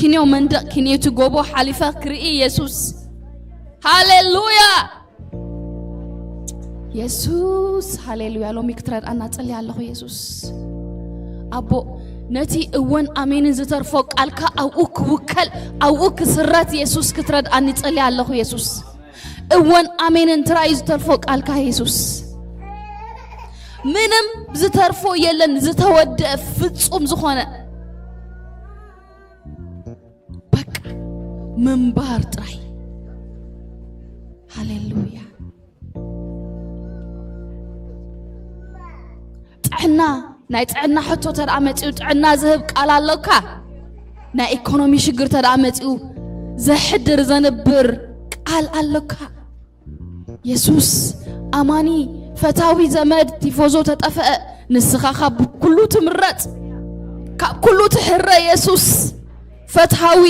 ኪንዮ መንደቕ፣ ኪንዮቲ ጎቦ ሓሊፈ ክርኢ ኢየሱስ። ሃሌሉያ! የሱስ፣ ሃሌሉያ። ሎሚ ክትረድኣና ጸልየ ኣለኹ የሱስ። ኣቦ፣ ነቲ እወን ኣሜንን ዝተርፎ ቃልካ ኣብኡ ክውከል፣ ኣብኡ ክስረት የሱስ ክትረድኣኒ ጸልየ ኣለኹ የሱስ። እወን ኣሜንን ትራይ ዝተርፎ ቃልካ የሱስ። ምንም ዝተርፎ የለን፣ ዝተወደአ ፍጹም ዝኾነ በቃ ምንባር ጥራይ። ሃሌሉያ። ጥዕና፣ ናይ ጥዕና ሕቶ ተደኣ መጺኡ ጥዕና ዝህብ ቃል ኣሎካ። ናይ ኢኮኖሚ ሽግር ተደኣ መጺኡ ዘሕድር ዘንብር ቃል ኣሎካ። የሱስ ኣማኒ፣ ፈታዊ፣ ዘመድ፣ ቲፎዞ ተጠፍአ፣ ንስኻ ካብ ኩሉ ትምረጽ፣ ካብ ኩሉ ትሕረ። የሱስ ፈታዊ፣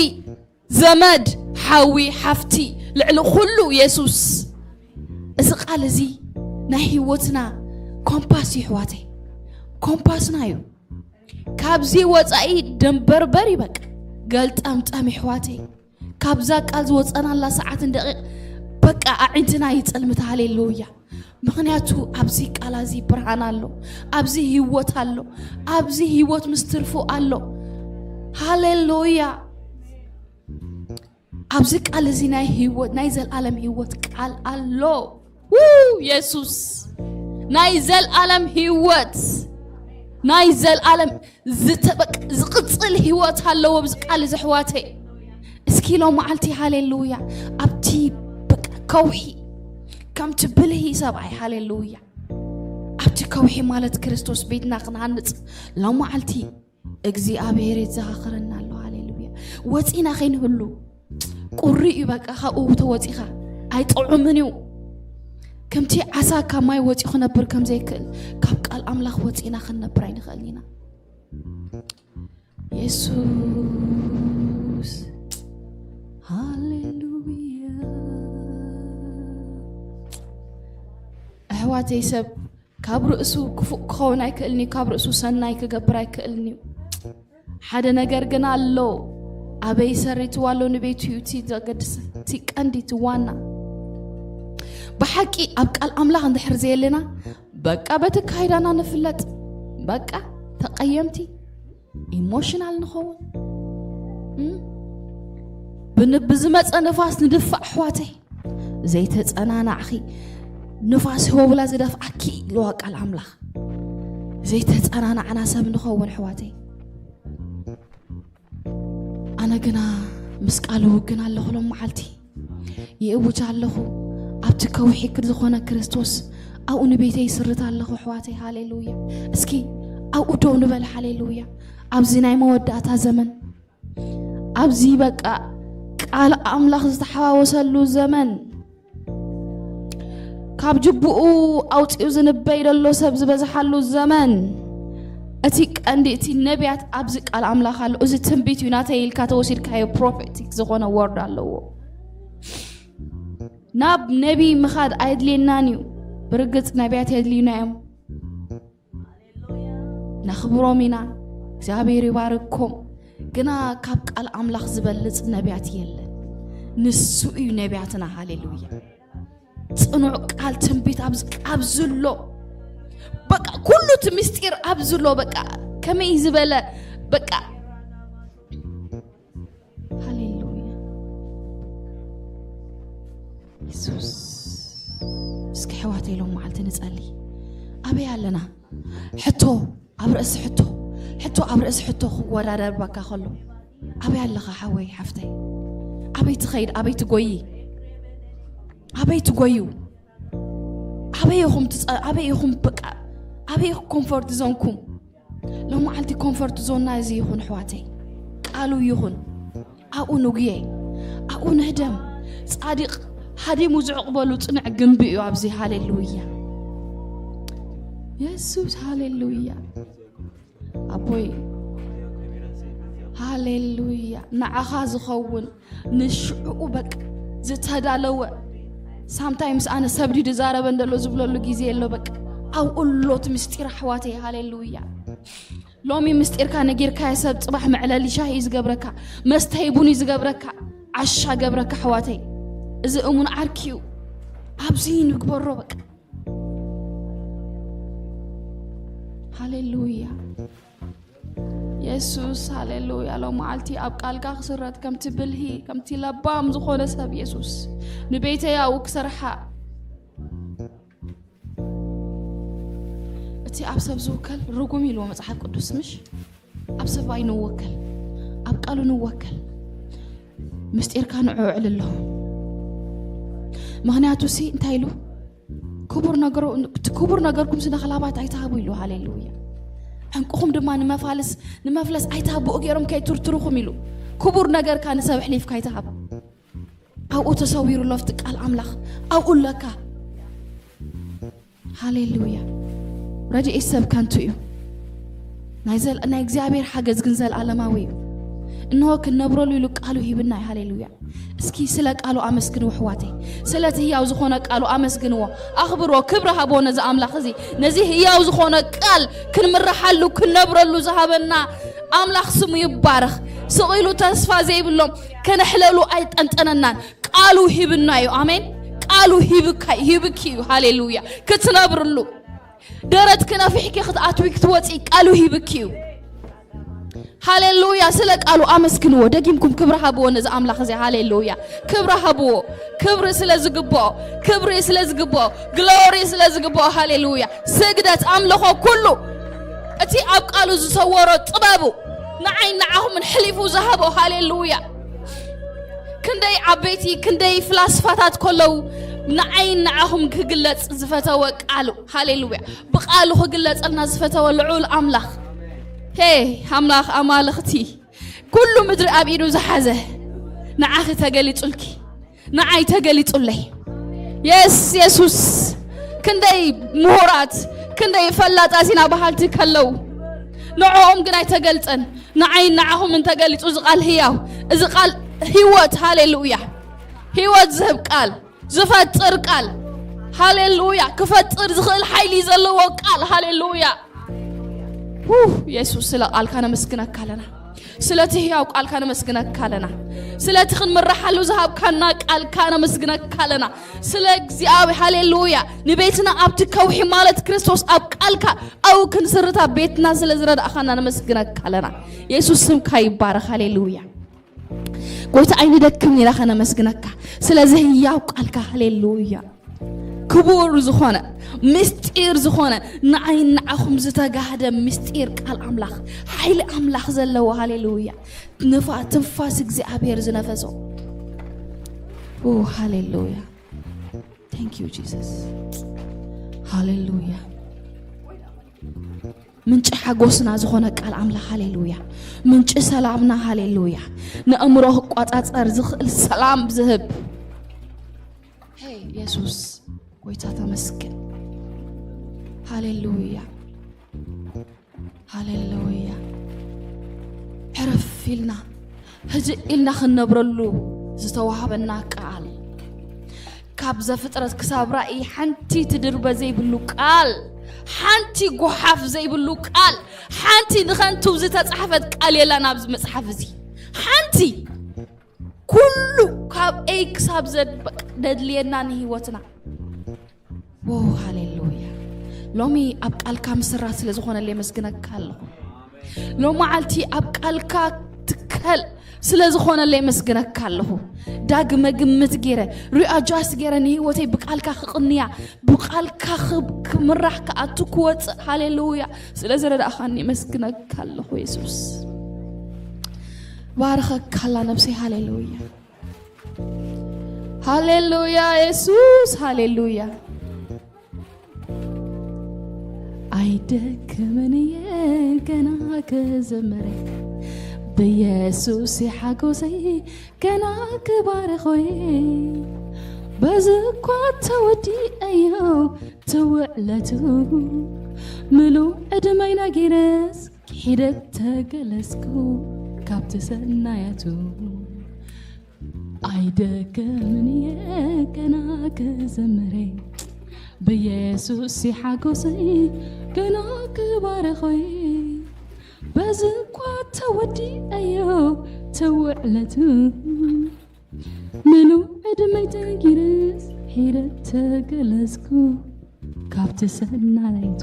ዘመድ፣ ሓዊ፣ ሓፍቲ፣ ልዕሊ ኩሉ የሱስ። እዚ ቃል እዚ ናይ ህይወትና ኮምፓስ እዩ ኣሕዋተይ፣ ኮምፓስና እዩ። ካብዚ ወጻኢ ደንበርበር እዩ በቃ፣ ገልጠምጠም እዩ ኣሕዋተይ። ካብዛ ቃል ዝወጸናላ ሰዓትን ደቂቕ በቃ ኣዒንትና ይጽልምት። ሃሌሉያ። ምኽንያቱ ኣብዚ ቃል እዚ ብርሃን ኣሎ፣ ኣብዚ ህይወት ኣሎ፣ ኣብዚ ህይወት ምስ ትርፉ ኣሎ። ሃሌሉያ። ኣብዚ ቃል እዚ ናይ ህይወት፣ ናይ ዘልኣለም ህይወት ቃል ኣሎ። ው የሱስ፣ ናይ ዘልኣለም ህይወት፣ ናይ ዘልኣለም ዝተበቅ ዝቕጽል ህይወት ኣለዎ ኣብዚ ቃል እዚ ኣሕዋተይ። እስኪ ሎም መዓልቲ ሃሌሉያ ኣብቲ በቃ ከውሒ ከምቲ ብልሂ ሰብኣይ ሃሌሉያ ኣብቲ ከውሒ ማለት ክርስቶስ ቤትና ክንሃንጽ ሎም መዓልቲ እግዚኣብሔር ይዘኻኸረና ኣሎ። ሃሌሉያ። ወፂና ከይንህሉ ቁሪ እዩ በቃ። ካብኡ ተወፂኻ ኣይጥዑምን እዩ። ከምቲ ዓሳ ካብ ማይ ወፂኡ ክነብር ከም ዘይክእል ካብ ቃል ኣምላኽ ወፂና ክንነብር ኣይንኽእልን ኢና። የሱስ ሃሌሉያ። ኣሕዋተይ ሰብ ካብ ርእሱ ክፉእ ክኸውን ኣይክእልን እዩ፣ ካብ ርእሱ ሰናይ ክገብር ኣይክእልን እዩ። ሓደ ነገር ግን ኣሎ፣ ኣበይ ሰሪትዋ ኣሎ ንቤቱ እዩ እቲ ዘገድስ፣ እቲ ቀንዲ፣ እቲ ዋና። ብሓቂ ኣብ ቃል ኣምላኽ እንድሕር ዘየለና በቃ በቲ ካይዳና ንፍለጥ፣ በቃ ተቐየምቲ ኢሞሽናል ንኸውን። እም? ብን-፣ ብዝመፀ ንፋስ ንድፋዕ ኣሕዋተይ። ዘይተፀናናዕኺ ንፋስ ህወብላ ዝደፍኣኪ ኢልዋ ቃል ኣምላኽ። ዘይተፀናናዕና ሰብ ንኸውን ኣሕዋተይ። ኣነ ግና ምስ ቃል ውግን ኣለኹ ሎም መዓልቲ። ይእውጅ ኣለኹ ኣብቲ ከውሒ ክድ ዝኾነ ክርስቶስ ኣብኡ ንቤተይ ይስርት ኣለኹ ኣሕዋተይ። ሃሌሉያ። እስኪ ኣብኡ ደው ንበል። ሃሌሉያ። ኣብዚ ናይ መወዳእታ ዘመን ኣብዚ በቃ ቃል ኣምላኽ ዝተሓዋወሰሉ ዘመን ካብ ጅቡኡ ኣውፂኡ ዝንበይ ዘሎ ሰብ ዝበዝሓሉ ዘመን እቲ ቀንዲ እቲ ነቢያት ኣብዚ ቃል ኣምላኽ ኣሎ። እዚ ትንቢት እዩ ናተይ ኢልካ ተወሲድካዮ ፕሮፌቲክ ዝኾነ ወርድ ኣለዎ። ናብ ነቢይ ምኻድ ኣየድልየናን እዩ። ብርግፅ ነቢያት የድልዩና እዮም። ነኽብሮም ኢና። እግዚኣብሔር ይባርኮም። ግና ካብ ቃል ኣምላኽ ዝበልጽ ነቢያት የለን። ንሱ እዩ ነቢያትና። ሃሌሉያ። ጽኑዕ ቃል ትንቢት ኣብዚ ኣብዚ ኣሎ። በቃ ኩሉ እቲ ምስጢር ኣብዚ ኣሎ። በቃ ከመይ ዝበለ በቃ ሃሌሉያ። የሱስ። እስኪ ኣሕዋተይ ሎም መዓልቲ ንጸሊ። ኣበይ ኣለና? ሕቶ ኣብ ርእሲ ሕቶ፣ ሕቶ ኣብ ርእሲ ሕቶ ክወዳደርባካ ከሎ፣ ኣበይ ኣለኻ ሓወይ ሓፍተይ? ኣበይ ትኸይድ? ኣበይ ትጎይ? ኣበይ ትጎዩ? ኣበይ ኢኹም ትጸ-፣ ኣበይ ኢኹም በቃ፣ ኣበይ ኢኹም ኮምፎርት ዞንኩም? ሎም መዓልቲ ኮምፎርት ዞንና እዚ ይኹን ኣሕዋተይ፣ ቃሉ ይኹን። ኣብኡ ንጉየ፣ ኣብኡ ንህደም። ጻድቕ ሃዲሙ ዝዕቕበሉ ጽኑዕ ግንቢ እዩ ኣብዚ። ሃሌሉያ የሱስ፣ ሃሌሉያ ኣቦይ፣ ሃሌሉያ። ንዓኻ ዝኸውን ንሽዕኡ በቃ ዝተዳለወ። ሳምታይምስ ኣነ ሰብ ድዩ ዝዛረበ እንደሎ ዝብለሉ ግዜ ኣሎ። በቃ ኣብኡ ኣሎ እቲ ምስጢር ኣሕዋተይ። ሃሌሉያ። ሎሚ ምስጢርካ ነጊርካዮ ሰብ ጽባሕ መዕለሊ ሻሂ እዩ ዝገብረካ፣ መስተ ቡን እዩ ዝገብረካ፣ ዓሻ ገብረካ። ኣሕዋተይ፣ እዚ እሙን ዓርኪ እዩ። ኣብዚ ንግበሮ በቃ። ሃሌሉያ የሱስ፣ ሃሌሉያ። ሎም መዓልቲ ኣብ ቃልካ ክስረት፣ ከምቲ ብልሂ፣ ከምቲ ለባም ዝኾነ ሰብ የሱስ ንቤተይ ኣብኡ ክሰርሓ። እቲ ኣብ ሰብ ዝውከል ርጉም ኢልዎ መጽሓፍ ቅዱስ። ምሽ ኣብ ሰብ ኣይንወከል፣ ኣብ ቃሉ ንወከል። ምስጢርካ ንዑ ኣዕልሎ። ምኽንያቱ ሲ እንታይ ኢሉ? ክቡር ነገሩ-፣ ክቡር ነገርኩም ስነ ኽላባት ኣይትሃቡ ኢሉ። ሃሌሉያ። ዕንቁኹም ድማ ንመፋልስ፣ ንመፍለስ ኣይትሃብኡ ገይሮም ከይትርትሩኹም ኢሉ። ክቡር ነገርካ ንሰብ ኣሕሊፍካ ኣይትሃብ። ኣብኡ ተሰዊሩ ኣሎ ኣብቲ ቃል ኣምላኽ። ኣብኡ ኣለካ። ሃሌሉያ። ረድኤት ሰብ ከንቱ እዩ። ናይ ዘል-፣ ናይ እግዚኣብሔር ሓገዝ ግን ዘለዓለማዊ እዩ። እንሆ ክንነብረሉ ኢሉ ቃሉ ሂብና እዩ። ሃሌሉያ። እስኪ ስለ ቃሉ ኣመስግንዎ ኣሕዋተይ። ስለቲ ህያው ዝኾነ ቃሉ ኣመስግንዎ፣ ኣኽብርዎ፣ ክብሪ ሃብዎ ነዚ ኣምላኽ እዚ። ነዚ ህያው ዝኾነ ቃል ክንምርሓሉ፣ ክንነብረሉ ዝሃበና ኣምላኽ ስሙ ይባረኽ። ስቕ ኢሉ ተስፋ ዘይብሎም ከነሕለሉ ኣይጠንጠነናን። ቃሉ ሂብና እዩ። ኣሜን። ቃሉ ሂብካ፣ ሂብኪ እዩ። ሃሌሉያ። ክትነብርሉ፣ ደረት ክነፊሕኪ ክትኣትዊ ክትወፂ ቃሉ ሂብኪ እዩ። ሃሌሉያ። ስለ ቃሉ ኣመስግንዎ። ደጊምኩም ክብሪ ሃብዎ ነዚ ኣምላኽ እዚ። ሃሌሉያ። ክብሪ ሃብዎ። ክብሪ ስለ ዝግብኦ፣ ክብሪ ስለ ዝግብኦ፣ ግሎሪ ስለ ዝግብኦ። ሃሌሉያ። ስግደት፣ ኣምልኾ፣ ኩሉ እቲ ኣብ ቃሉ ዝሰወሮ ጥበቡ ንዓይ ንዓኹምን ሕሊፉ ዝሃቦ። ሃሌሉያ። ክንደይ ዓበይቲ፣ ክንደይ ፍላስፋታት ከለዉ ንዓይ ንዓኹም ክግለጽ ዝፈተወ ቃሉ። ሃሌሉያ። ብቃሉ ክግለጸልና ዝፈተወ ልዑል ኣምላኽ። ሄ ኣምላኽ ኣማልኽቲ፣ ኩሉ ምድሪ ኣብ ኢዱ ዝሓዘ ንዓኺ ተገሊጹልኪ፣ ንዓይ ተገሊጹለይ። የስ የሱስ፣ ክንደይ ምሁራት፣ ክንደይ ፈላጣት ኢና በሃልቲ ከለዉ ንዕኦም ግን ኣይተገልጸን። ንዓይ ንዓኹም እንተገሊጹ እዚ ቃል ህያው፣ እዚ ቃል ህይወት፣ ሃሌሉያ፣ ህይወት ዝህብ ቃል፣ ዝፈጥር ቃል፣ ሃሌሉያ፣ ክፈጥር ዝኽእል ሓይሊ ዘለዎ ቃል፣ ሃሌሉያ። ውህ፣ የሱስ፣ ስለ ቃልካ ነመስግነካ ኣለና። ስለቲ ህያው ቃልካ ነመስግነካ ኣለና። ስለቲ ክንምርሓሉ ዝሃብካና ቃልካ ነመስግነካ ኣለና። ስለ እግዚኣብሔር፣ ሃሌሉያ፣ ንቤትና ኣብቲ ከውሒ ማለት ክርስቶስ ኣብ ቃልካ ኣብኡ ክንስርታ ቤትና ስለ ዝረዳእኻና ነመስግነካ ኣለና። የሱስ ስምካ ይባረኽ። ሃሌሉያ። ጎይታ ኣይንደክምን ኢና ከነመስግነካ ስለዚ ህያው ቃልካ። ሃሌሉያ። ክቡር ዝኾነ ምስጢር ዝኾነ ንዓይ ንዓኹም ዝተጋህደ ምስጢር ቃል ኣምላኽ፣ ሓይሊ ኣምላኽ ዘለዎ። ሃሌሉያ። ንፋ-፣ ትንፋስ እግዚኣብሔር ዝነፈሶ። ኦ፣ ሃሌሉያ። Thank you Jesus። ሃሌሉያ። ምንጪ ሓጎስና ዝኾነ ቃል ኣምላኽ። ሃሌሉያ። ምንጪ ሰላምና። ሃሌሉያ። ንእምሮ ክቋጻጸር ዝኽእል ሰላም ዝህብ። ሄይ የሱስ፣ ጎይታ ተመስገን። ሃሌሉያ። ሃሌሉያ። ዕረፍ ኢልና፣ ህድእ ኢልና ክንነብረሉ ዝተዋህበና ቃል። ካብ ዘፍጥረት ክሳብ ራእይ ሓንቲ ትድርበ ዘይብሉ ቃል፣ ሓንቲ ጎሓፍ ዘይብሉ ቃል፣ ሓንቲ ንኸንቱ ዝተጻሕፈት ቃል የላን ኣብዚ መጽሓፍ እዚ። ሓንቲ። ኩሉ ካብ ኤ ክሳብ ዘድ በቃ ደድልየና ንህይወትና። ዎ፣ ሃሌሉያ። ሎሚ ኣብ ቃልካ ምስራት ስለ ዝኾነለይ የመስግነካ ኣለኹ። ሎመዓልቲ ኣብ ቃልካ ትከል ስለ ዝኾነለይ የመስግነካ ኣለኹ። ዳግመ ግምት ገይረ፣ ሪኣጃስት ገይረ ንህይወተይ ብቃልካ ክቕንያ፣ ብቃልካ ክብ-፣ ክምራሕ፣ ክኣቱ፣ ክወፅእ። ሃሌሉያ። ስለ ዝረዳእኻኒ የመስግነካ ኣለኹ የሱስ። ባርኸካ ኣላ ነብሰይ። ሃሌሉያ። ሃሌሉያ የሱስ፣ ሃሌሉያ። ኣይደክምን እየ ገና ክዝምር፣ ብየሱስ ሓጎሰይ ገና ክባርኾይ። በዚ እኳ ተወዲአዮ ትውዕለቱ፣ ምሉእ ዕድመይ ነጊረስ ሒደት ተገለስኩ ካብቲ ሰናያቱ። ኣይደክምን እየ ገና ክዝምር፣ ብየሱስ ሓጎሰይ ገና ክባርኾይ። በዚ እኳ ተወዲአዮ ትውዕለቱ ምሉ ዕድመይ ተጊርስ ሒደ ተገለጽኩ ካብቲ ሰናይቱ።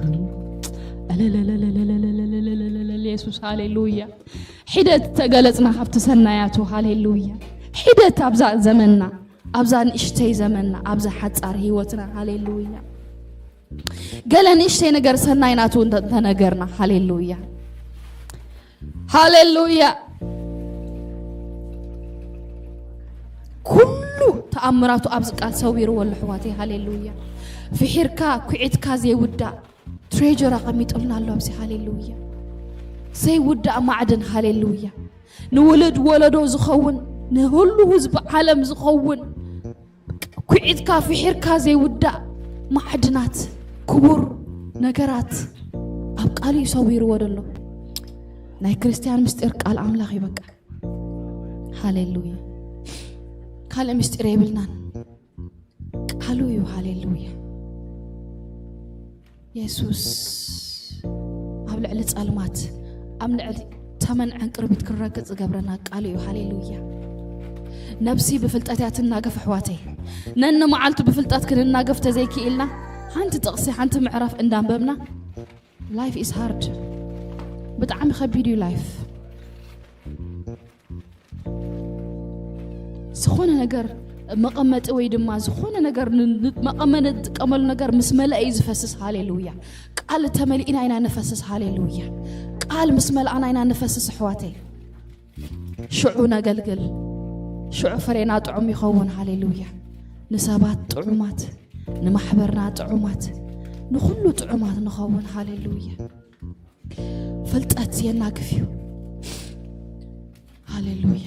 እልልልልልልልልልልልልልል የሱስ ሃሌሉያ። ሒደት ተገለጽና ካብቲ ሰናያቱ ሃሌሉያ። ሒደት ኣብዛ ዘመንና ኣብዛ ንእሽተይ ዘመንና ኣብዛ ሓጻር ህይወትና ሃሌሉያ። ገለ ንእሽተይ ነገር ሰናይ ናቱ እንተ- እንተነገርና ሃሌሉያ። ሃሌሉያ። ኩሉ ተኣምራቱ ኣብዚ ቃል ሰዊርዎ ኣሎ ኣሕዋተይ። ሃሌሉያ። ፍሒርካ ኩዒትካ ዘይውዳእ ትሬጀር ኣቐሚጡልና ኣሎ ኣብዚ። ሃሌሉያ። ዘይውዳእ ማዕድን። ሃሌሉያ። ንውሉድ ወለዶ ዝኸውን ንሁሉ ህዝቢ ዓለም ዝኸውን ኩዒትካ ፍሒርካ ዘይውዳእ ማዕድናት ክቡር ነገራት ኣብ ቃሉ እዩ ሰዊርዎ ዘሎ። ናይ ክርስትያን ምስጢር ቃል ኣምላኽ እዩ በቃ። ሃሌሉያ። ካልእ ምስጢር የብልናን። ቃሉ እዩ። ሃሌሉያ። የሱስ ኣብ ልዕሊ ጸልማት ኣብ ልዕሊ ተመን ዕንቅርቢት ክንረግጽ ዝገብረና ቃሉ እዩ። ሃሌሉያ። ነብሲ ብፍልጠት እያ ትናገፍ ኣሕዋተይ። ነንመዓልቱ ብፍልጠት ክንናገፍ ተዘይክኢልና ሓንቲ ጥቕሲ ሓንቲ ምዕራፍ እንዳንበብና life is hard። ብጣዕሚ ከቢድ እዩ ላይፍ። ዝኾነ ነገር መቐመጢ ወይ ድማ ዝኾነ ነገር ን- ን- መቐመጢ ንጥቀመሉ ነገር ምስ መለአ እዩ ዝፈስስ። ሃሌሉያ። ቃል ተመሊእና ኢና ንፈስስ። ሃሌሉያ። ቃል ምስ መልኣና ኢና ንፈስስ ኣሕዋተይ። ሽዑ ነገልግል፣ ሽዑ ፍሬና ጥዑም ይኸውን። ሃሌሉያ። ንሰባት ጥዑማት፣ ንማሕበርና ጥዑማት፣ ንኹሉ ጥዑማት ንኸውን። ሃሌሉያ። ፍልጠት የናግፍ እዩ። ሃሌሉያ።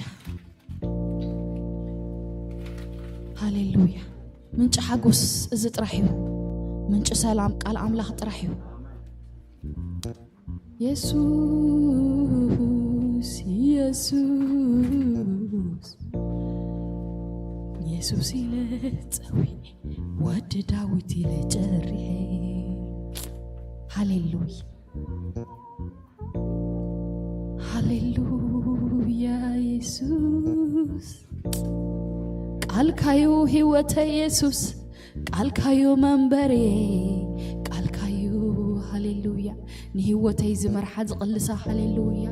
ሃሌሉያ። ምንጪ ሓጎስ እዚ ጥራሕ እዩ። ምንጪ ሰላም ቃል ኣምላኽ ጥራሕ እዩ። የሱስ የሱስ የሱስ ኢለ ጸዊዐ፣ ወዲ ዳዊት ኢለ ጨሪሐ። ሃሌሉያ። ሃሌሉያ የሱስ፣ ቃልካዩ ህይወተ የሱስ፣ ቃልካዩ መንበሬ፣ ቃልካዩ። ሃሌሉያ። ንህይወተይ ዝመርሓ ዝቕልሳ። ሃሌሉያ።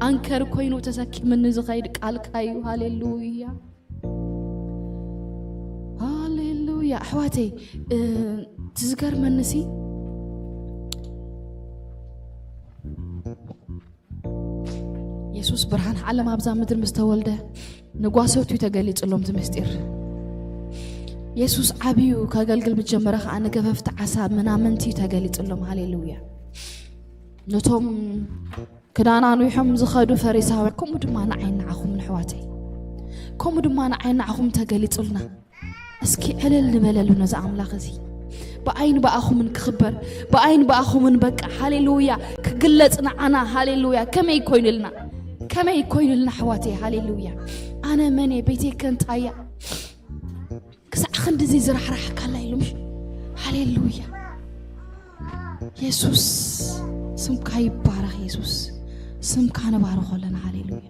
ኣንከር ኮይኑ ተሰኪምኒ ዝኸይድ ቃልካዩ። ሃሌሉያ። ሃሌሉያ። ኣሕዋተይ፣ እ፣ ትዝገርመንሲ የሱስ ብርሃን ዓለም ኣብዛ ምድሪ ምስ ተወልደ ንጓሶቱ እዩ ተገሊጹሎም እቲ ምስጢር። የሱስ ዓብዩ ከገልግል ምስ ጀመረ ከኣ ንገፈፍቲ ዓሳ ምናምንቲ እዩ ተገሊጹሎም። ሃሌሉያ። ነቶም ክዳን ኣንዊሖም ዝኸዱ ፈሪሳውያን ከምኡ ድማ ንዓይ ንዓኹም ንሕዋተይ፣ ከምኡ ድማ ንዓይ ንዓኹም ተገሊጹልና። እስኪ ዕልል ንበለሉ ነዚ ኣምላኽ እዚ። ብኣይን ብኣኹምን ክኽበር፣ ብኣይን ብኣኹምን በቃ ሃሌሉያ ክግለጽ ንዓና። ሃሌሉያ ከመይ ኮይኑልና፣ ከመይ ኮይኑልና ኣሕዋተይ። ሃሌሉያ ኣነ መን እየ፣ ቤተይ ከ እንታይ እያ? ክሳዕ ክንድዚ ዝራሕራሕካላ ኢሉምሽ። ሃሌሉያ የሱስ ስምካ ይባረኽ። የሱስ ስምካ ንባርኾ ኣለና። ሃሌሉያ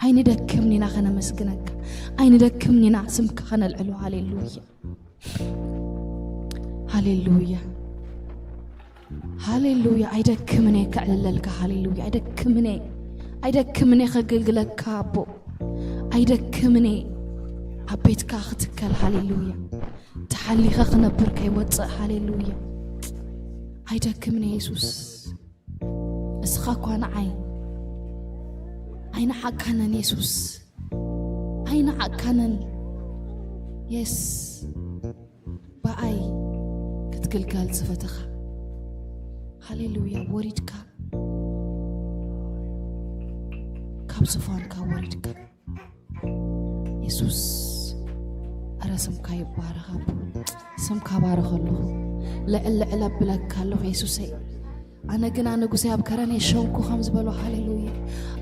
ኣይንደክምን ኢና ከነመስግነካ፣ ኣይንደክምን ኢና ስምካ ከነልዕሎ። ሃሌሉያ ሃሌሉያ ሃሌሉያ። ኣይደክምን እየ ከዕልለልካ። ሃሌሉያ ኣይደክምን እየ፣ ኣይደክምን እየ ከገልግለካ ኣቦ። ኣይደክምን እየ ኣብ ቤትካ ክትከል። ሃሌሉያ ተሓሊኸ ክነብር ከይወፅእ። ሃሌሉያ ኣይደክምን እየ የሱስ። እስኻ እኳ ንዓይ ኣይንዓካነን የሱስ፣ ኣይንዓካነን። የስ ብኣይ ክትግልጋል ዝፈተኻ። ሃሌሉያ ወሪድካ፣ ካብ ዝፋንካ ወሪድካ። የሱስ ኣረ ስምካ ይባረኽ ኣቦ። ስምካ ባረኸ ኣለኹ። ልዕል ልዕል ኣብለካ ኣለኹ የሱሰይ። ኣነ ግና ንጉሰይ ኣብ ከረነይ ሸምኩ ከም ዝበሎ። ሃሌሉያ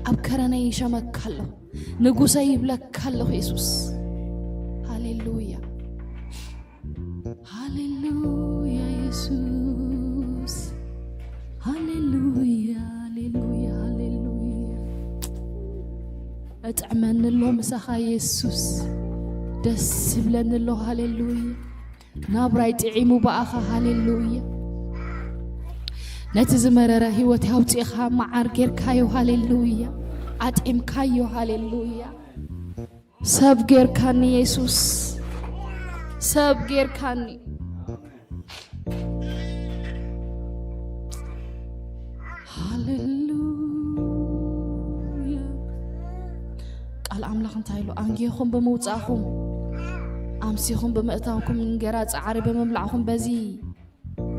ኣብ ከረነይ ይሸመካ ኣለኹ። ንጉሰይ ይብለካ ኣለኹ የሱስ። ሃሌሉያ ሃሌሉያ የሱስ። ሃሌሉያ ሃሌሉያ ሃሌሉያ እጥዕመኒ ኣሎ ምሳኻ የሱስ። ደስ ይብለኒ ኣሎ። ሃሌሉያ። ናብራይ ጥዒሙ ብኣኻ። ሃሌሉያ። ነቲ ዝመረረ ህይወት ኣውፂእኻ መዓር ጌርካዮ። ሃሌሉያ። ኣጥዒምካዮ። ሃሌሉያ። ሰብ ጌርካኒ የሱስ። ሰብ ጌርካኒ። ሃሌሉያ። ቃል ኣምላኽ እንታይ ኢሉ? ኣንጊኹም ብምውጻእኹም፣ ኣምሲኹም ብምእታውኩም፣ እንጌራ ጻዕሪ ብምብላዕኹም፣ በዚ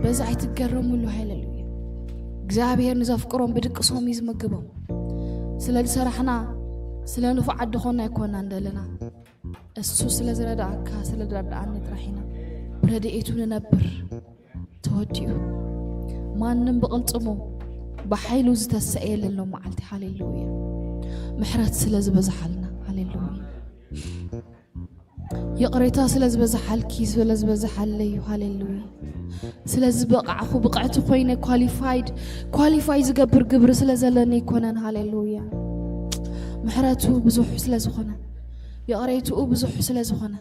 በዚ ኣይትገረሙሉ። ሃሌሉያ። እግዚኣብሔር ንዘፍቅሮም ብድቅሶም እዩ ዝምግቦም። ስለ ዝሰራሕና፣ ስለ ንፉዓት ድኾና ኣይኮናን ዘለና። እሱ ስለ ዝረዳእካ፣ ስለ ዝረዳእኒ ጥራሕ ኢና ብረድኤቱ ንነብር። ተወዲኡ። ማንም ብቕልጽሙ ብሓይሉ ዝተሰእየለን ሎ መዓልቲ። ሃሌሉያ። ምሕረት ስለ ዝበዝሓልና። ሃሌሉያ። ይቕሬታ ስለ ዝበዝሓልኪ፣ ስለ ዝበዝሓለይ እዩ። ሃሌሉያ። ስለ ዝበቓዕኹ፣ ብቕዕቲ ኮይነ፣ ኳሊፋይድ፣ ኳሊፋይ ዝገብር ግብሪ ስለ ዘለኒ ኣይኮነን። ሃሌሉያ። ምሕረቱ ብዙሕ ስለ ዝኾነ፣ ይቕሬትኡ ብዙሕ ስለ ዝኾነ፣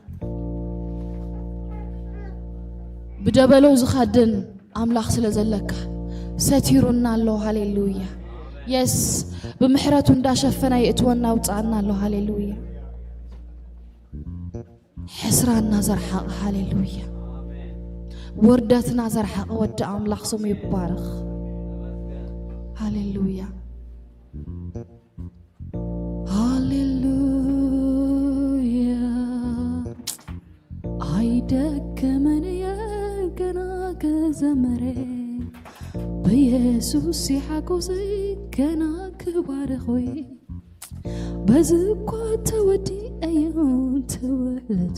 ብደበሎ ዝኸድን ኣምላኽ ስለ ዘለካ ሰቲሩና ኣሎ። ሃሌሉያ። የስ፣ ብምሕረቱ እንዳሸፈነ የእትወና ኣውፅኣና ኣሎ። ሃሌሉያ። ሕስራና ዘርሓቐ። ሃሌሉያ። ውርደትና ዘርሓቐ ወዲ ኣምላኽ ስሙ ይባረኽ። ሃሌሉያ። ሃሌሉያ። ኣይደከመን እየ ገና ክዘምር፣ ብየሱስ ይሓጎስ ገና ክባርኽ ወይ፣ በዚ እኳ ተወዲአ እየ ትውዕለቱ፣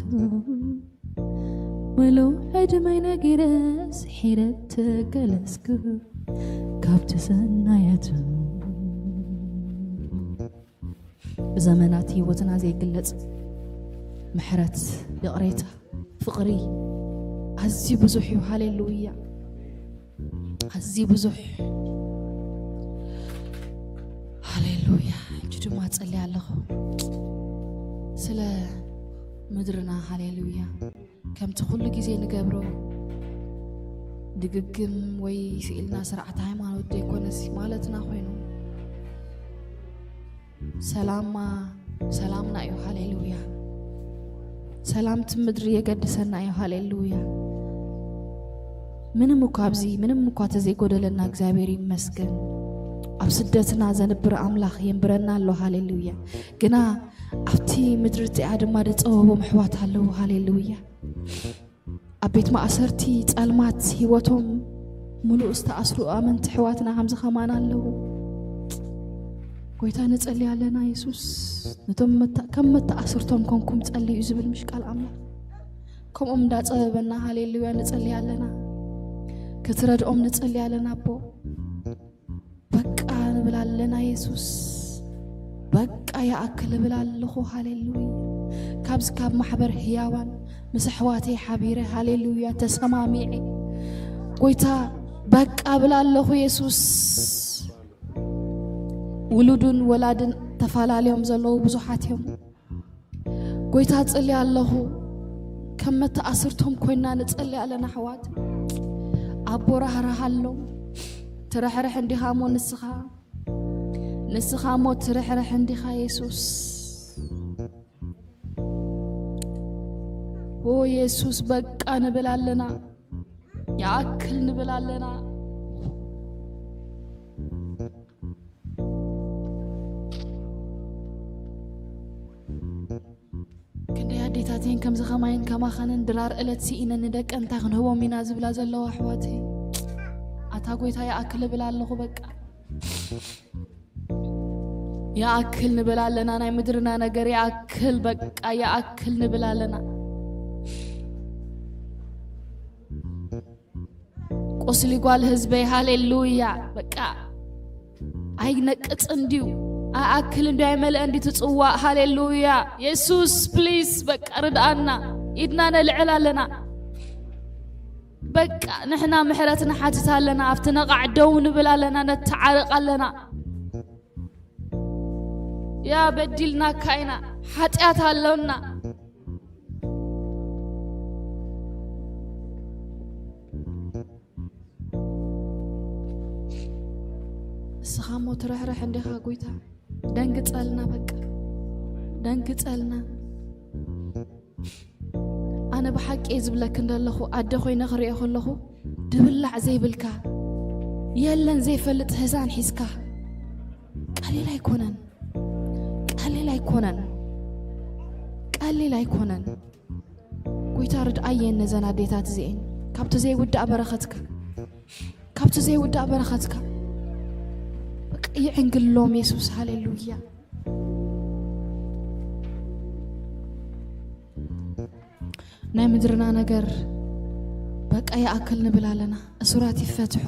ምሉእ ዕድመይ ነጊረ ስሒረ ተገለስኩ ካብቲ ሰናያቱ። ብዘመናት ህይወትና ዘይግለጽ ምሕረት፣ ይቕሬታ፣ ፍቕሪ ኣዝዩ ብዙሕ እዩ። ሃሌሉያ። ኣዝዩ ብዙሕ። ሃሌሉያ። ሕጂ ድማ ጸልያ ኣለኹ ስለ ምድርና። ሃሌሉያ። ከምቲ ኩሉ ግዜ ንገብሮ ድግግም ወይ ስኢልና ስርዓት ሃይማኖት ዘይኮነሲ ማለትና ኮይኑ፣ ሰላማ ሰላምና እዩ። ሃሌሉያ። ሰላምቲ ምድሪ የገድሰና እዩ። ሃሌሉያ። ምንም እኳ ኣብዚ ምንም እኳ ተዘይጎደለና እግዚኣብሔር ይመስገን። ኣብ ስደትና ዘንብር ኣምላኽ የንብረና ኣሎ። ሃሌሉያ። ግና ኣብቲ ምድሪ እቲኣ ድማ ደጸወቦም ኣሕዋት ኣለዉ። ሃሌሉያ። ኣብ ቤት ማእሰርቲ ጸልማት ህይወቶም ምሉእ ዝተኣስሩ ኣመንቲ ኣሕዋትና ከምዚ ከማን ኣለዉ። ጎይታ ንጸሊ ኣለና። የሱስ ነቶም መታ-፣ ከም መተኣስርቶም ኮንኩም ጸልዩ ዝብል ምሽ ቃል ኣምላኽ። ከምኦም እንዳጸበበና ሃሌሉያ ንጸሊ ኣለና። ክትረድኦም ንጸሊ ኣለና ኣቦ። በቃ ንብል ኣለና የሱስ። በቃ ይኣክል እብል ኣለኹ። ሃሌሉያ። ካብዚ ካብ ማሕበር ህያዋን ምስ ኣሕዋተይ ሓቢረ ሃሌሉያ ተሰማሚዐ። ጎይታ በቃ እብል ኣለኹ የሱስ። ውሉድን ወላድን ተፈላለዮም ዘለዉ ብዙሓት እዮም። ጎይታ ጽሊ ኣለኹ። ከም መተኣስርቶም ኮይና ንጸሊ ኣለና ኣሕዋት። ኣቦ ራህራሃሎም። ትርሕርሕ እንዲኻ እሞ ንስኻ፣ ንስኻ እሞ ትርሕርሕ እንዲኻ የሱስ። ኦ የሱስ በቃ ንብል ኣለና። ይኣክል ንብል ኣለና። ክንደይ ኣዴታተይን ከምዚ ኸማይን ከማኸንን ድራር እለት ስኢነን ንደቀን እንታይ ክንህቦም ኢና ዝብላ ዘለዋ ኣሕዋተይ። ኣታ ጎይታ ይኣክል እብል ኣለኹ በቃ። ይኣክል ንብል ኣለና፣ ናይ ምድርና ነገር ይኣክል በቃ ይኣክል ንብል ኣለና። ቁስሊ ጓል ህዝበይ ሃሌሉያ። በቃ ኣይነቅጽ እንድዩ፣ ኣይኣክል እንድዩ፣ ኣይመልአ እንድዩ ትጽዋእ። ሃሌሉያ የሱስ ፕሊስ በቃ ርድኣና። ኢድና ነልዕል ኣለና። በቃ ንሕና ምሕረት ንሓትት ኣለና። ኣብቲ ነቓዕ ደው ንብል ኣለና፣ ነተዓርቕ ኣለና። ያ በዲልናካ ኢና፣ ሓጢኣት ኣሎና። እስኻ እሞ ትርሕርሕ እንዲኻ ጎይታ፣ ደንግጸልና፣ በቃ ደንግጸልና። ኣነ ብሓቂ እየ ዝብለክ እንደለኹ፣ ኣደ ኮይነ ክሪኦ ከለኹ፣ ድብላዕ ዘይብልካ፣ የለን ዘይፈልጥ ህዛን ሒዝካ፣ ቀሊል ኣይኮነን፣ ቀሊል ኣይኮነን፣ ቀሊል ኣይኮነን። ጎይታ ርድኣየን ነዘን ኣዴታት እዚኤን ካብቲ ዘይውዳእ በረኸትካ፣ ካብቲ ዘይውዳእ በረኸትካ። በቃ ይዕንግሎም የሱስ። ሃሌሉያ። ናይ ምድርና ነገር በቃ ይኣክል ንብል ኣለና። እሱራት ይፈትሑ።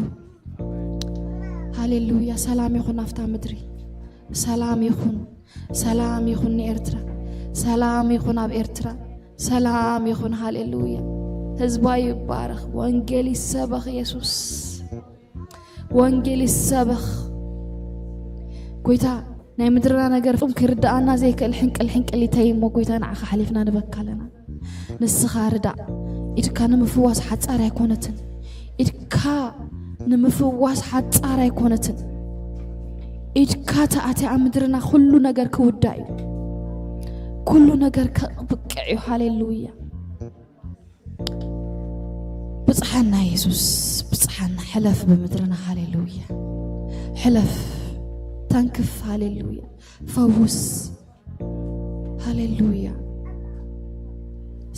ሃሌሉያ። ሰላም ይኹን ኣብታ ምድሪ፣ ሰላም ይኹን፣ ሰላም ይኹን ንኤርትራ፣ ሰላም ይኹን ኣብ ኤርትራ፣ ሰላም ይኹን። ሃሌሉያ። ህዝባ ይባረኽ። ወንጌል ይሰበኽ። የሱስ ወንጌል ይሰበኽ። ጎይታ ናይ ምድርና ነገር ፍጹም ክርድኣና ዘይክእል ሕንቅል ሕንቅል ይተይ እሞ፣ ጎይታ ንዓኻ ሓሊፍና ንበካ ኣለና። ንስኻ ርዳእ። ኢድካ ንምፍዋስ ሓጻር ኣይኮነትን። ኢድካ ንምፍዋስ ሓጻር ኣይኮነትን። ኢድካ ተኣትያ ኣብ ምድርና ኩሉ ነገር ክውዳእ እዩ። ኩሉ ነገር ከብቅዕ እዩ። ሃሌሉያ። ብጽሓና የሱስ፣ ብጽሓና። ሕለፍ ብምድርና። ሃሌሉያ። ሕለፍ፣ ተንክፍ። ሃሌሉያ። ፈውስ። ሃሌሉያ።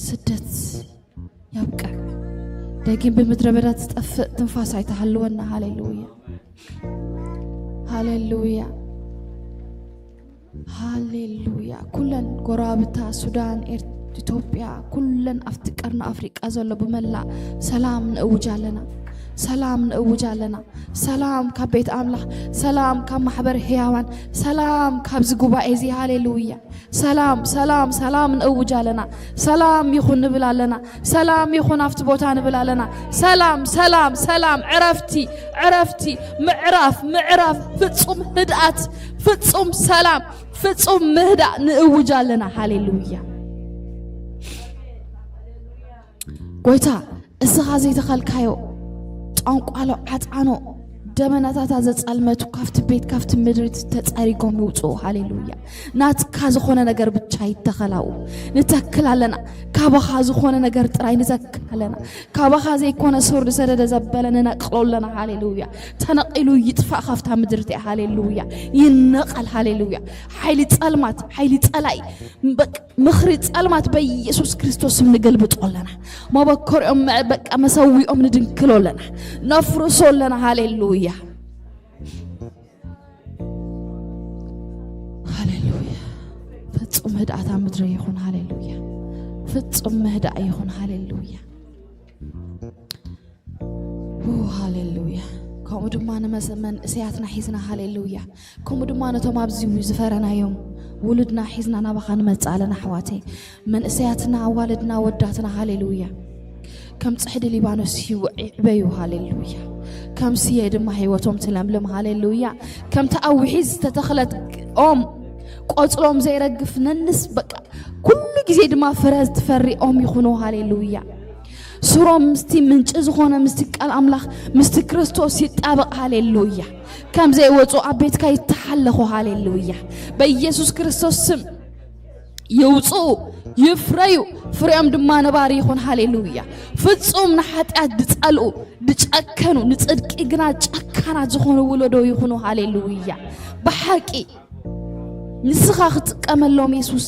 ስደት ያብቅዕ። ደጊም ብምድረ በዳ ትጠፍእ ትንፋስ ኣይተሃልወና። ሃሌሉያ። ሃሌሉያ። ሃሌሉያ። ኩለን ጎረባብታ ሱዳን፣ ኤር-፣ ኢትዮጵያ፣ ኩለን ኣብቲ ቀርኒ ኣፍሪቃ ዘሎ ብመላእ ሰላም ንእውጅ ኣለና። ሰላም ንእውጅ ኣለና። ሰላም ካብ ቤት ኣምላኽ፣ ሰላም ካብ ማሕበር ህያዋን፣ ሰላም ካብዚ ጉባኤ እዚ። ሃሌሉያ። ሰላም፣ ሰላም፣ ሰላም ንእውጅ ኣለና። ሰላም ይኹን ንብል ኣለና። ሰላም ይኹን ኣብቲ ቦታ ንብል ኣለና። ሰላም፣ ሰላም፣ ሰላም፣ ዕረፍቲ፣ ዕረፍቲ፣ ምዕራፍ፣ ምዕራፍ፣ ፍጹም ህድኣት፣ ፍጹም ሰላም፣ ፍጹም ምህዳእ ንእውጅ ኣለና። ሃሌሉያ። ጎይታ፣ እስኻ ዘይተኸልካዮ ጠንቋሎ፣ ዓጣኖ፣ ደመናታታ ዘጸልመቱ ካብቲ ቤት፣ ካብቲ ምድሪ ተጸሪጎም ይውጽኡ። ሃሌሉያ። ናትካ ዝኾነ ነገር ብቻ ይተኸላኡ። ንተክል ኣለና። ካባኻ ዝኾነ ነገር ጥራይ ንተክል ኣለና። ካባኻ ዘይኮነ ሱር ዝሰደደ ዘበለ ንነቅሎ ኣለና። ሃሌሉያ። ተነቂሉ ይጥፋእ ካብታ ምድሪ እቲኣ። ሃሌሉያ። ይነቀል። ሃሌሉያ። ሓይሊ ጸልማት፣ ሓይሊ ጸላኢ፣ በቃ ምኽሪ ጸልማት በኢየሱስ ክርስቶስ ስም ንገልብጦ ኣለና። መበኮሪኦም መ-፣ በቃ መሰዊኦም ንድንክሎ ኣለና። ነፍርሶ ኣለና። ሃሌሉያ። ሃሌሉያ። ፍጹም ህድኣት ኣብ ምድሪ ይኹን። ሃሌሉያ። ፍጹም ምህዳእ ይኹን። ሃሌሉያ። ኦ፣ ሃሌሉያ። ከምኡ ድማ ንመሰ-፣ መንእሰያትና ሒዝና። ሃሌሉያ። ከምኡ ድማ ነቶም ኣብዚ ዝፈረናዮም ውሉድና ሒዝና ናባኻ ንመጽእ ኣለና ኣሕዋተይ። መንእሰያትና፣ ኣዋልድና፣ ወዳትና። ሃሌሉያ። ከም ጽሕዲ ሊባኖስ ይውዕ-፣ ይዕበዩ። ሃሌሉያ። ከም ስየ ድማ ህይወቶም ትለምልም። ሃሌሉያ። ከምቲ ኣብ ውሒዝ ዝተተኽለት ኦም፣ ቆጽሎም ዘይረግፍ ነንስ፣ በቃ ኩሉ ግዜ ድማ ፍረ ትፈሪ ኦም ይኹኑ። ሃሌሉያ። ሱሮም ምስቲ ምንጪ ዝኾነ ምስቲ ቃል ኣምላኽ ምስቲ ክርስቶስ ይጣበቕ። ሃሌሉያ። ከም ዘይወጹ ኣብ ቤትካ ይተሓለኹ። ሃሌሉያ። በኢየሱስ ክርስቶስ ስም ይውጽኡ፣ ይፍረዩ፣ ፍሬኦም ድማ ነባሪ ይኹን። ሃሌሉያ። ፍጹም ንሓጢኣት ዝጸልኡ፣ ዝጨከኑ፣ ንጽድቂ ግና ጨካናት ዝኾኑ ውለዶ ይኹኑ። ሃሌሉያ። ብሓቂ ንስኻ ክትጥቀመሎም የሱስ፣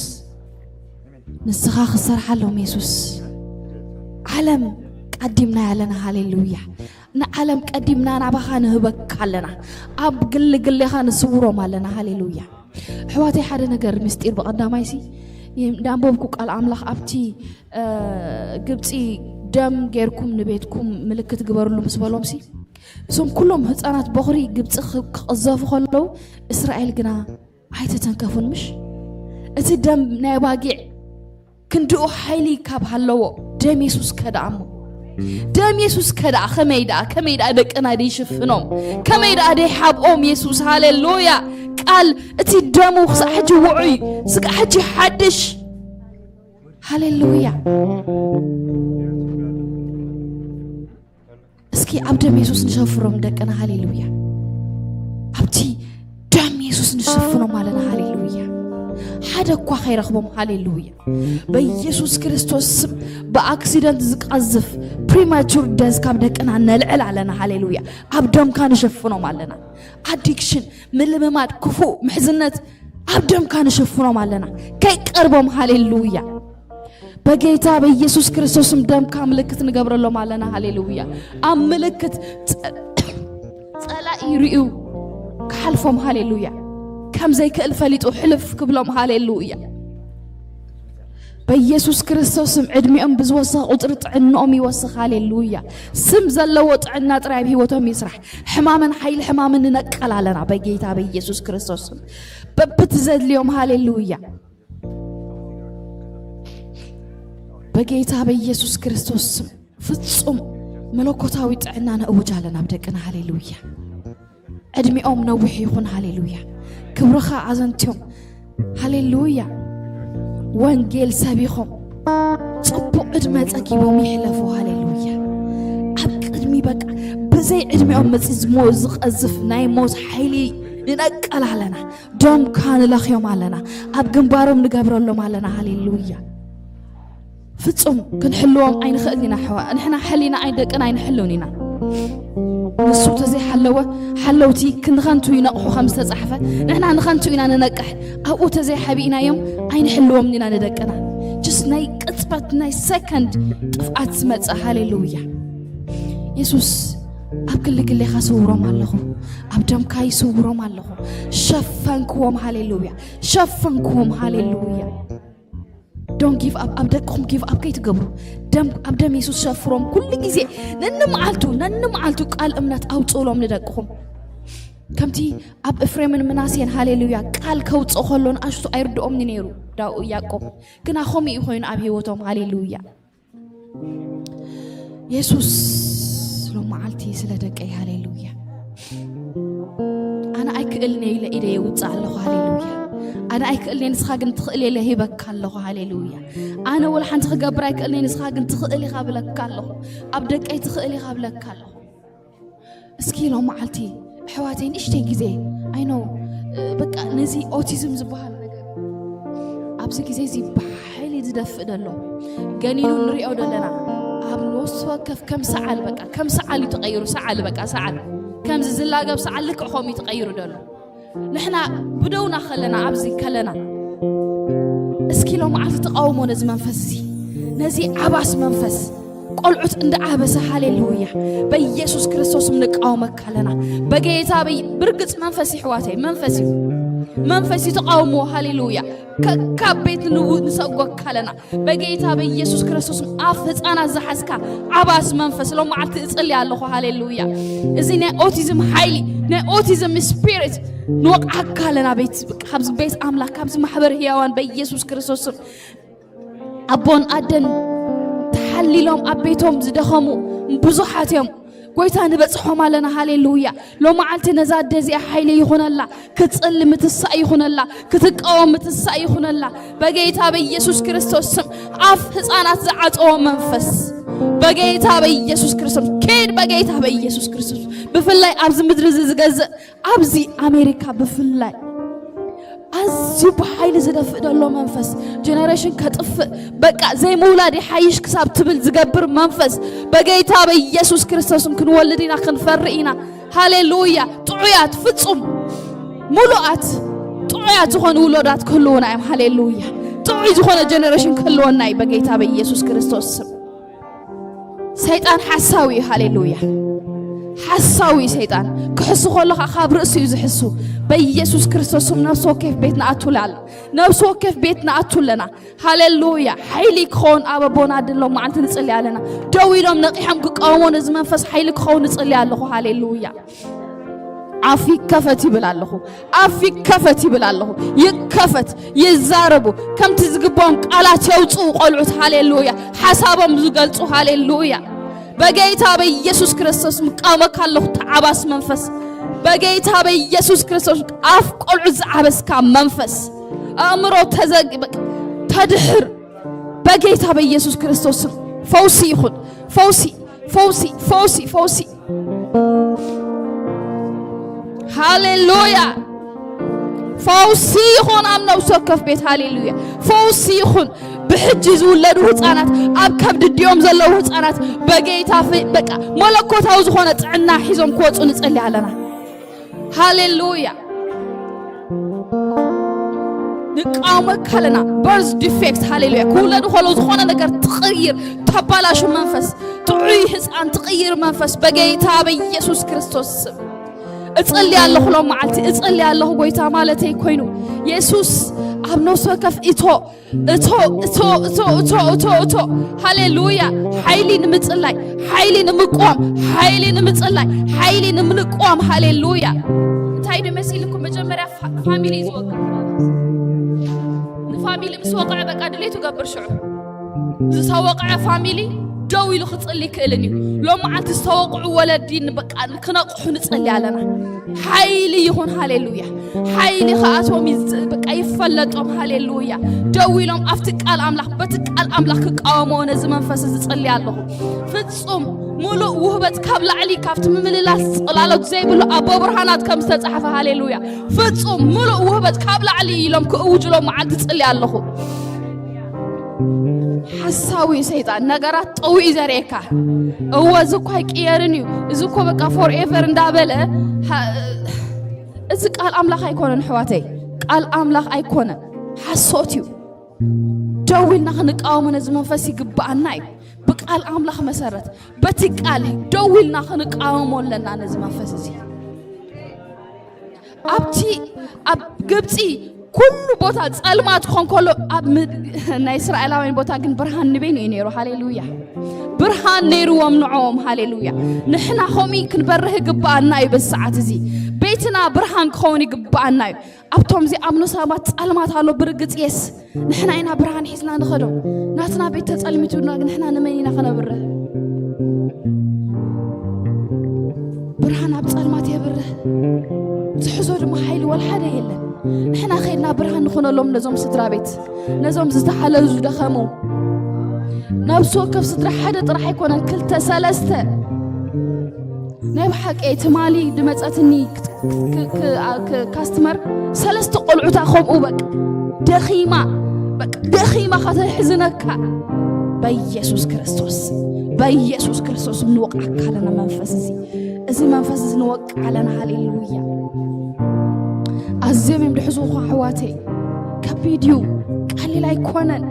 ንስኻ ክትሰርሓሎም የሱስ። ዓለም ቀዲምና ኣለና። ሃሌሉያ። ንዓለም ቀዲምና ናባኻ ንህበካ ኣለና። ኣብ ግሊ ግሌኻ ንስውሮም ኣለና። ሃሌሉያ። ኣሕዋተይ፣ ሓደ ነገር ምስጢር ብቐዳማይሲ እንዳንበብኩ ቃል ኣምላኽ ኣብቲ፣ እ፣ ግብጺ ደም ጌርኩም ንቤትኩም ምልክት ግበርሉ ምስ በሎምሲ፣ እዞም ኩሎም ህፃናት በኹሪ ግብጺ ክ-፣ ክቕዘፉ ከለዉ፣ እስራኤል ግና ኣይተተንከፉን። ምሽ እቲ ደም ናይ ኣባጊዕ ክንድኡ ሓይሊ ካብ ሃለዎ፣ ደም የሱስ ከደኣሞ። ደም የሱስ ከ ደኣ ከመይ ደኣ ከመይ ደኣ ደቅና ደይሽፍኖም? ከመይ ደኣ ደይሓብኦም? የሱስ፣ ሃሌሉያ። ቃል፣ እቲ ደሙ ክሳዕ ሕጂ ውዑይ፣ ስጋዕ ሕጂ ሓድሽ። ሃሌሉያ። እስኪ ኣብ ደም የሱስ ንሸፍሮም ደቅና። ሃሌሉያ። ኣብቲ ደም የሱስ ንሸፍኖም ኣለና። ሃሌሉያ። ሓደ እኳ ከይረኽቦም። ሃሌሉያ። በኢየሱስ ክርስቶስ ስም ብኣክሲደንት ዝቀዝፍ ፕሪማቹር ደዝ ካብ ደቅና ነልዕል ኣለና። ሃሌሉያ። ኣብ ደምካ ንሸፍኖም ኣለና። ኣዲክሽን፣ ምልምማድ፣ ክፉእ ምሕዝነት ኣብ ደምካ ንሸፍኖም ኣለና። ከይቀርቦም። ሃሌሉያ። በጌታ በኢየሱስ ክርስቶስም ደምካ ምልክት ንገብረሎም ኣለና። ሃሌሉያ። ኣብ ምልክት ጸ-፣ ጸላኢ ርእዩ ክሓልፎም። ሃሌሉያ። ከም ዘይክእል ፈሊጡ ሕልፍ ክብሎም። ሃሌሉያ። በኢየሱስ ክርስቶስም ዕድሜኦም ብዝወሰኽ ቁጽሪ ጥዕንኦም ይወስኽ። ሃሌሉያ። ስም ዘለዎ ጥዕና ጥራይ ኣብ ህይወቶም ይስራሕ። ሕማምን ሓይሊ ሕማምን ንነቀል ኣለና በጌታ በኢየሱስ ክርስቶስም። በብቲ ዘድልዮም። ሃሌሉያ። በጌታ በኢየሱስ ክርስቶስ ስም ፍጹም መለኮታዊ ጥዕና ነእውጅ ኣለና ኣብ ደቅና። ሃሌሉያ። ዕድሜኦም ነዊሕ ይኹን። ሃሌሉያ። ክብርኻ ኣዘንትዮም። ሃሌሉያ። ወንጌል ሰቢኾም ጽቡቕ ዕድመ ጸጊቦም ይሕለፉ። ሃሌሉያ። ኣብ ቅድሚ በቃ ብዘይ ዕድሜኦም መጺ ዝሞ-፣ ዝቐዝፍ ናይ ሞት ሓይሊ ንነቀል ኣለና። ደምካ ንለኽዮም ኣለና። ኣብ ግንባሮም ንገብረሎም ኣለና። ሃሌሉያ። ፍጹም ክንሕልዎም ኣይንኽእልን ኢና። ሕዋ ንሕና ሕሊና ኣይ ደቅና ኣይንሕልውን ኢና። ንሱ ተዘይሓለወ ሓለውቲ ክንኸንቱ ይነቕሑ ከም ዝተጻሕፈ፣ ንሕና ንኸንቱ ኢና ንነቅሕ። ኣብኡ ተዘይሓቢእናዮም ኣይንሕልዎም ኢና ንደቅና። ጅስ ናይ ቅጽበት ናይ ሰከንድ ጥፍኣት ዝመጽእ። ሃሌሉያ። የሱስ ኣብ ክሊ ክሌኻ ስውሮም ኣለኹ። ኣብ ደምካ ይስውሮም ኣለኹ። ሸፈንክዎም። ሃሌሉያ። ሸፈንክዎም። ሃሌሉያ። ዶን ጊቭ ኣፕ። ኣብ ደቅኹም ጊቭ ኣፕ ከይትገብሩ። ደም፣ ኣብ ደም የሱስ ሸፍሮም። ኩሉ ግዜ ነንመዓልቱ፣ ነንመዓልቱ ቃል እምነት ኣውፅእሎም ንደቅኹም። ከምቲ ኣብ እፍሬምን ምናሴን፣ ሃሌሉያ፣ ቃል ከውፅእ ከሎ ንኣሽቱ ኣይርድኦምን ነይሩ ዳኡ ያዕቆብ። ግና ከምኡ እዩ ኮይኑ ኣብ ህይወቶም። ሃሌሉያ። የሱስ ሎም መዓልቲ ስለ ደቀይ። ሃሌሉያ። ኣነ ኣይክእልን እየ ኢለ ኢደ የውፅእ ኣለኹ። ሃሌሉያ። ኣነ ኣይክእልን እየ፣ ንስኻ ግን ትኽእል እየ ኢለ ሂበካ ኣለኹ። ሃሌሉያ። ኣነ ወላ ሓንቲ ክገብር ኣይክእልን እየ፣ ንስኻ ግን ትኽእል ኢኻ ብለካ ኣለኹ። ኣብ ደቀይ ትኽእል ኢኻ ብለካ ኣለኹ። እስኪ ሎም መዓልቲ ኣሕዋተይ ንእሽተይ ግዜ፣ ኣይ ኖ፣ በቃ ነዚ ኦቲዝም ዝበሃል ነገር ኣብዚ ግዜ እዚ ብሓይሊ ዝደፍእ ዘሎ ገኒኑ ንሪኦ ዘለና፣ ኣብ ነፍሲ ወከፍ ከም ሰዓል፣ በቃ ከም ሰዓል እዩ ተቐይሩ። ሰዓል፣ በቃ ሰዓል፣ ከምዚ ዝላገብ ሰዓል ልክዕ ከምኡ እዩ ተቐይሩ ዘሎ። ንሕና ብደውና ከለና፣ ኣብዚ ከለና፣ እስኪ ሎም መዓልቲ ተቃውሞ ነዚ መንፈስ እዚ፣ ነዚ ዓባስ መንፈስ፣ ቆልዑት እንዳ ዓበሰ፣ ሃሌሉያ፣ በኢየሱስ ክርስቶስ ንቃወመካ ኣለና። በጌታ በይ-፣ ብርግጽ መንፈስ ይሕዋተይ፣ መንፈስ እዩ፣ መንፈስ እዩ ተቃውሞ። ሃሌሉያ። ከካብ ቤት ንው-፣ ንሰጎካ ኣለና። በጌታ በኢየሱስ ክርስቶስ ኣፍ ህፃናት ዝሓዝካ ዓባስ መንፈስ ሎም መዓልቲ እጽሊ ኣለኹ። ሃሌሉያ። እዚ ናይ ኦቲዝም ሓይሊ፣ ናይ ኦቲዝም ስፒሪት ንወቕዓካ ኣለና። ቤት፣ ካብዚ ቤት ኣምላኽ፣ ካብዚ ማሕበር ህያዋን በኢየሱስ ክርስቶስ ስም። ኣቦን ኣደን ተሓሊሎም ኣብ ቤቶም ዝደኸሙ ብዙሓት እዮም። ጎይታ ንበጽሖም ኣለና። ሃሌሉያ። ሎመዓልቲ ነዛ ኣደ እዚኣ ሓይሊ ይኹነላ፣ ክትጽሊ ምትሳእ ይኹነላ፣ ክትቃወም ምትሳእ ይኹነላ። በጌታ በኢየሱስ ክርስቶስ ስም ኣፍ ህፃናት ዝዓጸዎ መንፈስ፣ በጌታ በኢየሱስ ክርስቶስ ኬድ፣ በጌታ በኢየሱስ ክርስቶስ። ብፍላይ ኣብዚ ምድሪ እዚ ዝገዝእ፣ ኣብዚ ኣሜሪካ ብፍላይ ኣዝዩ ብሓይሊ ዝደፍእ ዘሎ መንፈስ፣ ጀነሬሽን ከጥፍእ፣ በቃ ዘይምውላድ ይሓይሽ ክሳብ ትብል ዝገብር መንፈስ፣ በጌታ በኢየሱስ ክርስቶስም ክንወልድ ኢና፣ ክንፈሪ ኢና። ሃሌሉያ። ጥዑያት፣ ፍጹም ሙሉኣት ጥዑያት ዝኾኑ ውሎዳት ክህልውና እዮም። ሃሌሉያ። ጥዑይ ዝኾነ ጀነሬሽን ክህልወና እዩ በጌታ በኢየሱስ ክርስቶስ ስም። ሰይጣን ሓሳዊ እዩ። ሃሌሉያ። ሓሳዊ እዩ ሰይጣን። ክሕሱ ከሎ ኸዓ ካብ ርእሱ እዩ ዝሕሱ። በኢየሱስ ክርስቶስ ስም ነፍሲ ወከፍ ቤት ንኣቱላ ኣሎ። ነፍሲ ወከፍ ቤት ንኣቱ ኣለና። ሃሌሉያ። ሓይሊ ክኸውን ኣብ ኣቦና ድሎም መዓልቲ ንጽሊ ኣለና። ደው ኢሎም ነቂሖም ክቃወሞ ነዚ መንፈስ ሓይሊ ክኸውን ንጽሊ ኣለኹ። ሃሌሉያ። ኣፍ ይከፈት ይብል ኣለኹ። ኣፍ ይከፈት ይብል ኣለኹ። ይከፈት፣ ይዛረቡ። ከምቲ ዝግባኦም ቃላት የውፅኡ ቆልዑት። ሃሌሉያ። ሓሳቦም ዝገልፁ። ሃሌሉያ። በጌታ በኢየሱስ ክርስቶስ ምቃወመካ ኣለኹ። ተዓባስ መንፈስ በጌታ በኢየሱስ ክርስቶስ፣ ኣፍ ቆልዑ ዝዓበስካ መንፈስ፣ ኣእምሮ ተዘግ በቃ ተድሕር በጌታ በኢየሱስ ክርስቶስ ስም። ፈውሲ ይኹን። ፈውሲ፣ ፈውሲ፣ ፈውሲ፣ ፈውሲ። ሃሌሉያ። ፈውሲ ይኹን ኣብ ነፍሲ ወከፍ ቤት። ሃሌሉያ። ፈውሲ ይኹን። ብሕጂ ዝውለዱ ህፃናት፣ ኣብ ከብዲ ዲኦም ዘለዉ ህፃናት በጌታ ፍ- በቃ መለኮታዊ ዝኾነ ጥዕና ሒዞም ክወፁ ንጸሊ ኣለና። ሃሌሉያ። ንቃወመካ ኣለና። በርዝ ዲፌክት። ሃሌሉያ። ክውለዱ ከሎ ዝኾነ ነገር ትቕይር፣ ተባላሹ መንፈስ፣ ጥዑይ ህፃን ትቕይር መንፈስ በጌታ በኢየሱስ ክርስቶስ ስም እጽሊ ኣለኹ። ሎም መዓልቲ እጽሊ ኣለኹ። ጎይታ ማለተይ ኮይኑ የሱስ ኣብ ነፍሲ ወከፍ እቶ እቶ እቶ እቶ እቶ እቶ እቶ። ሃሌሉያ። ሓይሊ ንምጽላይ፣ ሓይሊ ንምቋም፣ ሓይሊ ንምጽላይ፣ ሓይሊ ንምንቋም። ሃሌሉያ። እንታይ ዶ መሲልኩም? መጀመርያ ፋ- ፋሚሊ እዩ ዝወቅዕ። ንፋሚሊ ምስ ወቅዐ በቃ ድሌቱ ገብር ሽዑ ዝተወቅዐ ፋሚሊ ደው ኢሉ ክጽሊ ይክእልን እዩ። ሎም መዓልቲ ዝተወቅዑ ወለዲ ንበቃ ክነቕሑ ንጸሊ ኣለና። ሓይሊ ይኹን። ሃሌሉያ። ሓይሊ ከኣቶም ይዝ- በቃ ይፈለጦም። ሃሌሉያ። ደው ኢሎም ኣብቲ ቃል ኣምላኽ፣ በቲ ቃል ኣምላኽ ክቃወምዎ ነዚ መንፈስ እዚ ጸሊ ኣለኹ። ፍጹም ሙሉእ ውህበት ካብ ላዕሊ ካብቲ ምምልላስ ጽላሎት ዘይብሉ ኣቦ ብርሃናት ከም ዝተጻሕፈ። ሃሌሉያ። ፍጹም ሙሉእ ውህበት ካብ ላዕሊ ኢሎም ክእውጅሎም መዓልቲ ጽሊ ኣለኹ። ሓሳዊ እዩ ሰይጣን፣ ነገራት ጠዊኡ ዘርእየካ። እወ፣ እዚ እኮ ኣይቅየርን እዩ፣ እዚ እኮ በቃ ፎርኤቨር እንዳበለ፣ ሃ- እዚ ቃል ኣምላኽ ኣይኮነን ኣሕዋተይ፣ ቃል ኣምላኽ ኣይኮነን፣ ሓሶት እዩ። ደው ኢልና ክንቃወሞ ነዚ መንፈስ ይግብኣና እዩ። ብቃል ኣምላኽ መሰረት፣ በቲ ቃል ደው ኢልና ክንቃወሞ ኣለና ነዚ መንፈስ እዚ። ኣብቲ ኣብ ግብፂ ኩሉ ቦታ ጸልማት ክኾን ከሎ፣ ኣብ ም- ናይ እስራኤላውያን ቦታ ግን ብርሃን ንበይኑ እዩ ነይሩ። ሃሌሉያ። ብርሃን ነይርዎም ንዕኦም። ሃሌሉያ። ንሕና ከምኡ ክንበርህ ይግብኣና እዩ። በዚ ሰዓት እዚ ቤትና ብርሃን ክኸውን ይግብኣና እዩ። ኣብቶም እዚኣምኑ ሰባት ጸልማት ኣሎ። ብርግጽ የስ ንሕና ኢና ብርሃን ሒዝና ንኸዶ። ናትና ቤት ተጸልሚቱና ግን ንሕና ንመን ኢና ክነብርህ? ብርሃን ኣብ ጸልማት የብርህ፣ ዝሕዞ ድማ ሓይሊ ወላ ሓደ የለን። ንሕና ኸይድና ብርሃን ንኾነሎም ነዞም ስድራ ቤት፣ ነዞም ዝተሓለሉ ዝደኸሙ። ነብሲ ወከፍ ስድራ ሓደ ጥራሕ ኣይኮነን፣ ክልተ ሰለስተ። ናይ ብሓቂ ትማሊ ድመጸትኒ ክ- ክ- ክ- ክ- ካስትመር ሰለስተ ቆልዑታ ከምኡ በቃ ደኺማ፣ በቃ ደኺማ ከተሕዝነካ። በኢየሱስ ክርስቶስ፣ በኢየሱስ ክርስቶስ ንወቅዓካ ኣለና መንፈስ እዚ፣ እዚ መንፈስ እዚ ንወቅዓ ኣለና። ሃሌሉያ። ኣዝዮም እዮም ድሕዙ እኳ ኣሕዋተይ፣ ከቢድ እዩ፣ ቀሊል ኣይኮነን።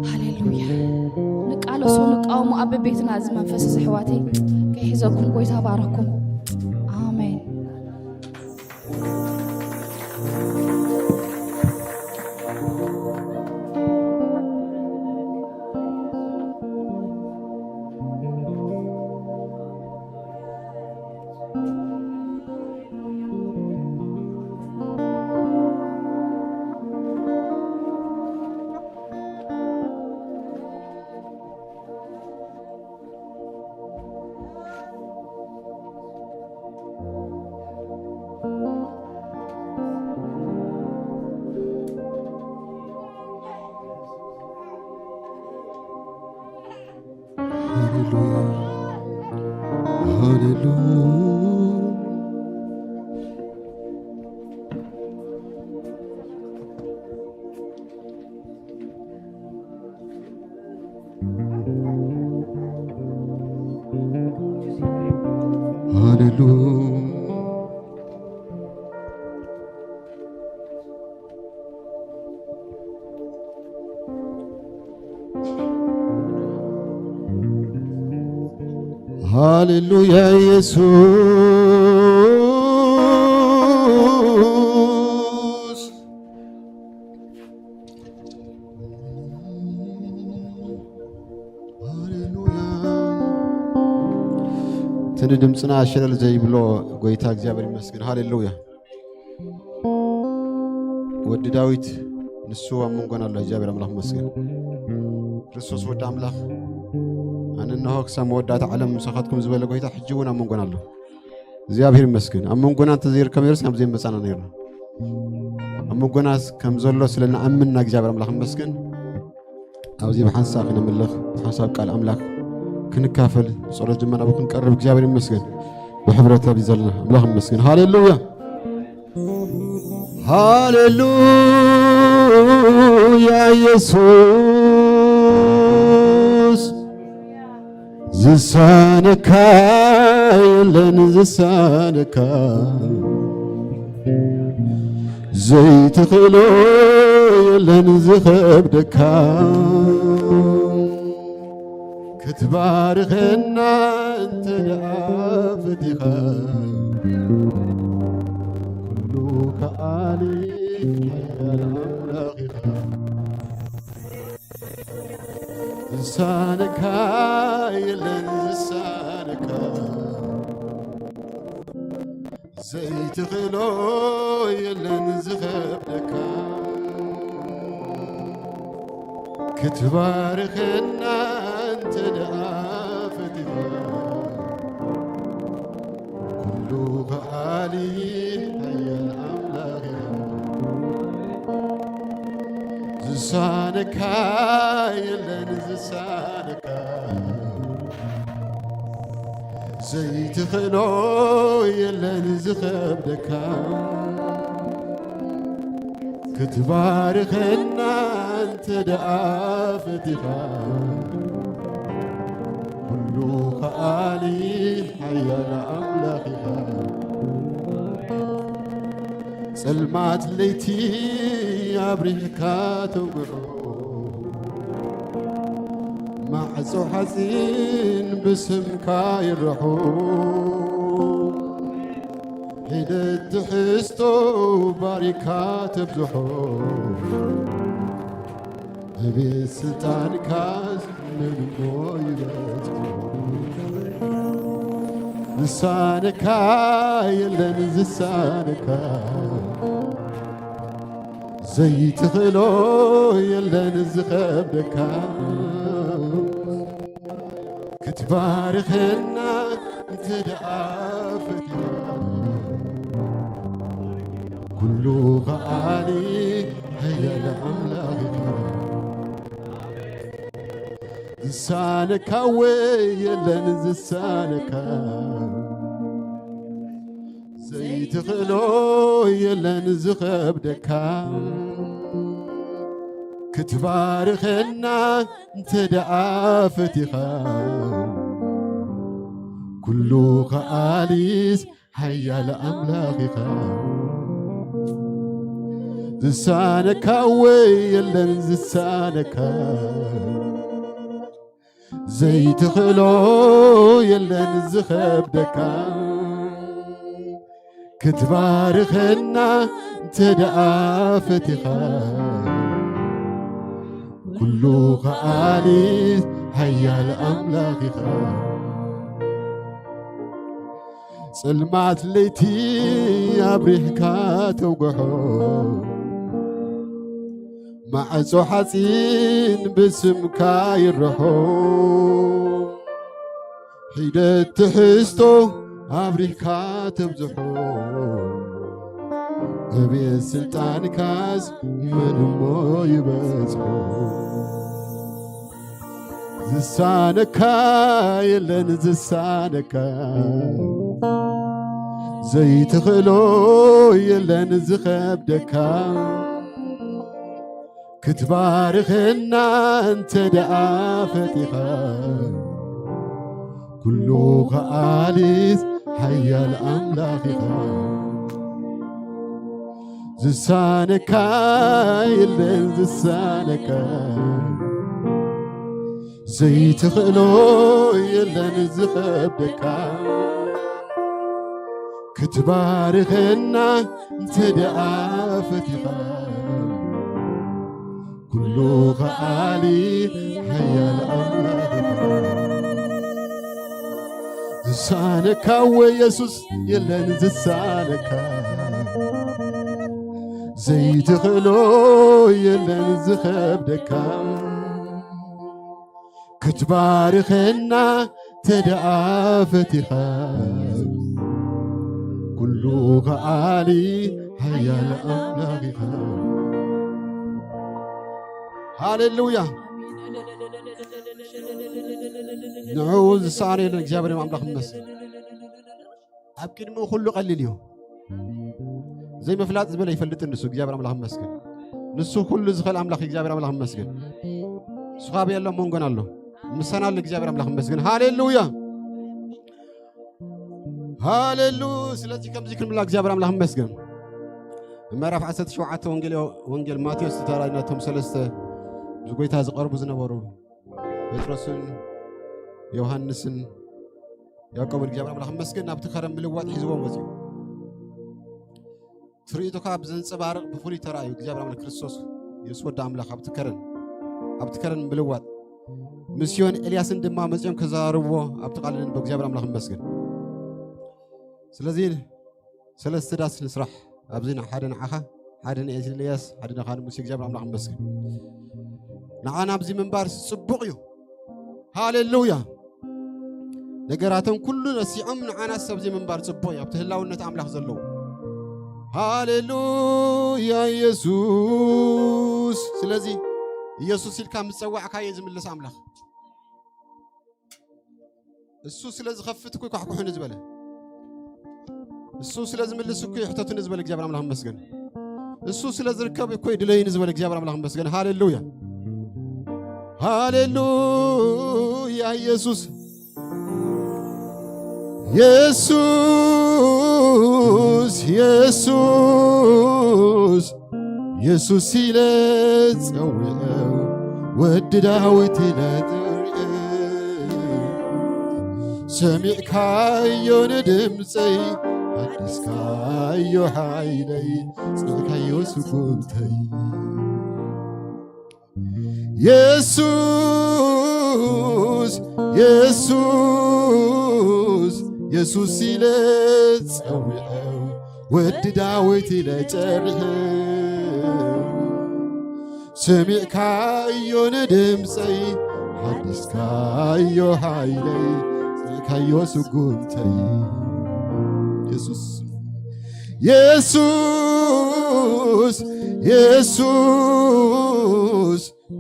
ሃሌሉያ። ንቃለሶ ንቃወሞ ኣብ ቤትና እዚ መንፈስ እዚ ኣሕዋተይ ከይሕዘኩም። ጎይታ ባረኩም። ኣሜን። ሃሌሉያ፣ ሃሌሉያ። ሃሌሉያ። ሃሌሉያ ኢየሱስ። ሃሌሉያ። እቲ ንድምፅና ሸለል ዘይብሎ ጎይታ እግዚኣብሔር ይመስገን። ሃሌሉያ። ወዲ ዳዊት ንሱ ኣብ መንጎና ኣሎ። እግዚኣብሔር ኣምላኽ ይመስገን። ክርስቶስ ወዲ ኣምላኽ፣ ኣነ እንሆ ክሳብ መወዳእታ ዓለም ምሳኻትኩም ዝበለ ጎይታ ሕጂ እውን ኣብ መንጎና ኣሎ። እግዚኣብሔር ይመስገን። ኣብ መንጎና እንተዘይርከብ ነይርስ ናብ ዘይመጻና ነይርና። ኣብ መንጎና ከም ዘሎ ስለ ንኣምን ንእግዚኣብሔር ኣምላኽ ይመስገን። ኣብዚ ብሓንሳብ ክነምልኽ፣ ብሓንሳብ ቃል ኣምላኽ ክንካፈል፣ ብጸሎት ድማ ናብኡ ክንቀርብ እግዚኣብሔር ይመስገን። ብሕብረት ኣብዚ ዘለና ኣምላኽ ይመስገን። ሃሌሉያ። ሃሌሉያ ኢየሱስ፣ ዝሳነካ የለን ዝሳነካ፣ ዘይትኽእሎ የለን ዝኸብደካ። ክትባርኸና እንተ ደኣ ፈቲኻ፣ ኩሉ ከኣሊ ሓያል ኣምላኽ ኢኻ። ዝሳነካ የለን ዝሳነካ፣ ዘይትኽእሎ የለን ዝኸብደካ። ክትባርኸና እንተ ደኣ ፈቲኻ፣ ኩሉ ከኣሊ ሓያል ኣምላኽ ኢኻ። ዝሳነካ የለን ዝሳነካ፣ ዘይትኽእሎ የለን ዝኸብደካ። ክትባርኸና እንተ ደኣ ፈቲኻ፣ ኩሉ ከኣሊ ሓያል ኣምላኽ ኢኻ። ጸልማት ለይቲ ኣብሪህካ ተውግሖ፣ ማዕጾ ሓጺን ብስምካ ይርሖ። ሒደት ትሕዝቶ ባሪካ ተብዝሖ፣ ኣቤት ስልጣንካስ ምን እሞ ይበዝሖ። ዝሳነካ የለን ዝሳነካ፣ ዘይትኽእሎ የለን ዝኸብደካ። ክትባርኸና እንተ ደኣ ፈቲኻ፣ ኩሉ ከኣሊ ሓያል ኣምላኽ ኢኻ። ዝሳነካ ወይ የለን ዝሳነካ፣ ዘይትኽእሎ የለን ዝኸብደካ። ክትባርኸና እንተ ደኣ ፈቲኻ፣ ኩሉ ከኣሊስ ሓያል ኣምላኽ ኢኻ። ዝሳነካ ወይ የለን ዝሳነካ፣ ዘይትኽእሎ የለን ዝኸብደካ። ክትባርኸና እንተ ደኣ ፈቲኻ፣ ኩሉ ከኣሊ ሓያል ኣምላኽ ኢኻ። ጸልማት ለይቲ ኣብሪህካ ተውግሖ፣ ማዕጾ ሓጺን ብስምካ ይርሖ። ሒደት ትሕዝቶ ኣብሪህካ ተብዝሖ፣ ዕብየት ስልጣንካስ መን እሞ ይበጽሖ። ዝሳነካ የለን ዝሳነካ፣ ዘይትኽእሎ የለን ዝኸብደካ። ክትባርኸና እንተ ደኣ ፈቲኻ፣ ኩሉ ከኣሊስ ሓያል ኣምላኽ ኢኻ። ዝሳነካ የለን ዝሳነካ፣ ዘይትኽእሎ የለን ዝኸብደካ። ክትባርኸና እንተ ደኣ ፈቲኻ፣ ኩሉ ከኣሊ ሓያል ኣምላኽ ኢኻ። ዝሳነካ ወይ የሱስ የለን ዝሳነካ፣ ዘይትኽእሎ የለን ዝኸብደካ። ክትባርከና ተደኣ ፈቲኻ፣ ኩሉ ከኣሊ ሓያል ኣምላኽ ኢኻ። ሃሌሉያ። ንዕኡ ዝሰኣኖ የለን። እግዚኣብሔር ኣምላኽ ይመስገን። ኣብ ቅድሚኡ ኩሉ ቀሊል እዩ። ዘይምፍላጥ ዝበለ ይፈልጥን ንሱ እግዚኣብሔር ኣምላኽ ይመስገን። ንሱ ኩሉ ዝኽእል ኣምላኽ እግዚኣብሔር ኣምላኽ ይመስገን። ንሱ ካብ የሎ መንጎን ኣሎ። ምሳና ኣሎ እግዚኣብሔር ኣምላኽ ይመስገን። ሃሌሉያ። ሃሌሉ። ስለዚ ከምዚ ክንብላ እግዚኣብሔር ኣምላኽ ይመስገን። ምዕራፍ ዓሰርተ ሸውዓተ ወንጌል፣ ወንጌል ማቴዎስ ተራእዩ ናቶም ሰለስተ ብጎይታ ዝቐርቡ ዝነበሩ ጴጥሮስን ዮሃንስን ያዕቆብን እግዚኣብሔር ኣምላኽ ይመስገን ናብቲ ከረን ምልዋጥ ሒዝዎ መፅኡ። ትርኢቱ ካብ ዘንጸባርቕ ብፍሉይ ተራእዩ እግዚኣብሔር ኣምላኽ ክርስቶስ የሱስ ወዲ ኣምላኽ ኣብቲ ከረን፣ ኣብቲ ከረን ምልዋጥ ምስዮን ኤልያስን ድማ መጺኦም ከዘራርብዎ ኣብቲ ቃል ንንበብ እግዚኣብሔር ኣምላኽ ይመስገን። ስለዚ ሰለስተ ዳስ ንስራሕ ኣብዚ ሓደ ንዓኻ፣ ሓደ ንኤልያስ፣ ሓደ ንኻን ሙሴ እግዚኣብሔር ኣምላኽ ይመስገን። ንዓና ኣብዚ ምንባር ጽቡቕ እዩ። ሃሌሉያ። ነገራቶም ኩሉ ረሲዖም ንዓና ኣብዚ ምንባር ጽቡቕ እዩ። ኣብቲ ህላውነት ኣምላኽ ዘለዉ። ሃሌሉያ ኢየሱስ። ስለዚ ኢየሱስ ኢልካ ምስ ጸዋዕካዮ ዝምልስ ኣምላኽ። እሱ ስለ ዝኸፍት እኮ ይኳሕኩሕኒ ዝበለ። እሱ ስለ ዝምልስ እኮ ይሕተቱኒ ዝበለ እግዚኣብሔር ኣምላኽ ይመስገን። እሱ ስለ ዝርከብ እኮ ይድለይኒ ዝበለ እግዚኣብሔር ኣምላኽ ይመስገን። ሃሌሉያ። ሃሌሉያ ኢየሱስ። የሱስ፣ የሱስ፣ የሱስ ኢለ ጸዊዐው፣ ወዲ ዳዊት ኢለ ጥሪዐው። ሰሚዕካዮ ንድምጸይ፣ ሓዲስካዮ ሓይለይ፣ ጽልካዮ ስጉምተይ። የሱስ፣ የሱስ፣ የሱስ ኢለ ጸዊዐው፣ ወዲ ዳዊት ኢለ ጸሪሐው። ሰሚዕካዮ ንድምጸይ፣ ሓዲስካዮ ሓይለይ፣ ጽልካዮ ስጉምተይ። የሱስ፣ የሱስ፣ የሱስ፣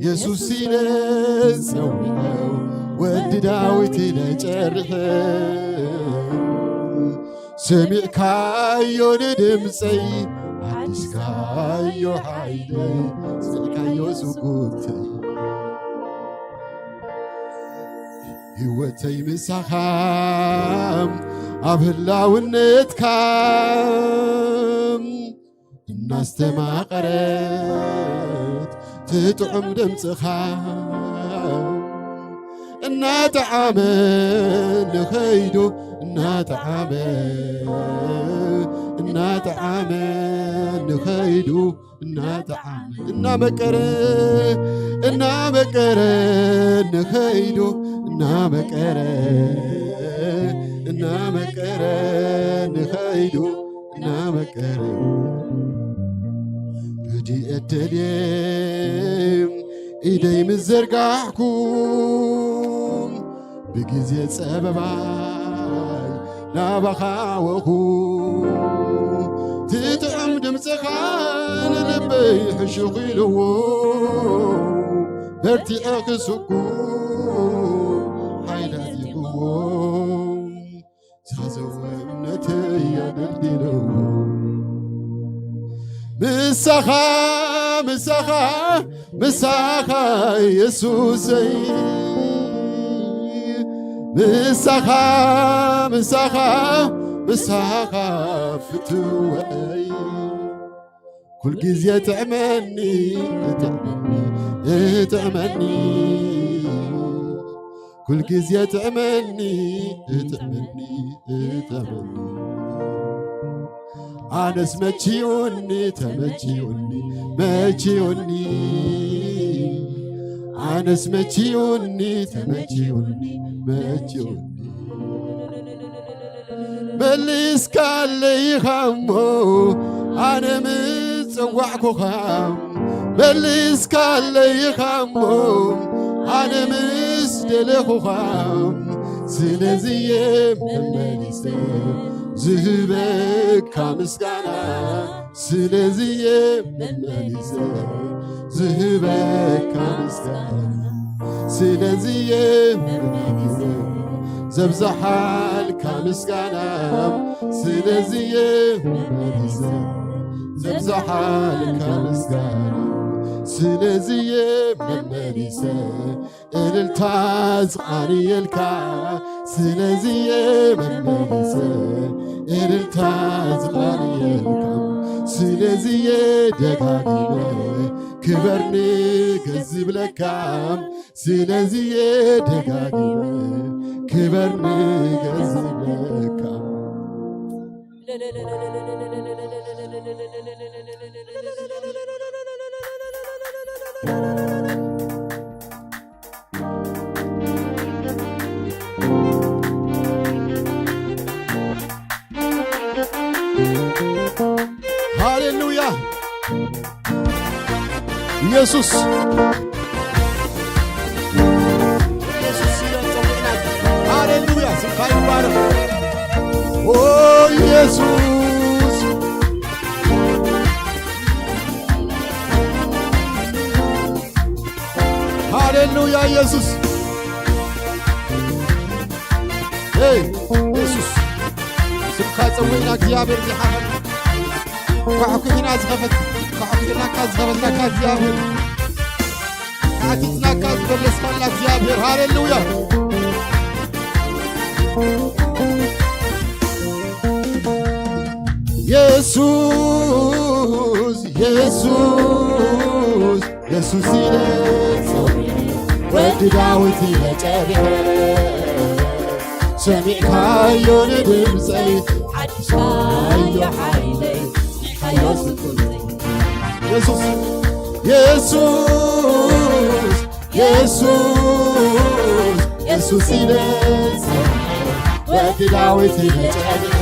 የሱስ ኢለ ጸዊዐው፣ ወዲ ዳዊት ኢለ ጸሪሐው። ሰሚዕካዮ ንድምጸይ፣ ሓዲስካዮ ሓይለይ፣ ጽልካዮ ስጉምተይ። ህይወተይ ምሳኻ ኣብ ህላውነትካ እናስተማቐረት ትጥዑም ድምፅኻ እናጠዓመ ንኸይዱ፣ እናጠዓመ፣ እናጠዓመ ንኸይዱ፣ እናጠዓመ፣ እናመቀረ፣ እናመቀረ ንኸይዱ፣ እናመቀረ፣ እናመቀረ ንኸይዱ፣ እናመቀረ ረድኤት ደልየ ኢደይ ምዘርጋሕኩ ብግዜ ጸበባይ ናባኻ ወኹ ትጥዕም ድምፅኻ ንልበይ ሕሹኽ ኢልዎ በርቲዐ ክስጉ ሓይላት ይህብዎ ዛዘወ እምነተይ ኣደልዲለዎ ምሳኻ ምሳኻ ምሳኻ የሱሰይ ምሳኻ ምሳኻ ምሳኻ ፍትወይ ኩልግዜ ጥዕመኒ ጥዕመኒ ጥዕመኒ ኩልግዜ ጥዕመኒ ጥዕመኒ ጥዕመኒ ኣነስ መችኡኒ ተመችኡኒ መችኡኒ ኣነስ መችኡኒ ተመችኡኒ መችኡኒ መሊስካለይ ኢኻ እሞ ኣነ ምስ ጸዋዕኩኻ መሊስካለይ ኢኻ እሞ ኣነ ምስ ደለኹኻ። ስለዚየ መመሊሰ ዝህበካ ምስጋና፣ ስለዚየ መመሊሰ ዝህበካ ምስጋና፣ ስለዚየ መመሊሰ ዘብዝሓልካ ምስጋና፣ ስለዚየ መመሊሰ ዘብዝሓልካ ምስጋና፣ ስለዚየ መመሊሰ እልልታ ዝቓንየልካ፣ ስለዚየ መመሊሰ እልልታ ዝቓንየልካ፣ ስለዚየ ደጋጊመ ክበር ንገስ ዝብለካ፣ ስለዚየ ደጋጊመ ክበር ንገስ ዝብለካ። ሃሌሉያ። ኢየሱስ፣ ኢየሱስ ኢለ ጸዊዕና። ሃሌሉያ፣ ስምካ ይባረክ። ኦ ኢየሱስ፣ ሃሌሉያ ኢየሱስ። ሄይ ኢየሱስ፣ ስምካ ጸዊዕና እግዚኣብሔር ዝሓፈት፣ ኳሕኩሒና ዝኸፈት፣ ኳሕኩሒናካ ዝኸፈትናካ እግዚኣብሔር፣ ሓቲትናካ ዝመለስካና እግዚኣብሔር። ሃሌሉያ። ኢየሱስ፣ ኢየሱስ፣ ኢየሱስ ኢለ ጸዊዐ፣ ወዲ ዳዊት ኢለ ጸዊዐ፣ ሰሚዕካዮ ንድምጸይ፣ ሓድሽካዮ ሓይለይ፣ ሰሚዕካዮ ስንኩለይ። ኢየሱስ፣ ኢየሱስ፣ ኢየሱስ፣ ኢየሱስ ኢለ ጸዊዐ፣ ወዲ ዳዊት ኢለ ጸዊዐ፣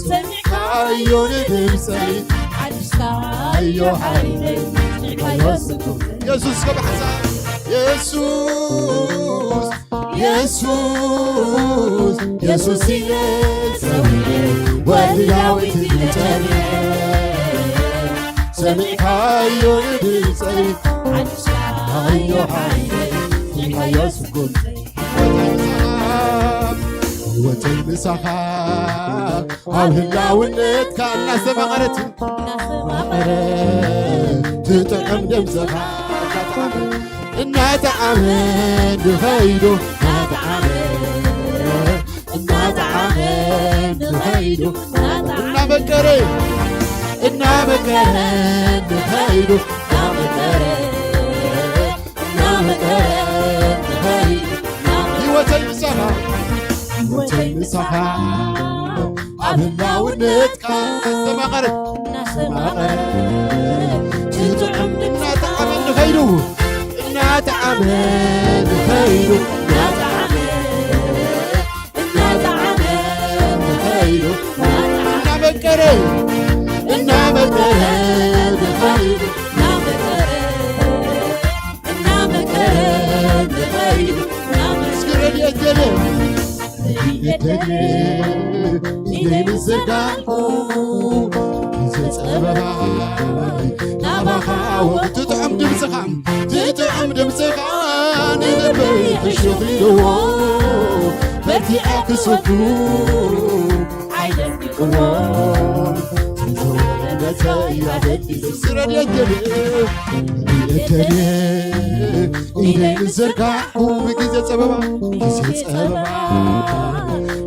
ሰሚዕካዮ ንድምጸይ፣ ሓድሽካዮ ሓይለይ፣ ሰሚዕካዮ ስንኩለይ። ኢየሱስ ከብሓሳ፣ ኢየሱስ፣ ኢየሱስ፣ ኢየሱስ ኢለ ጸዊዐ፣ ወዲ ዳዊት ኢለ ጸዊዐ፣ ሰሚዕካዮ ንድምጸይ፣ ሓድሽካዮ ሓይለይ፣ ሰሚዕካዮ ስንኩለይ። ህይወተይ ምሳኻ ኣብ ህላውነትካ እናስተማቐረት፣ እናስተማቐረት ትጥዕም ድምፅኻ እናጠዓመ፣ እናጠዓመ ንኸይዱ፣ እናጠዓመ፣ እናጠዓመ ንኸይዱ፣ እናጠዓመ፣ እናመቀረ፣ እናመቀረ ንኸይዱ፣ እናመቀረ፣ እናመቀረ ንኸይዱ፣ እናመቀረ። ህይወተይ ምሳኻ፣ ህይወተይ ምሳኻ ኣብ ህላውነትካ እናስተማቐረ፣ እናስተማቐረ ትጥዕም እናጠዓመ ንኸይዱ፣ እናጠዓመ ንኸይዱ፣ እናጠዓመ፣ እናጠዓመ ንኸይዱ፣ እናመቀረ፣ እናመቀረ ንኸይዱ፣ እናመቀረ፣ እናመቀረ ንኸይዱ፣ እናመቀረ። እስኪ ረድኤት ገለ፣ ረድኤት ገለ ኢደይ ምስ ዘርጋሕኩ፣ ግዜ ጸበባይ ናባኻ ወ-፣ ትጥዕም ድምፅኻ፣ ትጥዕም ድምፅኻ ንልበይ ሕሹኽ ኢልዎ፣ በርቲዐ ክሰጉ ኣይደንግዎ። ተዘወረተይ ኣበዲሱ ረድኤት ገለ፣ ረድኤት ገለ ኢደይ ምስ ዘርጋሕኩ፣ ብግዜ ጸበባ፣ ግዜ ጸበባ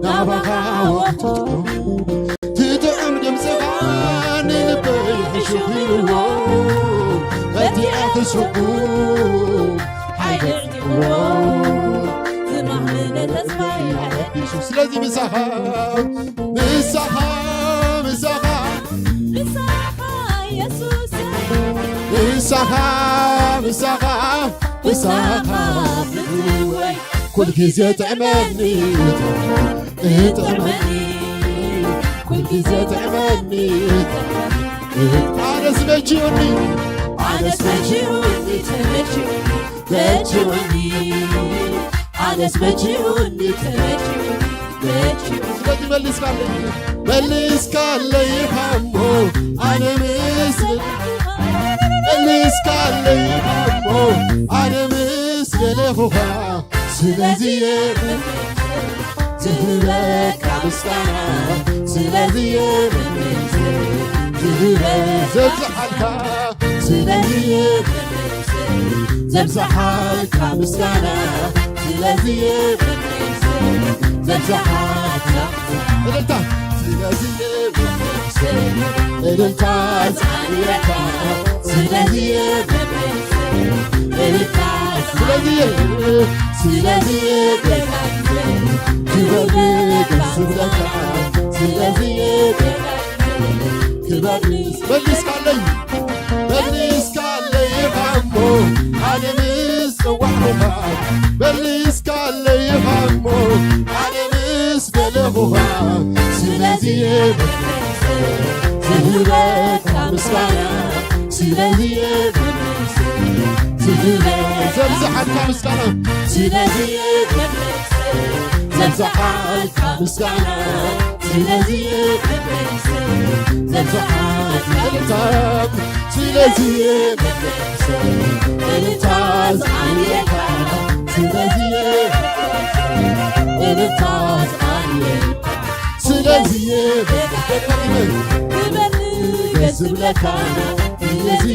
ናባኻ ወ-፣ ትጥዕም ድምፅኻ ንልበይ ሕሹኽ ኢልዎ፣ በርቲዐ ክሰጉ ሓይሊ ኣዕጢቕዎ፣ ዝማዕበለ ተስፋይ ኣሐዲሱ። ስለዚ ምሳኻ፣ ምሳኻ፣ ምሳኻ፣ ምሳኻ የሱስ፣ ምሳኻ፣ ምሳኻ፣ ምሳኻ ፍቅርወይ፣ ኩል ግዜ ጥዕመኒ፣ ጥዕመኒ፣ ኩል ግዜ ጥዕመኒ። ኣነስ መቺኡኒ፣ ኣነስ መቺኡኒ፣ ተመቺኡኒ። መችውኒ ኣነስ መችውኒ ተመችውኒ መችውኒ ስለዚ መሊስካለይ መሊስካለይ ሃሞ ኣነ ምስ መሊስካለይ ሃሞ ኣነ ምስ ዘለኹኻ ስለዚ ዝህበካ ምስጋና ስለዚ ዝህበ ዘብዝሓልካ ስለዚ ዘብዝሓልካ ምስጋና ስለዚ ዘብዝሓልካ እልልታ ስለዚ እልልታ ዝዓይነካ ስለዚ እልልታ ስለዚ ስለዚ ክበር ደስ ዝብለካ ስለዚ ክበር መሊስካለይ መሊስካለይ ሃሞ ኣነ ምስ ጸዋዕኩኻ መሊስካለይ ሃሞ ኣነ ምስ በለኹኻ ስለዚ ዝህበካ ምስጋና ስለዚ ዝህበ ዘብዝሓልካ ምስጋና ስለዚ ዘብዝሓልካ ምስጋና ስለዚ ዘብዝሓልካ እልልታ ስለዚ እልልታ ዝዓየካ ስለዚ እልልታ ዝዓየካ ስለዚ ደጋጊመ ክበርልገ ዝብለካ ስለዚ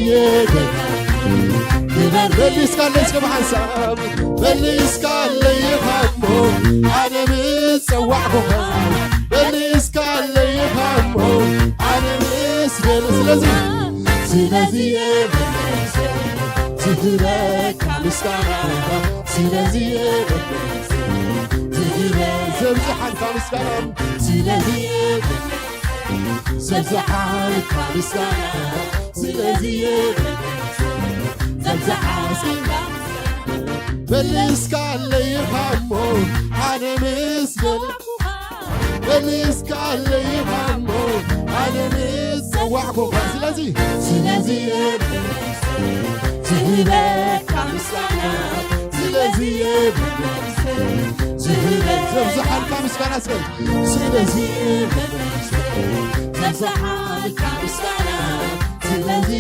ደጋጊመ ክበር መሊስካለይ እስከ ብሓንሳብ መሊስካለይ ሃሞ ኣነ ምስ ጸዋዕኩኻ መሊስካለይ ሃሞ ኣነ ምስ በለ ስለዚ ስለዚ ዝህበካ ምስጋና ስለዚ ዝህበ ዘብዝሓልካ ምስጋና ስለዚ ዘብዝሓልካ ምስጋና ስለዚ ዘብዝሓልካ መሊስካለይ ሃሞ ኣነ ምስ በለ መሊስካለይ ሃሞ ኣነ ምስ ጸዋዕኩኻ ስለዚ ስለዚ ዝህበካ ምስጋና ስለዚ ዝህበ ዘብዝሓልካ ምስጋና ስለ ስለዚ ዘብዝሓልካ ምስጋና ስለዚ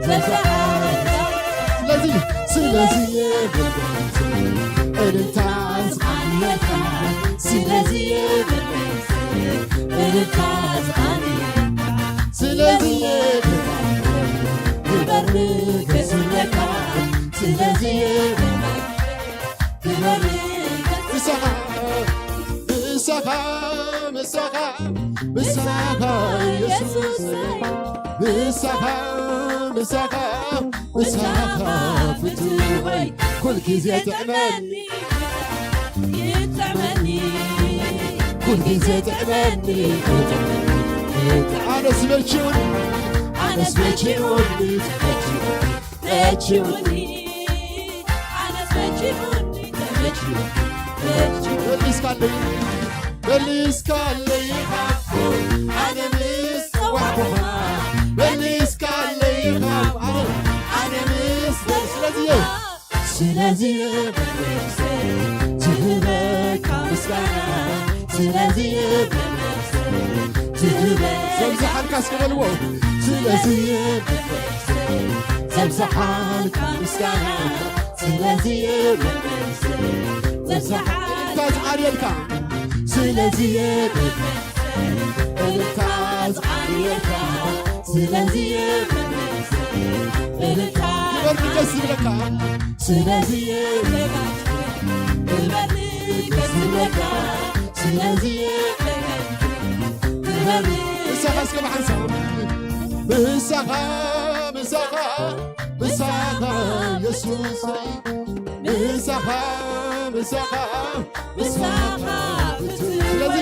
ዘብዝሓልካ ስለዚ ስለዚ እልልታ ዝዓየካ ስለዚ እልልታ ዝዓየካ ስለዚ ክበር ንገስለካ ስለዚ ክበር ንገስለካ ምሳኻ ምሳኻ ምሳኻ የሱስ ምሳኻ ምሳኻ ምሳኻ ፍትወይ ኩል ግዜ ጥዕመኒ ይጥዕመኒ ኩል ግዜ ጥዕመኒ ኣነስ መችውን ኣነስ መችውን መችውኒ ኣነስ መችውኒ ተመችውኒ መሊስካለይ መሊስካለይ ሃቦ ኣነ ምስ ጸዋዕኩኻ መሊስካለይ ሃብ ኣነ ኣነ ምስ ስለዚ ስለዚ ዝህበካ ምስጋና ስለዚ ዝህበ ዘብዝሓልካ እስከ በልዎ ስለዚ ዘብዝሓልካ ምስጋና ስለዚ ዘብዝሓልካ ዝዓርየልካ ስለዚ እልልታ ዝዓርየልካ ስለዚ እልልታ ክበር ደስ ይብለካ ስለዚ ክበር ደስ ይብለካ ስለዚ ክበር ምሳኻ እስከ ብሓንሳብ ምሳኻ ምሳኻ ምሳኻ የሱስ ምሳኻ ምሳኻ ምሳኻ ስለዚ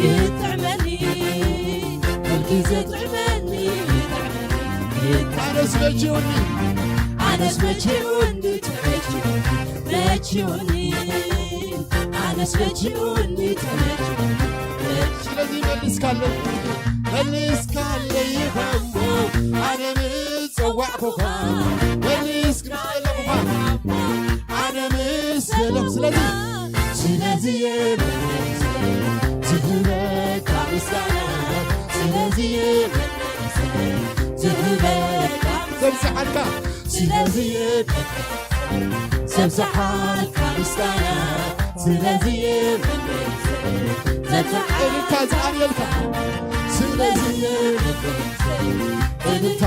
ይጥዕመኒ ኩልጊዜ ጥዕመኒ ኣነስ መችውኒ ኣነስ መችውኒ መችውኒ ኣነስ መችውኒ ስለዚ መልስካለይ መልስካለይ ይኸሞ ኣነ ጸዋዕኩኻ፣ መሊስካ ኣለኹኻ፣ ኣነ ምስ ደለኹ። ስለዚ፣ ስለዚ የመልሰ ዝህበካ ምስጋና፣ ስለዚ የመልሰ ዝህበካ ዘብዝሓልካ፣ ስለዚ የመልሰ ዘብዝሓልካ ምስጋና፣ ስለዚ የመልሰ ዘብዝሓልካ ዝኣርየልካ፣ ስለዚ የመልሰ እልልታ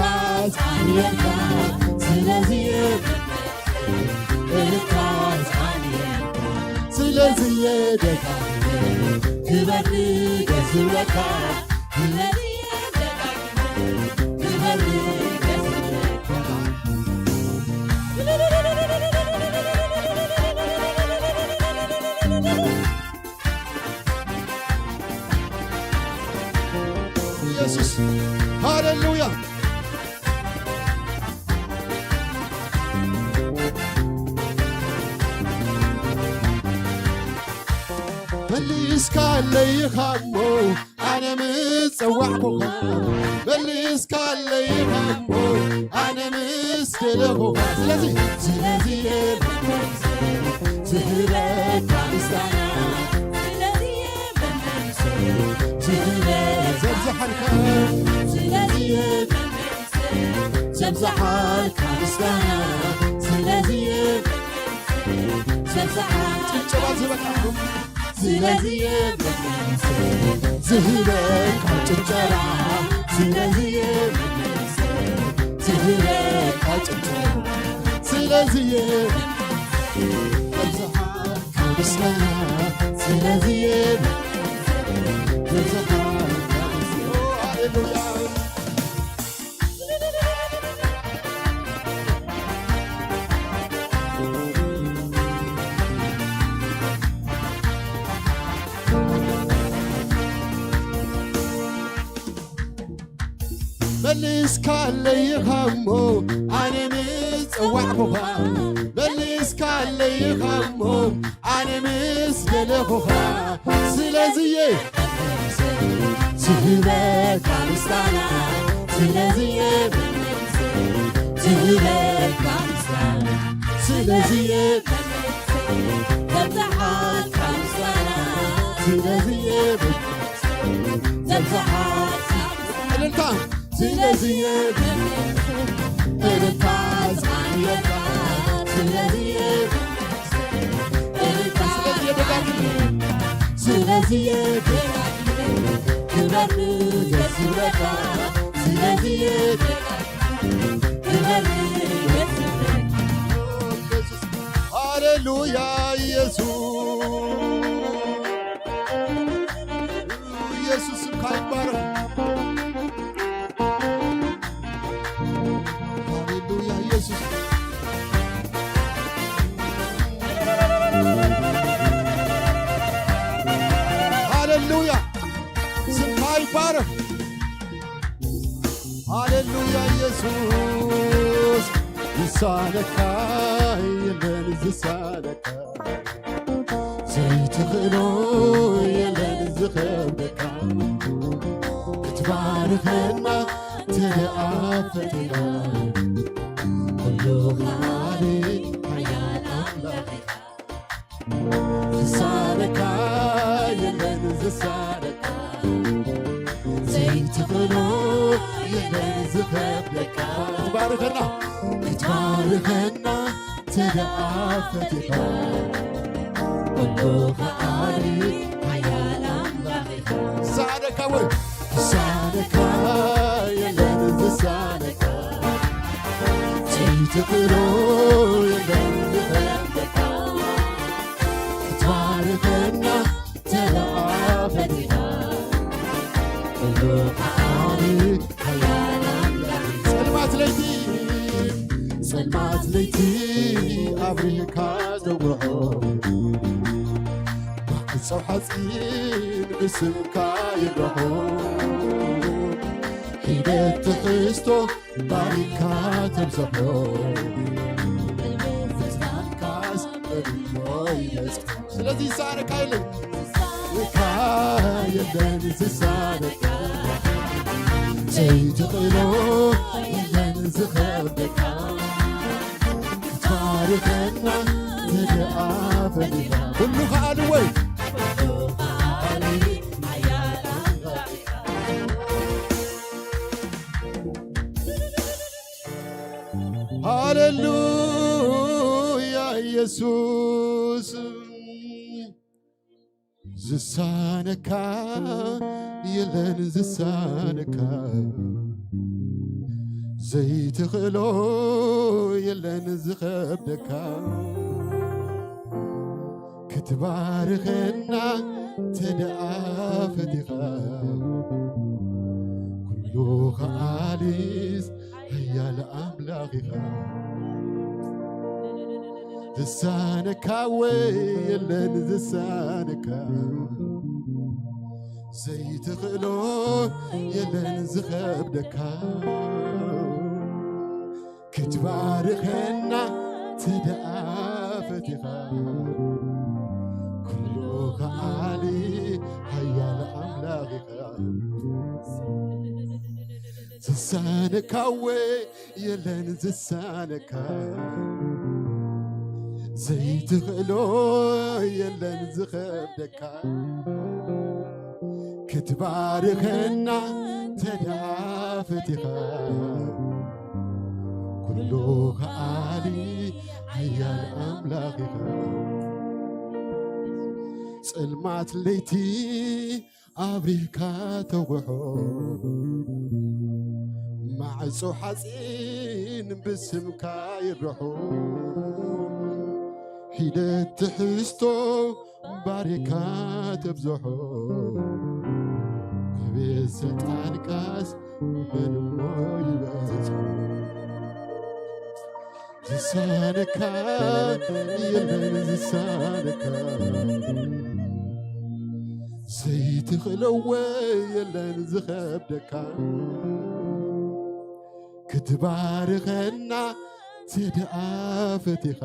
ዝዓብየልካ፣ ስለዚ እልልታ ዝዓብየልካ፣ ስለዚ የደጋግመ ክበሪ ገዝብረካ፣ ክበሪ የደጋግመ ክበሪ ገዝብረካ። ኢየሱስ ሃሌሉያ። መሊስካለይ ኢኻ እሞ ኣነ ምስ ጸዋዕኩኻ፣ መሊስካለይ ኢኻ እሞ ኣነ ምስ ደለኹኻ። ስለዚ፣ ስለዚ ዝህበካ ምስጋና፣ ስለዚ ዝህበካ ዘብዝሓልካ፣ ስለዚ ዘብዝሓልካ ምስጋና፣ ስለዚ ዘብዝሓልካ ጭብጨባ ዝህበካ፣ ስለዚ ዝህበካ ጭብጨባ፣ ስለዚ ዝህበካ ጭብጨባ፣ ስለዚ ዘብዝሓልካ ምስጋና፣ ስለዚ ዘብዝሓልካ ምስጋና። ሃሌሉያ። መሊስካለይ ኢኻ እሞ ኣነ ምስ ጸዋዕኩኻ፣ መሊስካለይ ኢኻ እሞ ኣነ ምስ ደለኹኻ፣ ስለዚየ ዝህበካ ምስጋና፣ ስለዚየ ዝህበካ ምስጋና፣ ስለዚየ ዘብዝሓልካ ምስጋና፣ ስለዚየ ዘብዝሓልካ እልልታ፣ ስለዚየ እልልታ ዝዓብየልካ፣ ስለዚየ እልልታ ስለዚየ ደጋግሜ፣ ስለዚየ ደጋግሜ ክበር ንገስ ይብለካ፣ ስለዚየ ደጋግሜ ክበር ንገስ ይብለካ። ሃሌሉያ ኢየሱስ፣ ኢየሱስ ስምካ ይባረክ። ሃሌሉያ ኢየሱስ። ሃሌሉያ ስምካ ይባረክ። ሃሌሉያ ኢየሱስ። ይሳነካ የለን ዝሳነካ፣ ዘይትኽእሎ የለን ዝኸብደካ፣ ክትባርኸና ተደኣ ፈቲኻ፣ ኩሉ ከኣሊ ሓያል ኣምላኽ ኢኻ። ዝሳነካ የለን ዝሳነካ፣ ዘይትኽእሎ የለን ዝኸብደካ፣ ክትባርኸና ክትባርኸና ተደኣ ፈቲኻ፣ ኩሉ ከኣሊ ሓያል ኣምላኽ ኢኻ። ዝሳነካ ወይ ዝሳነካ የለን ዝሳነካ፣ ዘይትኽእሎ የለን ዝኸብደካ፣ ክትባርኸና ተደኣ ፈቲኻ፣ ኩሉ ከኣሊ ሓያል ኣምላኽ። ጸልማት ለይቲ፣ ጸልማት ለይቲ ኣብሪህካ ዘውርሖ፣ ማዕጾ ሓጺን ብስምካ ይብርሆ፣ ሒደት ትሕዝቶ ባሪካ ተብዝሖ፣ መንፈስካስ በሪሆ ይበጽሖ። ስለዚ ይሳነካ የለን፣ ይሳነካ የለን ዝሳነካ፣ ዘይትኽእሎ የለን ዝኸብደካ ታሪኸና ተደኣ ፈቲኻ። ኩሉ ከኣሊ ወይ ሃሌሉያ ኢየሱስ። ዝሳነካ የለን ዝሳነካ፣ ዘይትኽእሎ የለን ዝኸብደካ። ክትባርኸና ተደኣ ፈቲኻ፣ ኩሉ ከኣሊስ ሓያል ኣምላኽ ኢኻ። ዝሳነካ ወይ የለን ዝሳነካ፣ ዘይትኽእሎ የለን ዝኸብደካ። ክትባርኸና ተደኣ ፈቲኻ፣ ኩሉ ከኣሊ ሓያል ኣምላኽ ኢኻ። ዝሳነካ ወይ የለን ዝሳነካ፣ ዘይትኽእሎ የለን ዝኸብደካ። ክትባርኸና ተደኣ ፈቲኻ፣ ኩሉ ከኣሊ ሓያል ኣምላኽ ኢኻ። ጸልማት ለይቲ ኣብሪህካ ተውሖ፣ ማዕጾ ሓጺን ብስምካ ይርሖ። ሒደት ትሕዝቶ ባሪካ ተብዝሖ፣ ኣቤት ስልጣንካስ መን እሞ ይበጽሖ። ዝሳነካ የለን ዝሳነካ፣ ዘይትኽእለዎ የለን ዝኸብደካ። ክትባርኸና ተደኣ ፈቲኻ፣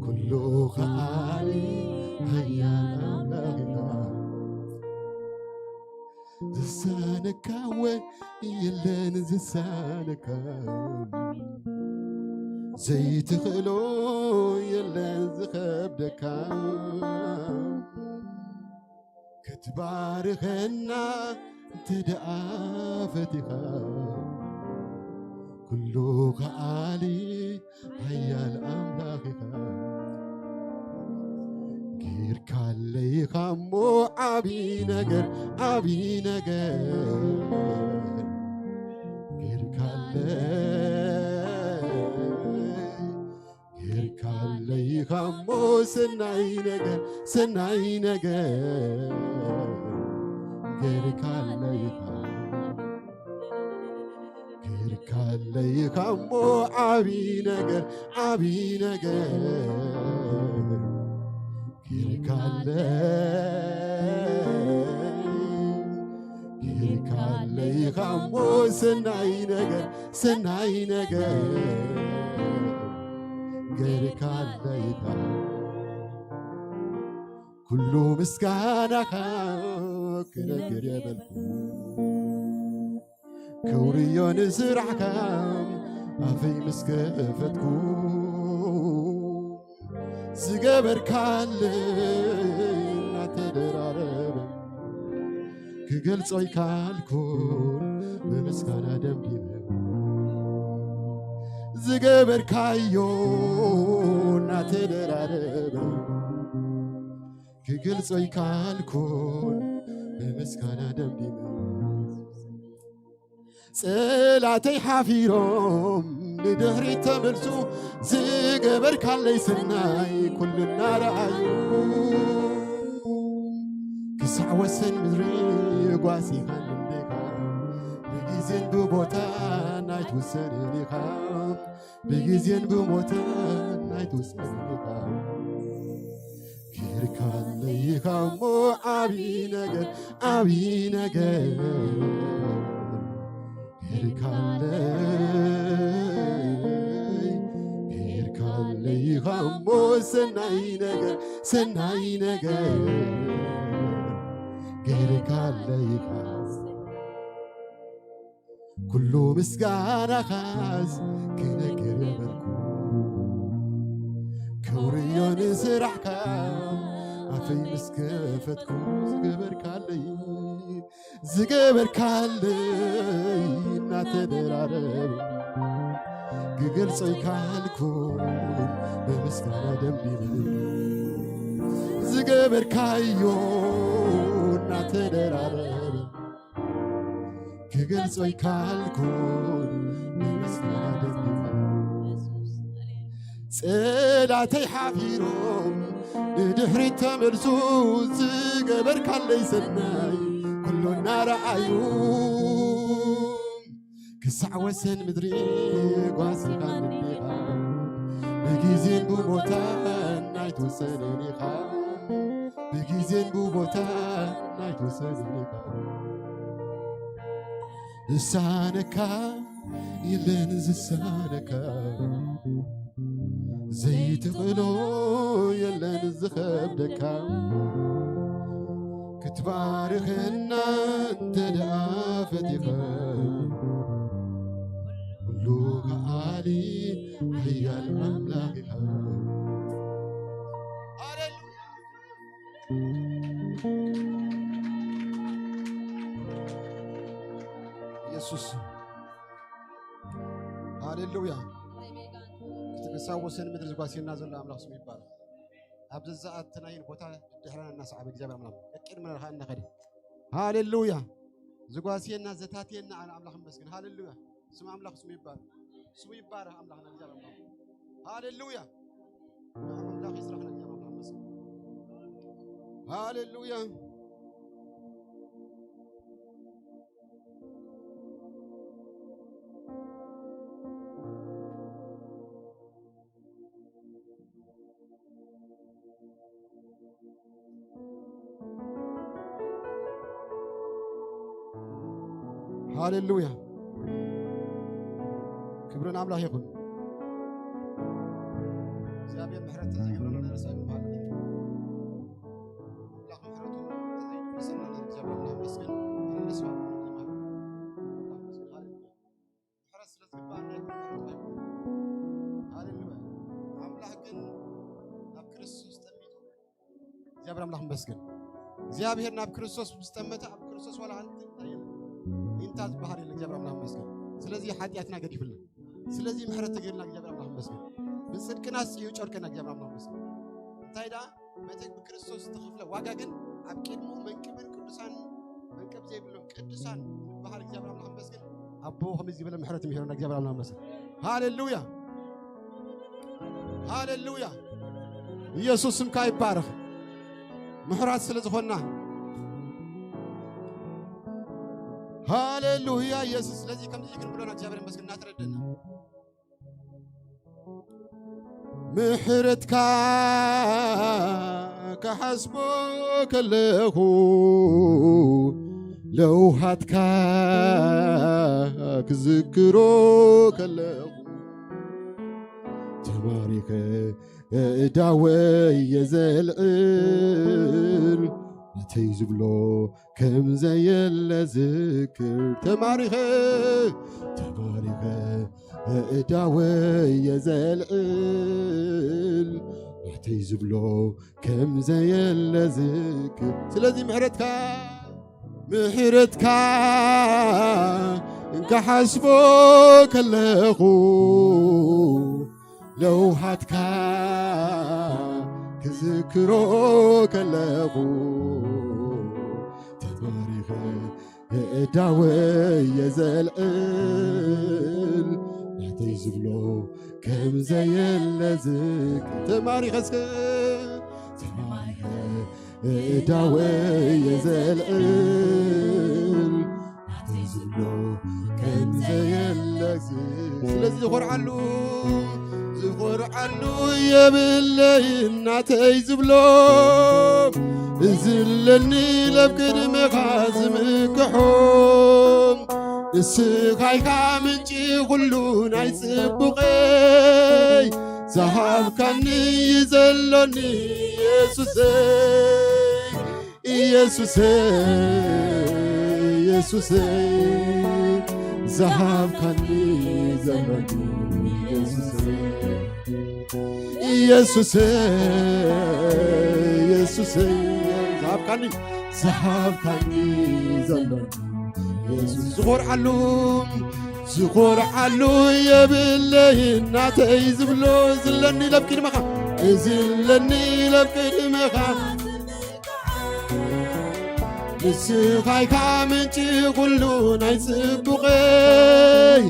ኩሉ ከኣሊ ሓያል ኣምላኽ ኢኻ። ዝሳነካ ወይ የለን ዝሳነካ፣ ዘይትኽእሎ የለን ዝኸብደካ። ክትባርኸና እንተ ደኣ ፈቲኻ፣ ኩሉ ከኣሊ ሓያል ኣምላኽ ኢኻ። ጌርካለይ ኢኻ እሞ ዓቢ ነገር፣ ዓቢ ነገር ጌርካለይ። ጌርካለይ ኢኻ እሞ ሰናይ ነገር፣ ሰናይ ነገር ጌርካለይ ኢኻ። ጌርካለይ ኢኻ እሞ ዓቢ ነገር፣ ዓቢ ነገር ጌርካለይ። ጌርካለይ ኢኻ እሞ ሰናይ ነገር፣ ሰናይ ነገር ጌርካለይ ኢኻ። ኩሉ ምስጋናኻ ክነግር የበልኩ፣ ክብርዮ ንስራሕካ ኣፈይ ምስ ከፈትኩ። ዝገበርካለይ እናተደራረበ ክገልጾ ኣይካልኩን ብምስጋና ደምዲመ። ዝገበርካዮ እናተደራረበ ክገልጾ ኣይካልኩን ብምስጋና ደምዲመ። ጸላተይ ሓፊሮም ንድሕሪት ተመልሱ፣ ዝገበርካለይ ሰናይ ኩሉ እናረኣዩ። ክሳዕ ወሰን ምድሪ ጓሲኻን እንዴኻ፣ ብግዜን ብቦታን ኣይትውሰንን ኢኻ፣ ብግዜን ብቦታን ኣይትውሰንን ኢኻ። ጌርካለይ ኢኻ እሞ ዓቢ ነገር፣ ዓቢ ነገር ጌርካለይ። ጌርካለይ ኢኻ እሞ ሰናይ ነገር፣ ሰናይ ነገር ጌርካለይ ኢኻ። ኩሉ ምስጋናኻስ ክነግር የበልኩ። ከውርዮ ንስራሕካ ኣፈይ ምስ ከፈትኩ፣ ዝገበርካለይ፣ ዝገበርካለይ እናተደራረበ፣ ክገልጾ ኣይከኣልኩን ብምስጋና ደምዲመ። ዝገበርካዮ እናተደራረበ፣ ክገልጾ ኣይከኣልኩን ብምስጋና ደምዲመ። ጸላእተይ ሓፊሮም ንድሕሪት ተመልሱ፣ ዝገበርካለይ ሰናይ ኩሉ እናረኣዩ። ክሳዕ ወሰን ምድሪ ጓሲኻኒ ዲኻ፣ ብግዜን ብቦታን ኣይትውሰንን ኢኻ፣ ብግዜን ብቦታን ኣይትውሰንን ኢኻ። ዝሳነካ የለን ዝሳነካ፣ ዘይትኽእሎ የለን ዝኸብደካ፣ ክትባርኸና እንተ ደኣ ፈቲኻ፣ ኩሉ ከኣሊ ሓያል ኣምላኽ ኢኻ። ሃሌሉያ። ኢየሱስ። ሃሌሉያ። ክሳብ ወሰን ምድሪ ዝጓስየና ዘሎ ኣምላኽ ስሙ ይባረክ። ኣብዚ ዝኣተናይን ቦታ ድሕረና እናሰዓበ እግዚኣብሔር ኣምላኽ ቀቂድመና ከኣ እናኸደ። ሃሌሉያ። ዝጓስየና ዘታትየና ኣነ ኣምላኽ ይመስገን። ሃሌሉያ። ስም ኣምላኽ ስሙ ይባረክ። ስሙ ይባረክ ኣምላኽና እግዚኣብሔር ኣምላኽ። ሃሌሉያ። ንዑ ኣምላኽ ይስራሕና እግዚኣብሔር ኣምላኽ ይመስገን። ሃሌሉያ። ሃሌሉያ። ክብሪ ንኣምላኽ ይኹን። እግዚኣብሔር ምሕረት ተዘይገብረና ነርሳ ይበሃል። ኣምላኽ ምሕረቱ ተዘይመሰልና ነር እግዚኣብሔር ኣምላኽ ይመስገን። ኣነ ንስማ ምሕረት ስለ ዝግባኣና ይኹን፣ ምሕረቱ ኣይኮነን። ሃሌሉያ። ኣምላኽ ግን ናብ ክርስቶስ ጠሚቱ። እግዚኣብሔር ኣምላኽ ይመስገን። እግዚኣብሔር ናብ ክርስቶስ ምስ ጠመተ ኣብ ክርስቶስ ዋላ ሓንቲ እንታይ የለን። ኢንታ ዝበሃል የለን። እግዚኣብሔር ኣምላኽ ይመስገን። ስለዚ ሓጢኣትና ገዲፍልና። ስለዚ ምሕረት ተገይርልና እግዚኣብሔር ኣምላኽ ይመስገን። ብጽድቅና ጽዩ ጨርቅና እግዚኣብሔር ኣምላኽ ይመስገን። እንታይ ደኣ በቲ ብክርስቶስ ዝተኸፍለ ዋጋ ግን ኣብ ቅድሚኡ መንቅብን ቅዱሳን መንቅብ ዘይብሎም ቅዱሳን ዝበሃል እግዚኣብሔር ኣምላኽ ይመስገን። ኣቦ ከመይ ዝበለ ምሕረት ምሂሩና እግዚኣብሔር ኣምላኽ ይመስገን። ሃሌሉያ። ሃሌሉያ። ኢየሱስ ስምካ ይባረኽ። ምሕራት ስለ ዝኾንና። ሃሌሉያ ኢየሱስ። ስለዚ ከምዚ ክንብሎና እግዚኣብሔር ይመስገን እናተረደና። ምሕረትካ ክሓስቦ ከለኹ ለውሃትካ ክዝክሮ ከለኹ ተማሪኸ እዳወይ የዘልዕል ነተይ ዝብሎ ከም ዘየለ ዝክር ተማሪኸ ተማሪኸ እዳወይ የዘልዕል ነተይ ዝብሎ ከም ዘየለ ዝክር ስለዚ ምሕረትካ ምሕረትካ እንካሓስቦ ከለኹ ለውሃትካ ክዝክሮ ከለኹ ተማሪኸ እዳወይ የዘልዕል ናተይ ዝብሎ ከም ዘየለ ዝክ ተማሪኸ እስከ ተማሪኸ እዳወይ የዘልዕል ናተይ ዝብሎ ከም ዘየለ ዝክ ስለዚ ዝኾርዓሉ ዝኾርዓሉ የብለይ ናተይ ዝብሎ እዝለኒ ለብ ቅድመኻ ዝምክሖ ንስኻ ኢኻ ምንጪ ኩሉ ናይ ጽቡቐይ ዝሃብካኒ ዘሎኒ ኢየሱሰይ ኢየሱሰይ ኢየሱሰይ ዝሃብካኒ ዘሎኒ ኢየሱሰይ፣ ኢየሱሰይ፣ ኢየሱሰይ፣ ዝሃብካኒ፣ ዝሃብካኒ ዘሎኒ ኢየሱስ፣ ዝኾርዓሉ፣ ዝኾርዓሉ የብለይ ናተይ ዝብሎ፣ ዝለኒ ለብ ቅድመኻ፣ ዝለኒ ለብ ቅድመኻ። ንስኻ ኢኻ ምንጪ ኩሉ ናይ ጽቡቐይ፣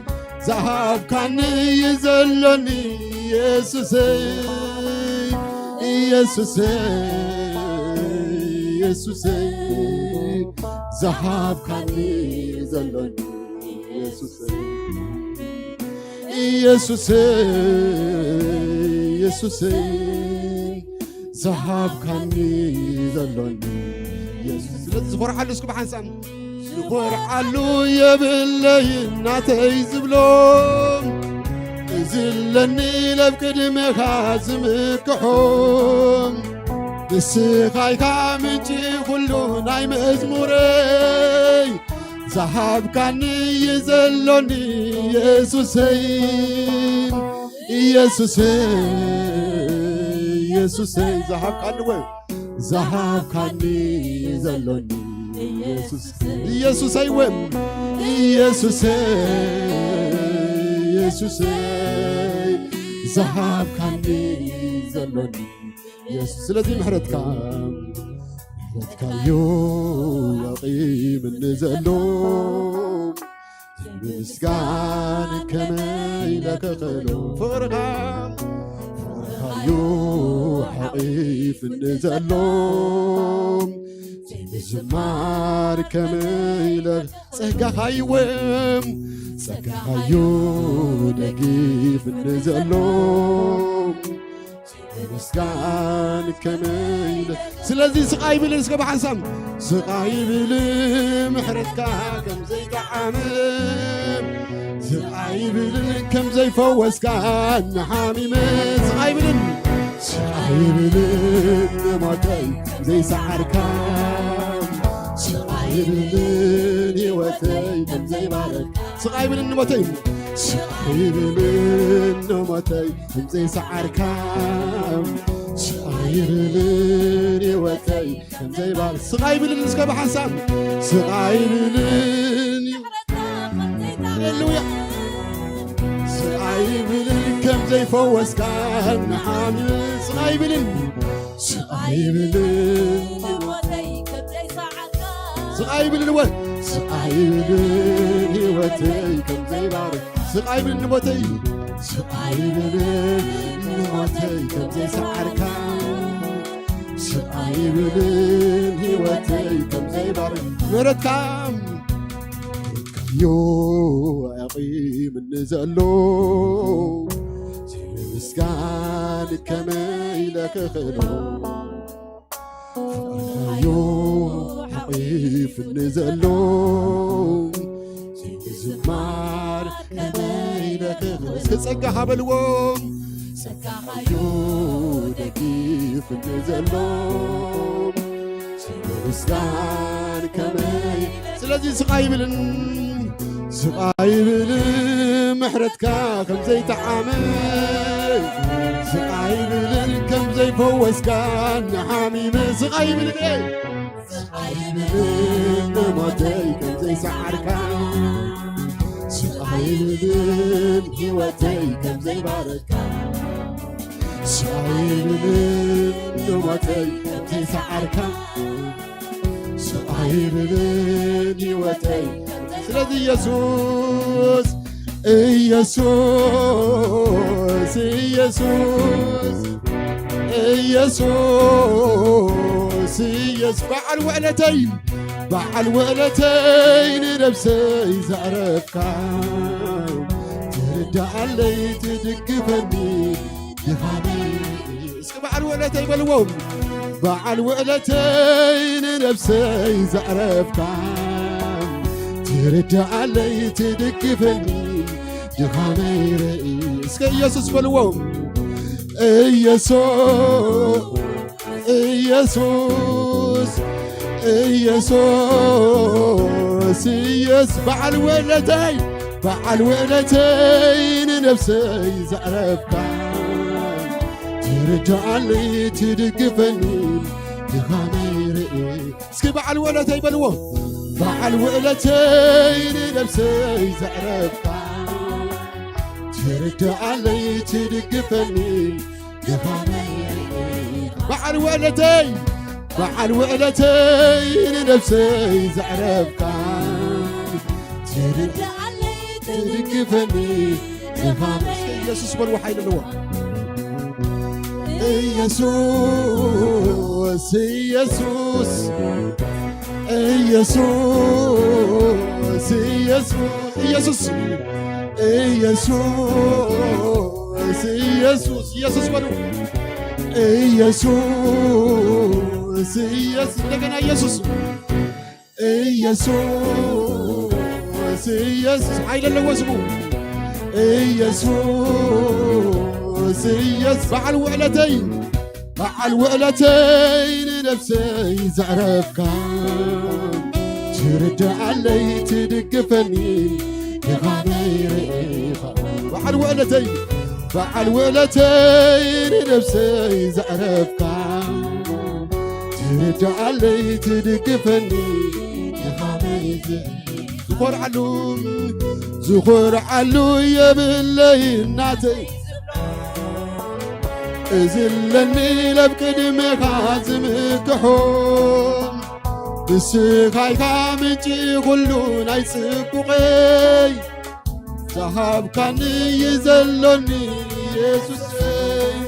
ዝሃብካኒ እዩ ዘሎኒ ኢየሱሰይ፣ ኢየሱሰይ፣ ኢየሱሰይ፣ ዝሃብካኒ እዩ ዘሎኒ ኢየሱሰይ፣ ኢየሱሰይ፣ ኢየሱሰይ፣ ዝሃብካኒ ዘሎኒ ኢየሱስ። ስለዚ ዝኾርዓሉ እስኪ ብሓንሳብ፣ ዝኾርዓሉ የብለይ ናተይ ዝብሎ፣ ዝለኒ ለብ ቅድሜኻ ዝምክሖ፣ ንስኻ ኢኻ ምንጪ ኩሉ ናይ መዝሙረይ፣ ዝሃብካኒ እዩ ዘሎኒ ኢየሱሰይ፣ ኢየሱሰይ፣ ኢየሱሰይ፣ ዝሃብካኒ ወይ ዝሃብካኒ እዩ ዘሎኒ ኢየሱስ፣ ኢየሱሰይ ወይ ኢየሱሰይ፣ ኢየሱሰይ፣ ዝሃብካኒ እዩ ዘሎኒ ኢየሱስ። ስለዚ ምሕረትካ፣ ምሕረትካዮ ኣቂምኒ ዘሎ፣ ብምስጋን ከመይ ኢለ ክኽእሎ፣ ፍቕርኻ፣ ፍቕርኻዮ ሓቒፍኒ ዘሎ፣ ብምዝማር ከመይ ኢለ፣ ጸጋኻዮ፣ ጸጋኻዮ ደጊፍኒ ዘሎ፣ ብምስጋን ከመይ ኢለ። ስለዚ ስቕ ኣይብልን እስከ ብሓንሳብ፣ ስቕ ኣይብል ምሕረትካ ከም ዘይጠዓመ፣ ስቕ ኣይብል ከም ዘይፈወስካ ንሓሚመ፣ ስቕ ኣይብልን፣ ስቕ ኣይብልን ንሞተይ ዘይሰዓርካ፣ ስቕ ኣይብልን ህይወተይ ከም ዘይባረክ፣ ስቕ ኣይብልን ንሞተይ፣ ስቕ ኣይብልን ንሞተይ ከም ዘይሰዓርካ፣ ስቕ ኣይብልን ህይወተይ ከም ዘይባል፣ ስቕ ኣይብልን እስከ ብሓንሳብ፣ ስቕ ኣይብልን፣ ሃሌሉያ፣ ስቕ ኣይብልን ከም ዘይፈወስካ ንሓሚመ፣ ስቕ ኣይብልን፣ ስቕ ኣይብልን፣ ስቕ ኣይብልን ወ-፣ ስቕ ኣይብልን ህይወተይ ከም ዘይባርክ፣ ስቕ ኣይብልን ንሞተይ፣ ስቕ ኣይብልን ንሞተይ ከም ዘይሰዓርካ፣ ስቕ ኣይብልን ህይወተይ ከም ዘይባርክ ምሕረትካ ዮ ኣቂምኒ ዘሎ ዘይምስጋን ከመይ ኢለ ክኽእሎ? ፍቕርካዮ ሓቒፍኒ ዘሎ ዘይምዝማር ከመይ ኢለ ክኽእሎ? እስኪ ጸጋኻ በልዎ። ጸጋኻዮ ደጊፍኒ ዘሎ ዘይምስጋን ከመይ። ስለዚ ስቕ ኣይብልን፣ ስቕ ኣይብል ምሕረትካ ከም ዘይጠዓመ፣ ስቕ ኣይብልን ከም ዘይፈወስካ ንሓሚመ፣ ስቕ ኣይብልን፣ ስቕ ኣይብልን ንሞተይ ከም ዘይሰዓርካ፣ ስቕ ኣይብልን ህይወተይ ከም ዘይባረካ፣ ስቕ ኣይብልን ንሞተይ ከም ዘይሰዓርካ፣ ስቕ ኣይብልን ህይወተይ። ስለዚ ኢየሱስ፣ ኢየሱስ፣ ኢየሱስ፣ ኢየሱስ፣ ኢየሱስ፣ በዓል ውዕለተይ፣ በዓል ውዕለተይ ንነብሰይ ዘዕረፍካ፣ ትርዳኣለይ ትድግፈኒ ድኻመይ። እስኪ በዓል ውዕለተይ በልዎም። በዓል ውዕለተይ ንነብሰይ ዘዕረፍካ፣ ትርዳኣለይ ትድግፈኒ ድኻመይ ርኢ። እስከ ኢየሱስ በልዎም። ኢየሱስ፣ ኢየሱስ፣ ኢየሱስ፣ ኢየሱስ፣ በዓል ውዕለተይ፣ በዓል ውዕለተይ ንነብሰይ ዘዕረፍካ፣ ትርድኣለይ ትድግፈኒ ድኻመይ ርኢ። እስኪ በዓል ውዕለተይ በልዎ። በዓል ውዕለተይ ንነብሰይ ዘዕረፍካ፣ ትርድኣለይ ትድግፈኒ ድኻመይ ርኢ። በዓል ውዕለተይ፣ በዓል ውዕለተይ ንነብሰይ ዘዕረፍካ፣ ትርድኣለይ ትድግፈኒ ድኻመይ። ኢየሱስ በልዎ፣ ሓይሊ ኣለዎ። ኢየሱስ፣ ኢየሱስ፣ ኢየሱስ፣ ኢየሱስ፣ ኢየሱስ፣ ኢየሱስ፣ ኢየሱስ፣ ኢየሱስ በሉ። ኢየሱስ፣ ኢየሱስ፣ እንደገና ኢየሱስ። ኢየሱስ፣ ኢየሱስ፣ ሓይሊ ኣለዎ ስሙ። ኢየሱስ፣ ኢየሱስ፣ በዓል ውዕለተይ፣ በዓል ውዕለተይ ንነብሰይ ዘዕረፍካ፣ ትርድኣለይ ትድግፈኒ ድኻመይ ርኢኻ። በዓል ውዕለተይ፣ በዓል ውዕለተይ ንነብሰይ ዘዕረፍካ፣ ትርድኣለይ ትድግፈኒ ድኻመይ ዝ-፣ ዝኾርዓሉ፣ ዝኾርዓሉ የብለይ እናተይ፣ እዚ ኣለኒ ለብ ቅድሜኻ ዝምክሖ፣ ንስኻ ኢኻ ምንጪ ኩሉ ናይ ጽቡቐይ፣ ዝሃብካኒ እዩ ዘሎኒ ኢየሱሰይ፣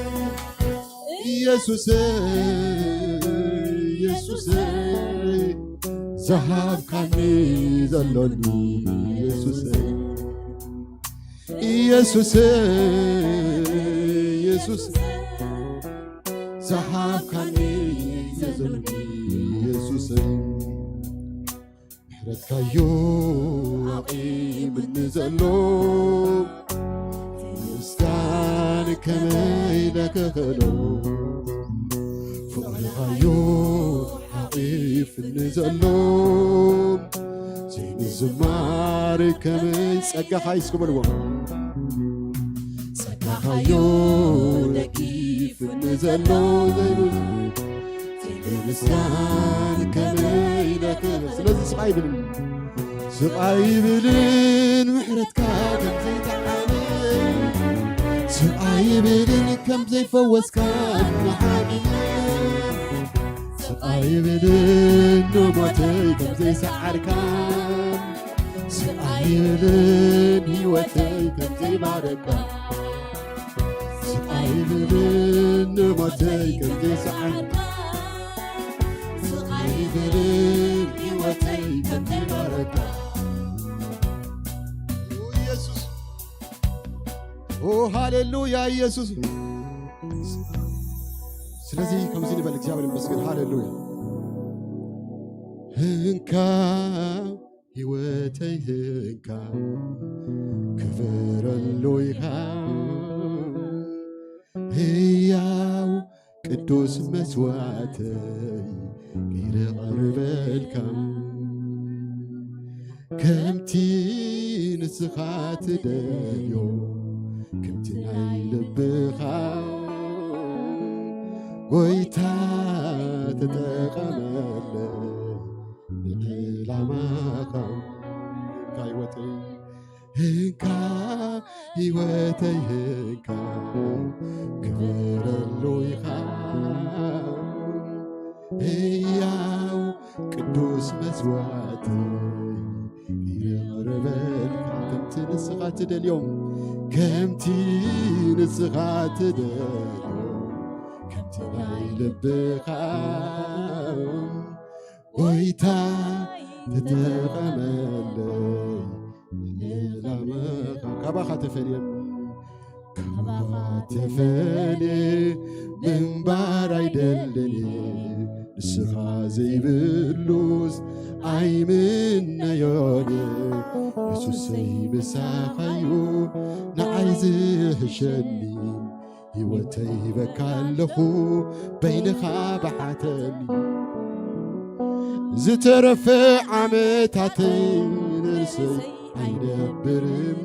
ኢየሱሰይ፣ ኢየሱሰይ፣ ዝሃብካኒ እዩ ዘሎኒ ኢየሱሰይ፣ ኢየሱሰይ፣ ኢየሱሰይ፣ ዝሃብካኒ እዩ ዘሎኒ ኢየሱሰይ። ምሕረትካዮ ዓቂብኒ ዘሎ፣ ምስጋና ከመይ ኢለ ክኽእሎ? ፍቕርኻዮ ዓቂብኒ ዘሎ፣ ዘይምዝማር ከመይ፣ ጸጋኻ እስኪ በልዎ። ጸጋኻዮ ደጊፍኒ ዘሎ፣ ዘይምዝ-፣ ዘይምምስጋን ከመይ ኢለ ክብል? ስለዚ ስቕ ኣይብልን፣ ስቕ ኣይብልን ምሕረትካ ከም ዘይጠዓመ፣ ስቕ ኣይብልን ከም ዘይፈወስካ ንሓሚመ፣ ስቕ ኣይብልን ንሞተይ ከም ዘይሰዓርካ፣ ስቕ ኣይብልን ህይወተይ ከም ዘይባረካ፣ ስቕ ኣይብልን ንሞተይ ከም ዘይሰዓርካ፣ ስቕ ኣይብልን ህይወተይ ከም ዘይባረካ። ኦ ኢየሱስ፣ ኦ ሃሌሉያ ኢየሱስ። ስለዚ ከምዚ ንበል፣ እግዚኣብሔር ይመስገን። ሃሌሉያ። እንካ ህይወተይ እንካ ክብረሉ ኢኻ፣ ህያው ቅዱስ መስዋዕተይ ገይረ ቀርበልካ፣ ከምቲ ንስኻ ትደልዮ፣ ከምቲ ናይ ልብኻ ጎይታ ተጠቐመለይ። ንዕላማኻ ህንካ ህይወተይ፣ ህንካ ህይወተይ ህንካ ክብረሉ ኢኻ፣ ህያው ቅዱስ መስዋዕተይ ይቕርበልካ። ከምቲ ንስኻ ትደልዮም፣ ከምቲ ንስኻ ትደልዮም፣ ከምቲ ናይ ልብኻ ጎይታ ተጠቐመለይ ንዕላማኻ። ካባኻ ተፈልየ፣ ካባኻ ተፈልየ ምንባር ኣይደልን፣ ንስኻ ዘይብሉስ ኣይምነዮን። የሱሰይ ምሳኻዩ ንዓይ ዝሕሸኒ፣ ህይወተይ ሂበካ ኣለኹ በይንኻ ብሓተኒ። ዝተረፈ ዓመታተይ ንርእሰይ ኣይነብርም።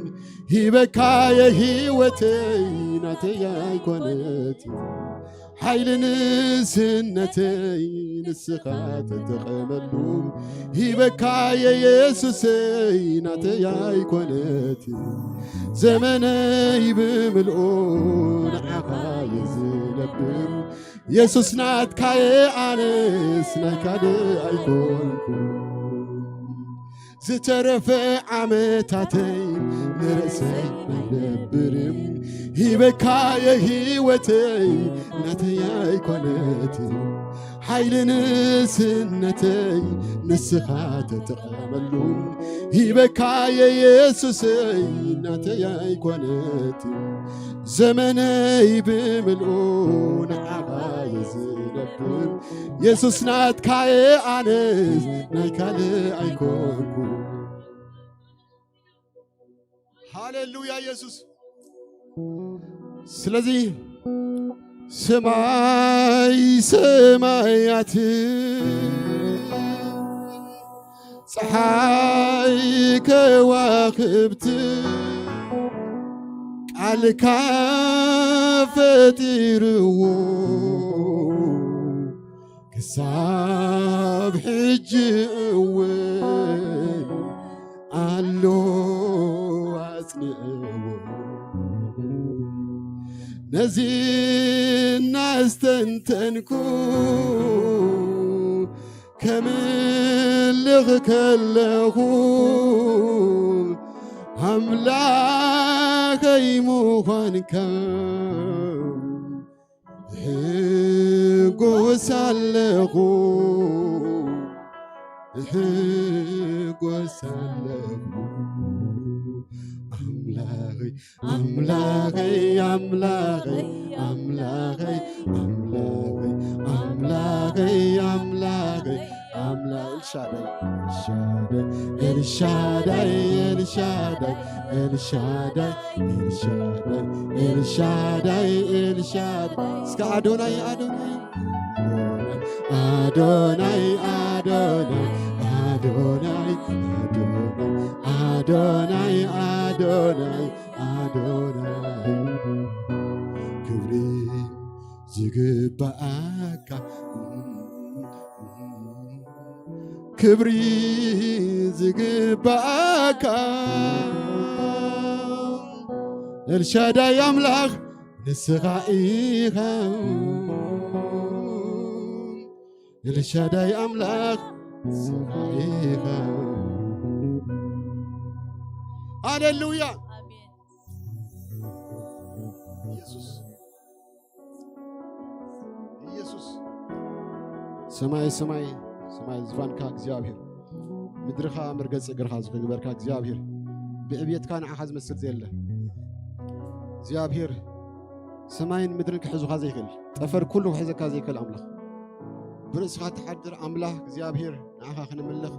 ሂበካየ ህይወተይ ናተይ ኣይኮነትን። ሓይሊ ንስነተይ ንስኻ ተጠቐመሉ። ሂበካየ የሱሰይ ናተይ ኣይኮነትን። ዘመነይ ብምልኡ ንዓኻ እየ ዝነብር። የሱስ ናትካየ ኣነስ ናይ ካልእ ኣይኮንኩ። ዝተረፈ ዓመታተይ ንርእሰይ ኣይነብርም። ሂበካየ ህይወተይ ናተይ ኣይኮነትን። ሓይሊ ንስነተይ ንስኻ ተጠቐመሉ። ሂበካየ የሱሰይ ናተይ ኣይኮነትን። ዘመነይ ብምልኡ ንዓኻ እየ ዝነብር። የሱስ ናትካየ ኣነስ ናይ ካልእ ኣይኮንኩ። ሃሌሉያ የሱስ። ስለዚ ሰማይ ሰማያት ጸሓይ ከዋኽብት ቃልካ ፈጢርዎ ክሳብ ሕጂ እውን ኣሎ ኣጽንዕዎ። ነዚ እናስተንተንኩ ከምልኽ ከለኹ ኣምላኸይ ምዃንካ እሕጎስ ኣለኹ፣ እሕጎስ ኣለኹ። ኣምላኸይ ኣምላኸይ ኣምላኸይ ኣምላኸይ ኣምላኸይ ኣምላኸይ ኣምላኸይ ኣምላ- ኤልሻዳይ ኤልሻዳይ ኤልሻዳይ ኤልሻዳይ ኤልሻዳይ ኤልሻዳይ ኤልሻዳይ። እስከ ኣዶናይ ኣዶናይ ኣዶናይ ኣዶናይ ኣዶናይ ኣዶናይ ኣዶናይ ኣዶናይ ክብሪ ዝግባኣካ ክብሪ ዝግባኣካ ኤልሻዳይ ኣምላኽ ንስኻ ኢኻ። ኤልሻዳይ ኣምላኽ ንስኻ ኢኻ። ሃሌሉያ። ኣሜን። ኢየሱስ ኢየሱስ። ሰማይ ሰማይ ሰማይ ዝፋንካ እግዚኣብሔር፣ ምድርኻ መርገጺ እግርኻ ዝገበርካ እግዚኣብሔር፣ ብዕብየትካ ንዓኻ ዝመስል ዘየለ እግዚኣብሔር፣ ሰማይን ምድርን ክሕዙኻ ዘይክእል፣ ጠፈር ኩሉ ክሕዘካ ዘይክእል ኣምላኽ፣ ብርእስኻ ትሓድር ኣምላኽ እግዚኣብሔር፣ ንዓኻ ክንምልኽ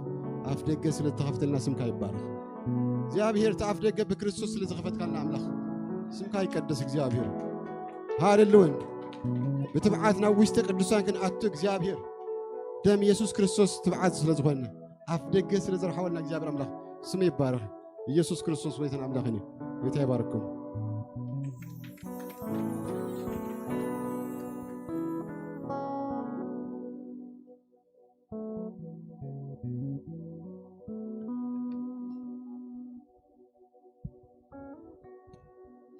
ኣፍ ደገ ስለ ዝተኸፍተልና ስምካ ይባረኽ። እግዚኣብሔር፣ እቲ ኣፍ ደገ ብክርስቶስ ስለ ዝኸፈትካልና ኣምላኽ ስምካ ይቀደስ እግዚኣብሔር። ሃሌሉያ። ብትብዓት ናብ ውሽጢ ቅዱሳን ክንኣቱ እግዚኣብሔር፣ ደም የሱስ ክርስቶስ ትብዓት ስለ ዝኾነ ኣፍ ደገ ስለ ዝረሓወልና እግዚኣብሔር ኣምላኽ ስሙ ይባረኽ። ኢየሱስ ክርስቶስ ጎይታን ኣምላኽን እዩ። ጎይታ ይባርኩም።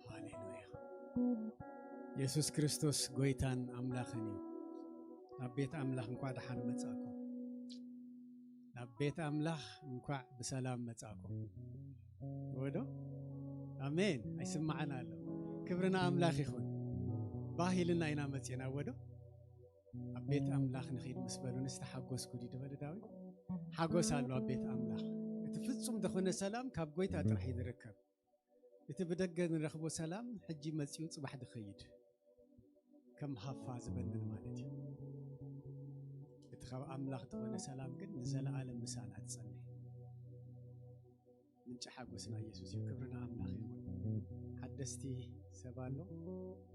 ሃሌሉያ። የሱስ ክርስቶስ ጎይታን ኣምላኽን እዩ። ናብ ቤት ኣምላኽ እንኳዕ ደሓን መጻእኩም። ናብ ቤት ኣምላኽ እንኳዕ ብሰላም መጻእኩም። ወዶ ኣሜን። ኣይስማዕን ኣሎ። ክብሪ ንኣምላኽ ይኹን። ባህ ኢልና ኢና መጺና ወዶ። ኣብ ቤት ኣምላኽ ንኺድ ምስ በሉ ንስተሓጎስኩ ድዩ ዝበለ ዳዊት? ሓጎስ ኣሎ ኣብ ቤት ኣምላኽ። እቲ ፍጹም ዝኾነ ሰላም ካብ ጎይታ ጥራሕ እዩ ዝርከብ። እቲ ብደገ ንረኽቦ ሰላም ሕጂ መጺኡ ጽባሕ ዝኸይድ፣ ከም ሃፋ ዝበንን ማለት እዩ። እቲ ካብ ኣምላኽ ዝኾነ ሰላም ግን ንዘለኣለም ምሳና ትጸንሕ። ምንጪ ሓጎስና ኢየሱስ እዩ። ክብሪ ንኣምላኽ ይኹን። ሓደስቲ ሰብ ኣሎ?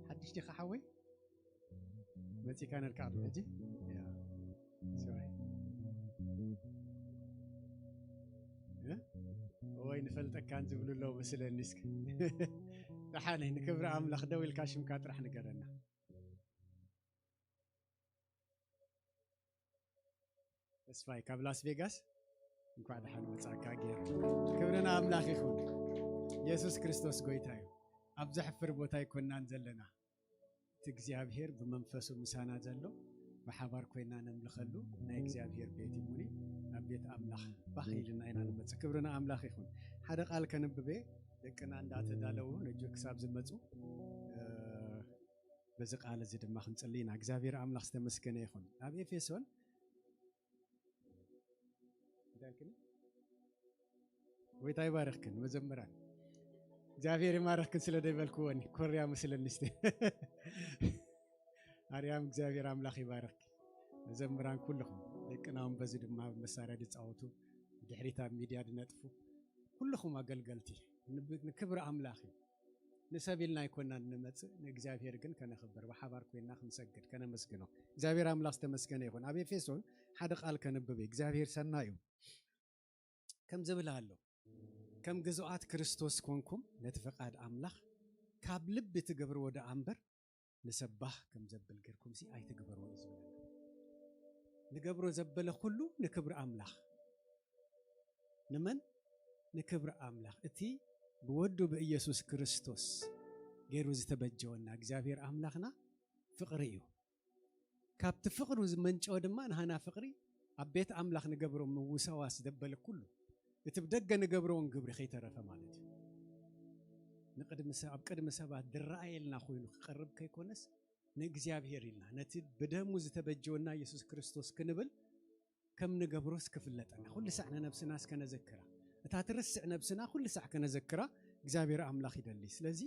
ሓድሽ ዲኻ ሓወይ? መጺካ ነርካ ኣሎ ሕጂ? ያ። ሶሪ። ወይ ንፈልጠካን ዝብሉ ኣለዉ መስለኒ። እስኪ ደሓነይ፣ ንክብሪ ኣምላኽ ደው ኢልካ ሽምካ ጥራሕ ንገረና። ተስፋይ ካብ ላስ ቬጋስ፣ እንኳዕ ደሓን መጻእካ። ገይሩ ክብሪ ንኣምላኽ ይኹን። ኢየሱስ ክርስቶስ ጎይታ እዩ። ኣብ ዘሕፍር ቦታ ኣይኮናን ዘለና። እቲ እግዚኣብሔር ብመንፈሱ ምሳና ዘሎ፣ ብሓባር ኮይና ነምልኸሉ ናይ እግዚኣብሔር ቤት እዩ። እሙኒ ናብ ቤት ኣምላኽ ባኽ ኢልና ኢና ንመጽእ። ክብሪ ንኣምላኽ ይኹን። ሓደ ቃል ከንብቤ፣ ደቅና እንዳተዳለዉ ነጆ ክሳብ ዝመጹ፣ እ፣ በዚ ቃል እዚ ድማ ክንጽሊ ኢና። እግዚኣብሔር ኣምላኽ ዝተመስገነ ይኹን። ኣብ ኤፌሶን እንታይ ኢልክኒ? ጎይታ ይባርኽክን መዘምራን። እግዚኣብሔር ይባርኽክን ስለ ደይበልክወኒ ኮርያ መስለኒ እስቲ። ኣርያም እግዚኣብሔር ኣምላኽ ይባርኽኪ። መዘምራን ኩልኹም፣ ደቅና እውን በዚ ድማ መሳርያ ዝጻወቱ፣ ድሕሪት ኣብ ሚድያ ዝነጥፉ ኩልኹም ኣገልገልቲ፣ ንብ-፣ ንክብሪ ኣምላኽ እዩ። ንሰብ ኢልና ኣይኮናን ንመጽእ፣ ንእግዚኣብሔር ግን ከነኽብር፣ ብሓባር ኮይና ክንሰግድ፣ ከነመስግኖ። እግዚኣብሔር ኣምላኽ ዝተመስገነ ይኹን። ኣብ ኤፌሶን ሓደ ቃል ከንብብ እዩ። እግዚኣብሔር ሰናይ እዩ። ከም ዝብል ኣሎ፣ ከም ግዙኣት ክርስቶስ ኮንኩም ነቲ ፍቓድ ኣምላኽ ካብ ልቢ ትገብርዎ ደኣ እምበር፣ ንሰብ ባህ ከም ዘብል ጌርኩምሲ ኣይትግበርዎ እዩ ዝብለና። ንገብሮ ዘበለ ኩሉ ንክብሪ ኣምላኽ። ንመን? ንክብሪ ኣምላኽ። እቲ ብወዱ ብኢየሱስ ክርስቶስ ገይሩ ዝተበጀወና እግዚኣብሔር ኣምላኽና ፍቕሪ እዩ። ካብቲ ፍቕሩ ዝመንጨወ ድማ ንሃና ፍቕሪ ኣብ ቤት ኣምላኽ ንገብሮ ምውሳዋስ ዘበለ ኩሉ፣ እቲ ብደገ ንገብሮ እውን ግብሪ ከይተረፈ ማለት እዩ። ንቅድሚ ሰ-፣ ኣብ ቅድሚ ሰባት ዝረኣየልና ኮይኑ ክቐርብ ከይኮነስ፣ ንእግዚኣብሔር ኢልና ነቲ ብደሙ ዝተበጀወና ኢየሱስ ክርስቶስ ክንብል ከም ንገብሮስ ክፍለጠና፣ ኩሉ ሳዕ ንነብስናስ ከነዘክራ፣ እታ ትርስዕ ነብስና ኩሉ ሳዕ ከነዘክራ እግዚኣብሔር ኣምላኽ ይደሊ። ስለዚ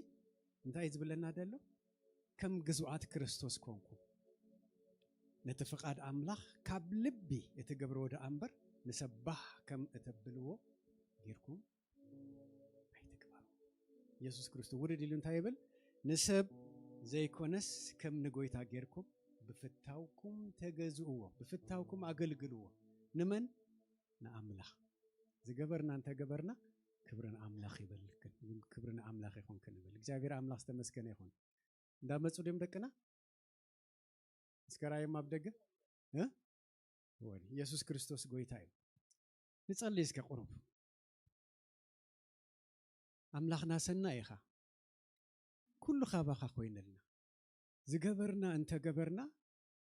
እንታይ እዩ ዝብለና ዘሎ? ከም ግዙኣት ክርስቶስ ኮንኩ፣ ነቲ ፍቓድ ኣምላኽ ካብ ልቢ እትገብርዎ ደኣ እምበር፣ ንሰብ ባህ ከም እተብልዎ ጌርኩም ኣይትግበሩ። ኢየሱስ ክርስቶስ ውርድ ኢሉ እንታይ ይብል? ንሰብ ዘይኮነስ ከም ንጎይታ ጌርኩም ብፍታውኩም ተገዝእዎ፣ ብፍታውኩም ኣገልግልዎ። ንመን? ንኣምላኽ። ዝገበርና እንተገበርና ክብሪ ንኣምላኽ ይበል፣ ክብሪ ንኣምላኽ ይኹን ክንብል። እግዚኣብሔር ኣምላኽ ዝተመስገነ ይኹን። እንዳመጹ ድዮም ደቅና? እስከ ራዮም ኣብ ደገ? እ? ወይ፣ ኢየሱስ ክርስቶስ ጎይታ እዩ። ንጸሊ እስከ ቁሩብ። ኣምላኽና ሰናይ ኢኻ። ኩሉ ካባኻ ኮይነልና። ዝገበርና እንተገበርና፣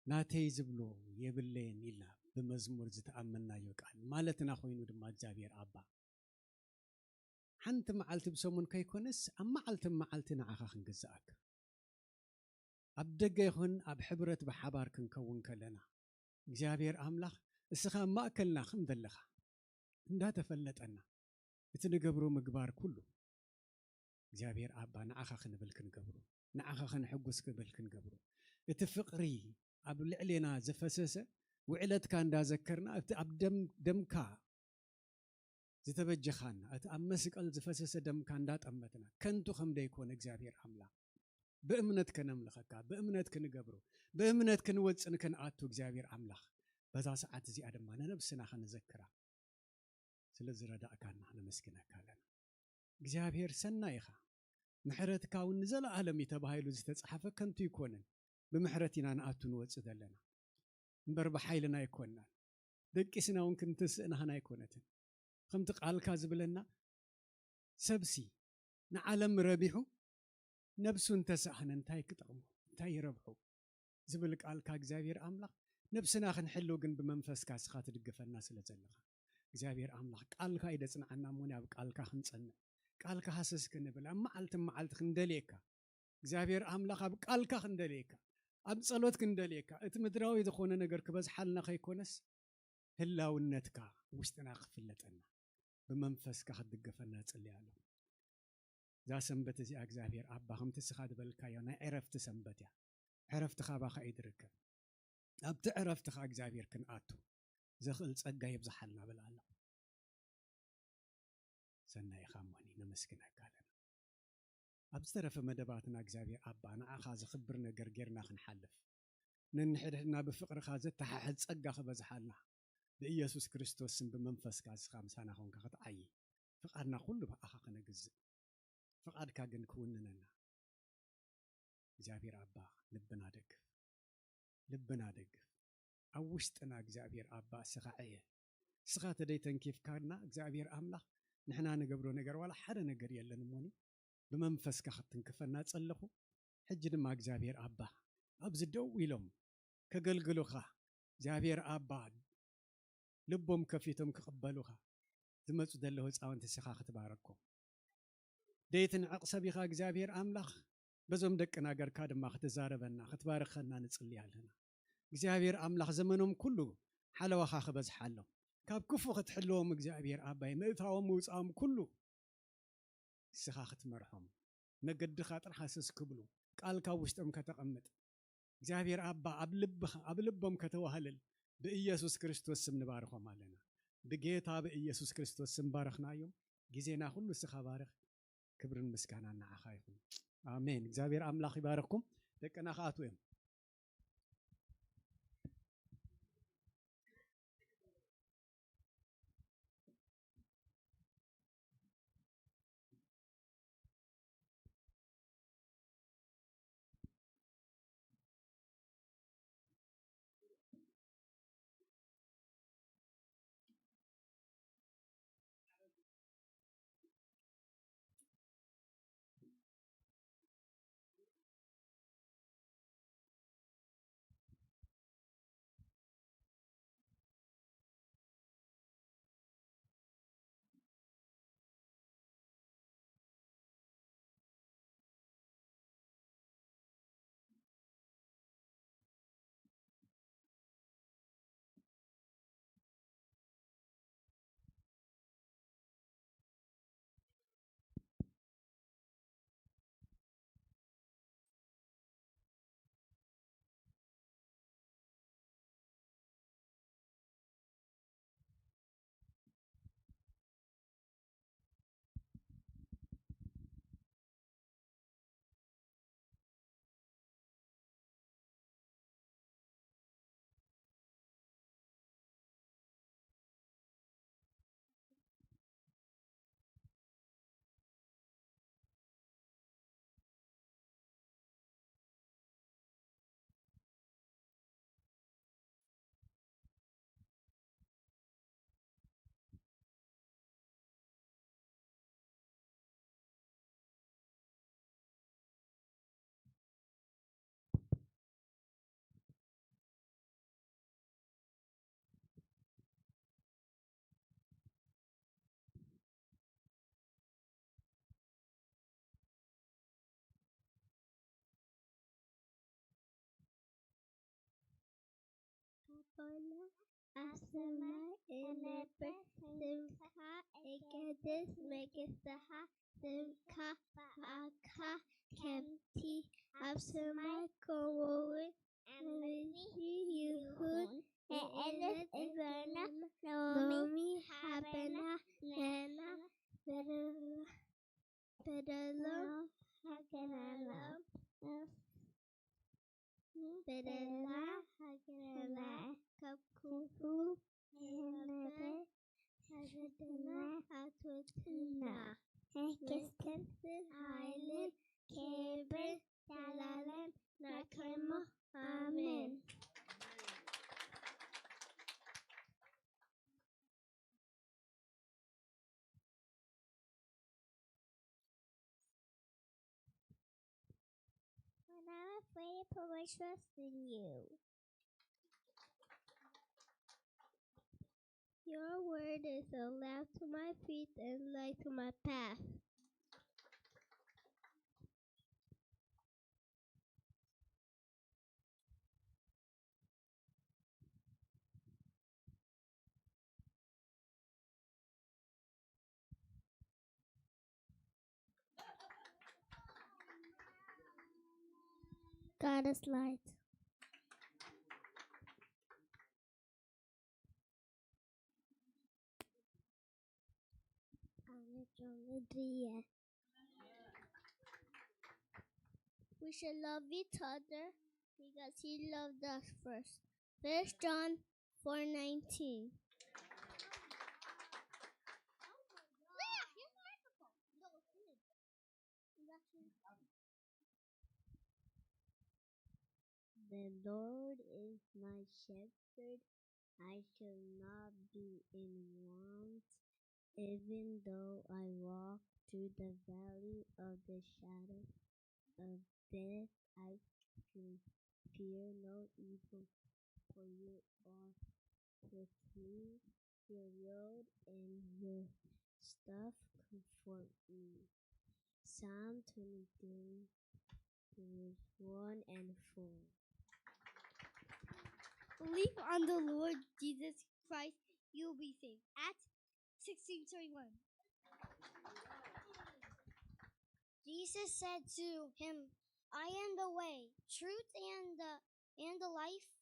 ናተይ ዝብሎ የብለየን ኢልና ብመዝሙር ዝተኣመናዮ ቃል ማለትና ኮይኑ ድማ እግዚኣብሔር ኣባ። ሓንቲ መዓልቲ ብሰሙን ከይኮነስ፣ ኣብ መዓልቲ መዓልቲ ንዓኻ ክንግዝኣካ። ኣብ ደገ ይኹን ኣብ ሕብረት ብሓባር ክንከውን ከለና፣ እግዚኣብሔር ኣምላኽ እስኻ ኣብ ማእከልና ከም ዘለኻ እንዳተፈለጠና፣ እቲ ንገብሮ ምግባር ኩሉ እግዚኣብሔር ኣባ ንዓኻ ክንብል ክንገብሮ፣ ንዓኻ ከነሐጉስ ክብል ክንገብሮ፣ እቲ ፍቕሪ ኣብ ልዕሌና ዝፈሰሰ ውዕለትካ እንዳዘከርና፣ እቲ ኣብ ደም-፣ ደምካ ዝተበጀኻና፣ እቲ ኣብ መስቀል ዝፈሰሰ ደምካ እንዳጠመትና፣ ከንቱ ከም ደይኮነ እግዚኣብሔር ኣምላኽ፣ ብእምነት ከነምልኸካ፣ ብእምነት ክንገብሮ፣ ብእምነት ክንወጽን ክንኣቱ እግዚኣብሔር ኣምላኽ፣ በዛ ሰዓት እዚኣ ድማ ንነብስና ከነዘክራ ስለ ዝረዳእካና ነመስግነካ ኣለና። እግዚኣብሔር ሰናይ ኢኻ። ምሕረትካ እውን ንዘለኣለም እዩ ተባሂሉ ዝተጻሕፈ ከንቱ ኣይኮነን። ብምሕረት ኢና ንኣቱ ንወጽእ ዘለና። እምበር ብሓይልና ኣይኮንናን። ደቂስና እውን ክንትስእ ናህና ኣይኮነትን። ከምቲ ቃልካ ዝብለና፣ ሰብሲ ንዓለም ረቢሑ ነብሱ እንተሰኣነ እንታይ ክጠቕሞ? እንታይ ይረብሑ? ዝብል ቃልካ እግዚኣብሔር ኣምላኽ፣ ነብስና ክንሕልው ግን ብመንፈስካ እስኻ ትድግፈና ስለ ዘለኻ፣ እግዚኣብሔር ኣምላኽ ቃልካ እዩ ደጽንዓና እሞ፣ ኣብ ቃልካ ክንጸንዕ፣ ቃልካ ሃሰስ ክንብል፣ ኣብ መዓልቲ መዓልቲ ክንደልየካ፣ እግዚኣብሔር ኣምላኽ ኣብ ቃልካ ክንደልየካ፣ ኣብ ጸሎት ክንደልየካ፣ እቲ ምድራዊ ዝኾነ ነገር ክበዝሓልና ከይኮነስ፣ ህላውነትካ ውሽጥና ክፍለጠና፣ ብመንፈስካ ክትድገፈና እጽሊ ኣለኹ። እዛ ሰንበት እዚኣ እግዚኣብሔር ኣባ፣ ከምቲ እስኻ ዝበልካዮ ናይ ዕረፍቲ ሰንበት እያ። ዕረፍቲ ካባኻ እዩ ዝርከብ። ኣብቲ ዕረፍትኻ እግዚኣብሔር ክንኣቱ ዘኽእል ጸጋ የብዝሓልና ብል ኣለኹ። ሰናይ ኢኻ እሞኒ፣ ነመስግነካ ኣለና። ኣብ ዝተረፈ መደባትና እግዚኣብሔር ኣባ፣ ንዓኻ ዘኽብር ነገር ጌርና ክንሓልፍ፣ ነንሕድሕድና ብፍቕርኻ ዘተሓሕዝ ጸጋ ክበዝሓልና፣ ብኢየሱስ ክርስቶስ ስም ብመንፈስካ እስኻ ምሳና ኾንካ ክትዓዪ፣ ፍቓድና ኩሉ ብኣኻ ክነግዝእ፣ ፍቓድካ ግን ክውንነና። እግዚኣብሔር ኣባ፣ ልብና ደግፍ፣ ልብና ደግፍ። ኣብ ውሽጥና እግዚኣብሔር ኣባ እስኻ ዕየ። እስኻ ተደይተንኪፍካና እግዚኣብሔር ኣምላኽ፣ ንሕና ንገብሮ ነገር ዋላ ሓደ ነገር የለን እሞኒ፣ ብመንፈስካ ክትትንክፈና ጸለኹ። ሕጂ ድማ እግዚኣብሔር ኣባ፣ ኣብዚ ደው ኢሎም ከገልግሉኻ እግዚኣብሔር ኣባ፣ ልቦም ከፊቶም ክቕበሉኻ ዝመጹ ዘለዉ ህጻውንቲ እስኻ ክትባረኮም። ደይትንዕቕ ሰብ ኢኻ እግዚኣብሔር ኣምላኽ፣ በዞም ደቅና ገርካ ድማ ክትዛረበና፣ ክትባርኸና ንጽሊ ኣለና። እግዚኣብሔር ኣምላኽ ዘመኖም ኩሉ ሓለዋኻ ክበዝሓሎም፣ ካብ ክፉ ክትሕልዎም እግዚኣብሔር ኣባይ፣ ምእታዎም ምውጻኦም ኩሉ ንስኻ ክትመርሖም፣ መገድኻ ጥራሕ ሃሰስ ክብሉ፣ ቃልካ ኣብ ውሽጦም ከተቐምጥ፣ እግዚኣብሔር ኣባ ኣብ ልብኻ፣ ኣብ ልቦም ከተዋህልል ብኢየሱስ ክርስቶስ ስም ንባርኾም ኣለና። ብጌታ ብኢየሱስ ክርስቶስ ስም ባረኽናዮም። ግዜና ኩሉ እስኻ ባርኽ። ክብርን ምስጋናን ንዓኻ ይኹን። ኣሜን። እግዚኣብሔር ኣምላኽ ይባርኽኩም። ደቅና ክኣትዉ እዮም። ኣቦና ኣብ ሰማይ እነብር፣ ስምካ ይቀደስ፣ መንግስትኻ ትምጻእ፣ ፍቓድካ ከምቲ ኣብ ሰማይ ከምኡ እውን ኣብ ምድሪ ይኹን። የዕለት እንጀራና ሎሚ ሃበና፣ ንሕና በደልና በደሎም ሃገናሎም፣ በደልና ሃገናሎም፣ ካብ ክፉ ነገር ሓድገና ኣትወጽና። መንግስትን ሓይልን ክብርን ዘላለም ናትካ'ሞ፣ ኣሜን። When I'm afraid, put my trust in you. Your word is a lamp to my feet and light to my path. God is light. We should love each other because he loved us first. First John four nineteen. The Lord is my shepherd, I shall not be in want. Even though I walk through the valley of the shadow of death, I can fear no evil, for you are with me. Your rod and your staff comfort me. Psalm twenty-three, verse one and four. Believe on the Lord Jesus Christ, you will be saved. Acts sixteen thirty-one. Jesus said to him, "I am the way, truth, and the and the life.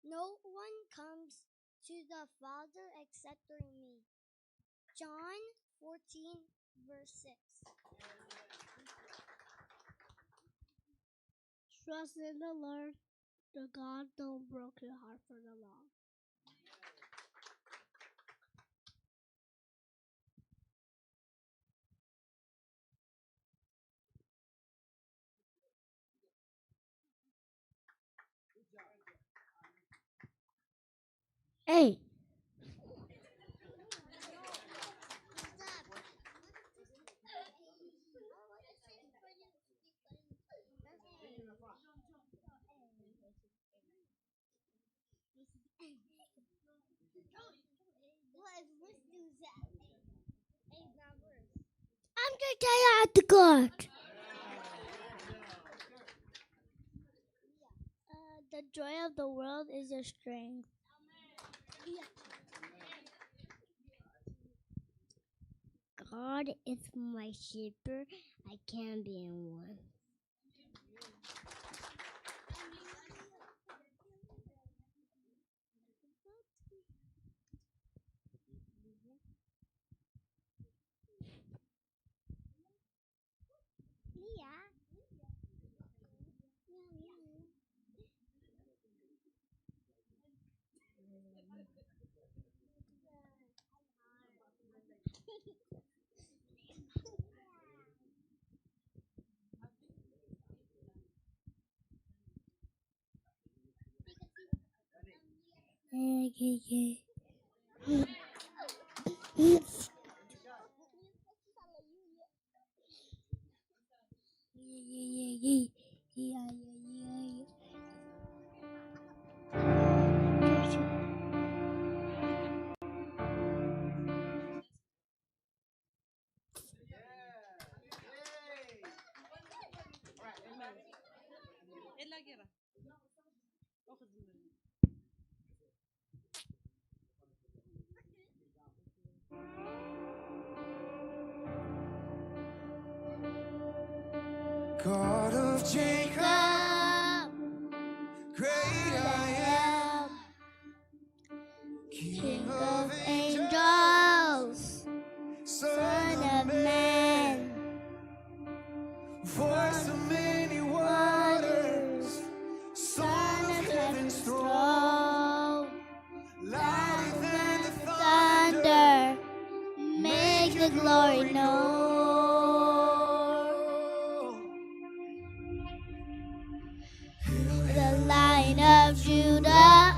No one comes to the Father except through me." John fourteen, verse six. Trust in the Lord, the God, don't broken heart for the Lord. Hey. I'm gonna tell you how to God. Uh, the joy of the world is your strength. God is my shepherd, I can't be in want. God of Jacob, great I am, King of angels, Son of man, voice of many waters, Son of heaven's throne, louder than the thunder, make the glory known. Hail the Lion of Judah,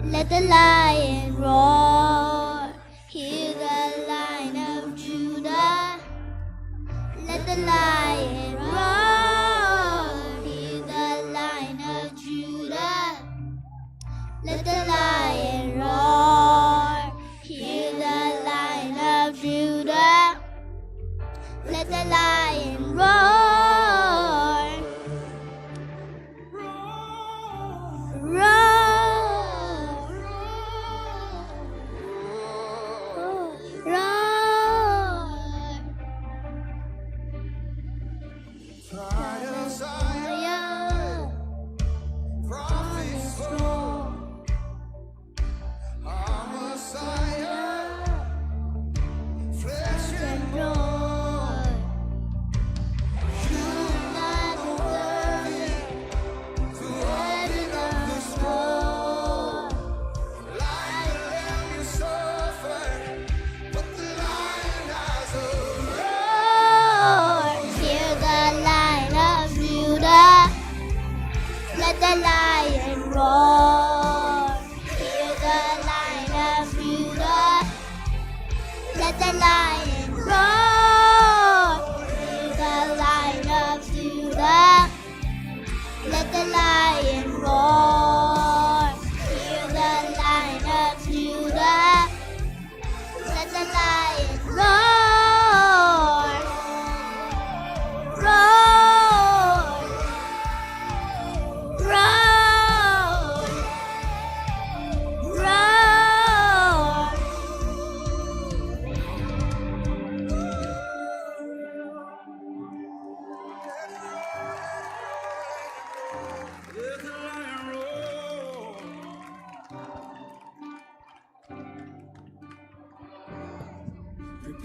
let the lion roar. Hear the Lion of Judah, let the lion roar. Hear the Lion of Judah, let the lion roar. Hear the Lion of Judah, let the lion roar. Roar, roar, roar. Pride of Zion, prophets fall. Our Messiah, flesh and blood.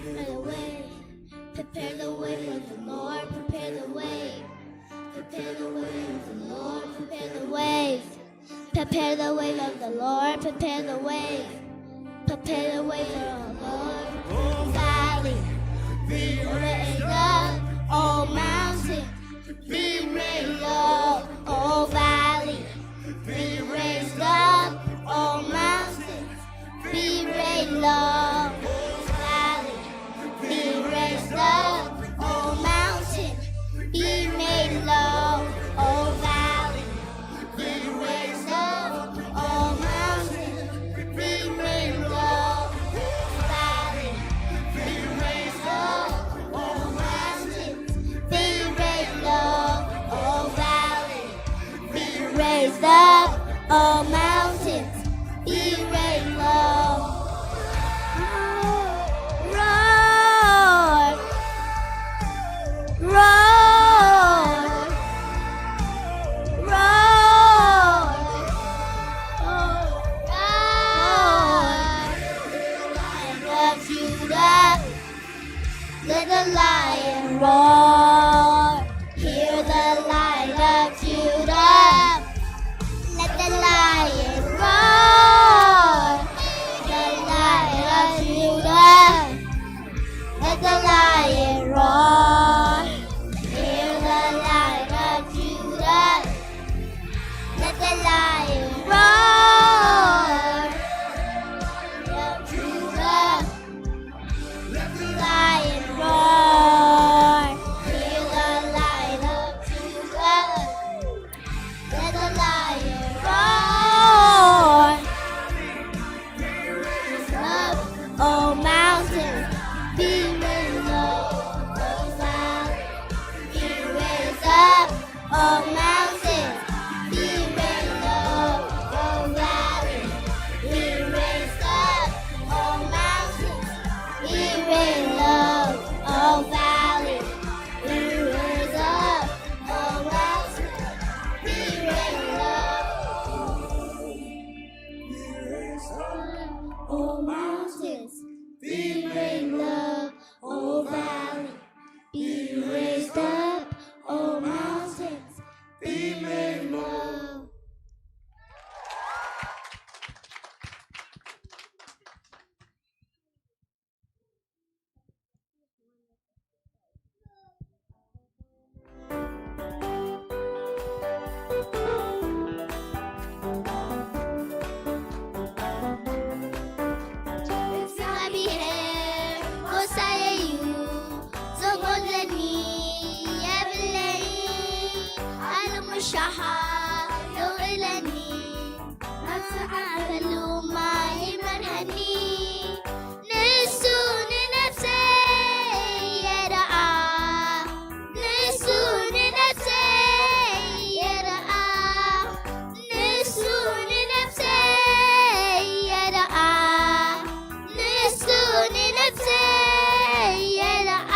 Prepare the way, prepare the way for the Lord, prepare the way, prepare the way of the Lord, prepare the way. Prepare the way of the Lord, prepare the way. Prepare the way for the Lord. Oh, valley, be raised up. Oh, mountain, be made low. Oh, valley, be raised up. Oh, mountain, be made low. Oh, valley, be raised up. Oh, mountain, be made low. Oh, valley, be raised up. Oh, mountain, be made low. Oh, valley, be raised up. Oh, mountain, be made low. Oh, valley, be raised up. Oh, mountains, be made low. Roar, roar, roar, roar. Lion of Judah, let the lion roar. Hear the lion of Judah. Let the lion roar. The lion of Judah. Let the lion roar. Hear the lion of Judah. Let the lion roar. Judah. Let the lion roar. Hear the lion of Judah. Let the lion roar. Up, oh, mountains, be made low. Oh, valley, be raised up. Oh, mountains, be made low. Oh, valley, be raised up. Oh, mountains, be made low. Oh, valley, be raised up. Oh, mountains, be made low. Oh, mountains, be made low. Oh, valley, be raised up. Oh, mountains, be made low. እግዚኣብሔር ጎሳየይ እዩ፣ ዘጎድለኒ የብለይ። ኣነ ሙሻኻ ደው ኢለኒ፣ ኣብ ዝዓርፈሉ ማይ ይመርሐኒ። ንሱ ንነፍሰይ የርኣ፣ ንሱ ንነፍሰይ የርኣ፣ ንሱ ንነፍሰይ የርኣ፣ ንሱ ንነፍሰይ የርኣ።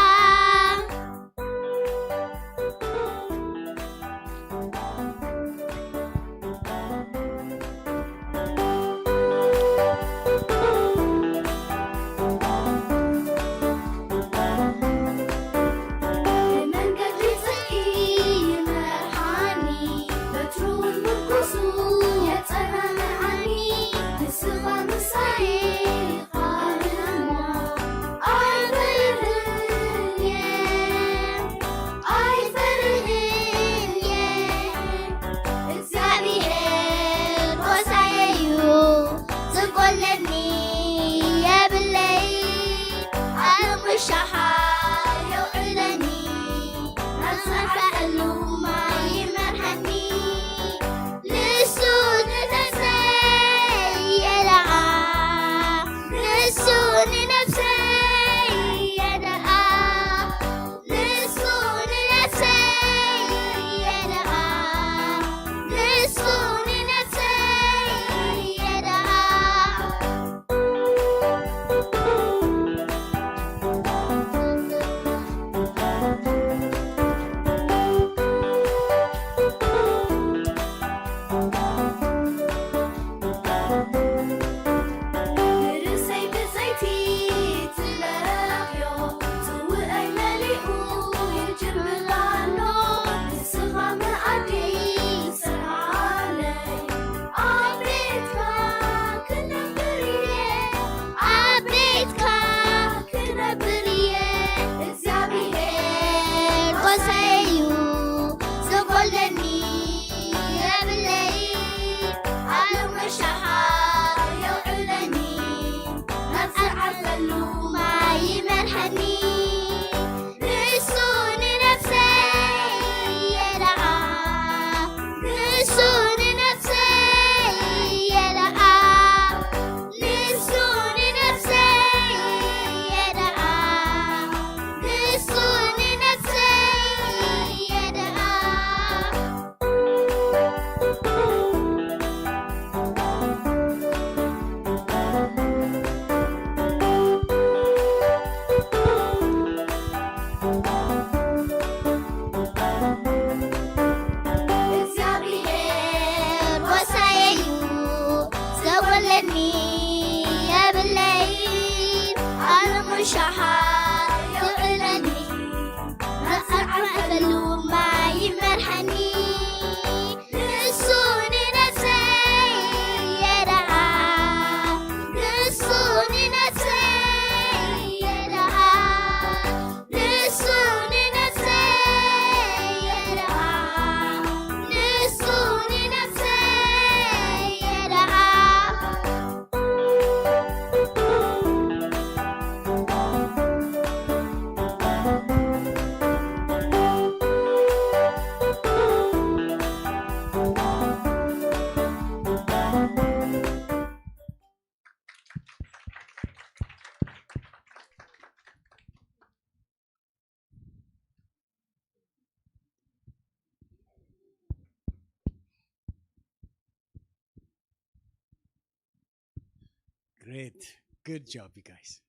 Great. Good job, you guys.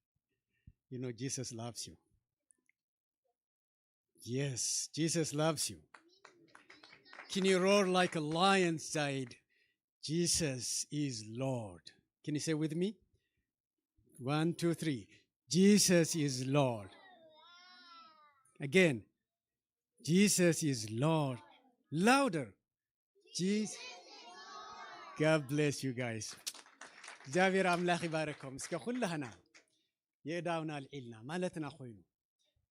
You know, Jesus loves you. Yes, Jesus loves you. Can you roar like a lion, say, "Jesus is Lord"? Can you say with me? One, two, three. Jesus is Lord. Again. Jesus is Lord. Louder. Jesus. God bless you guys. እግዚኣብሔር ኣምላኽ ይባረኮም። እስከ ኩላህና የእዳውና ኣልዒልና ማለትና ኮይኑ፣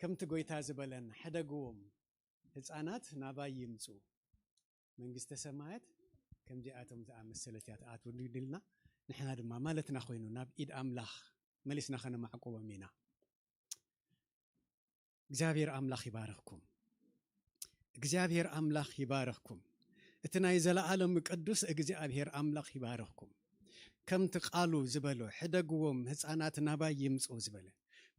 ከምቲ ጎይታ ዝበለና፣ ሕደግዎም፣ ህፃናት ናባይ ይምፁ፣ መንግስተ ሰማያት ከምዚኣቶም ዝኣመሰለት እያ ትኣትወሉ፣ ይድልና። ንሕና ድማ ማለትና ኮይኑ ናብ ኢድ ኣምላኽ መሊስና ከነማዕቁቦም ኢና። እግዚኣብሔር ኣምላኽ ይባርኽኩም። እግዚኣብሔር ኣምላኽ ይባርኽኩም። እቲ ናይ ዘለኣለም ቅዱስ እግዚኣብሔር ኣምላኽ ይባርኽኩም። ከምቲ ቃሉ ዝበሎ፣ ሕደግዎም፣ ህፃናት ናባይ ይምፁ ዝበለ፣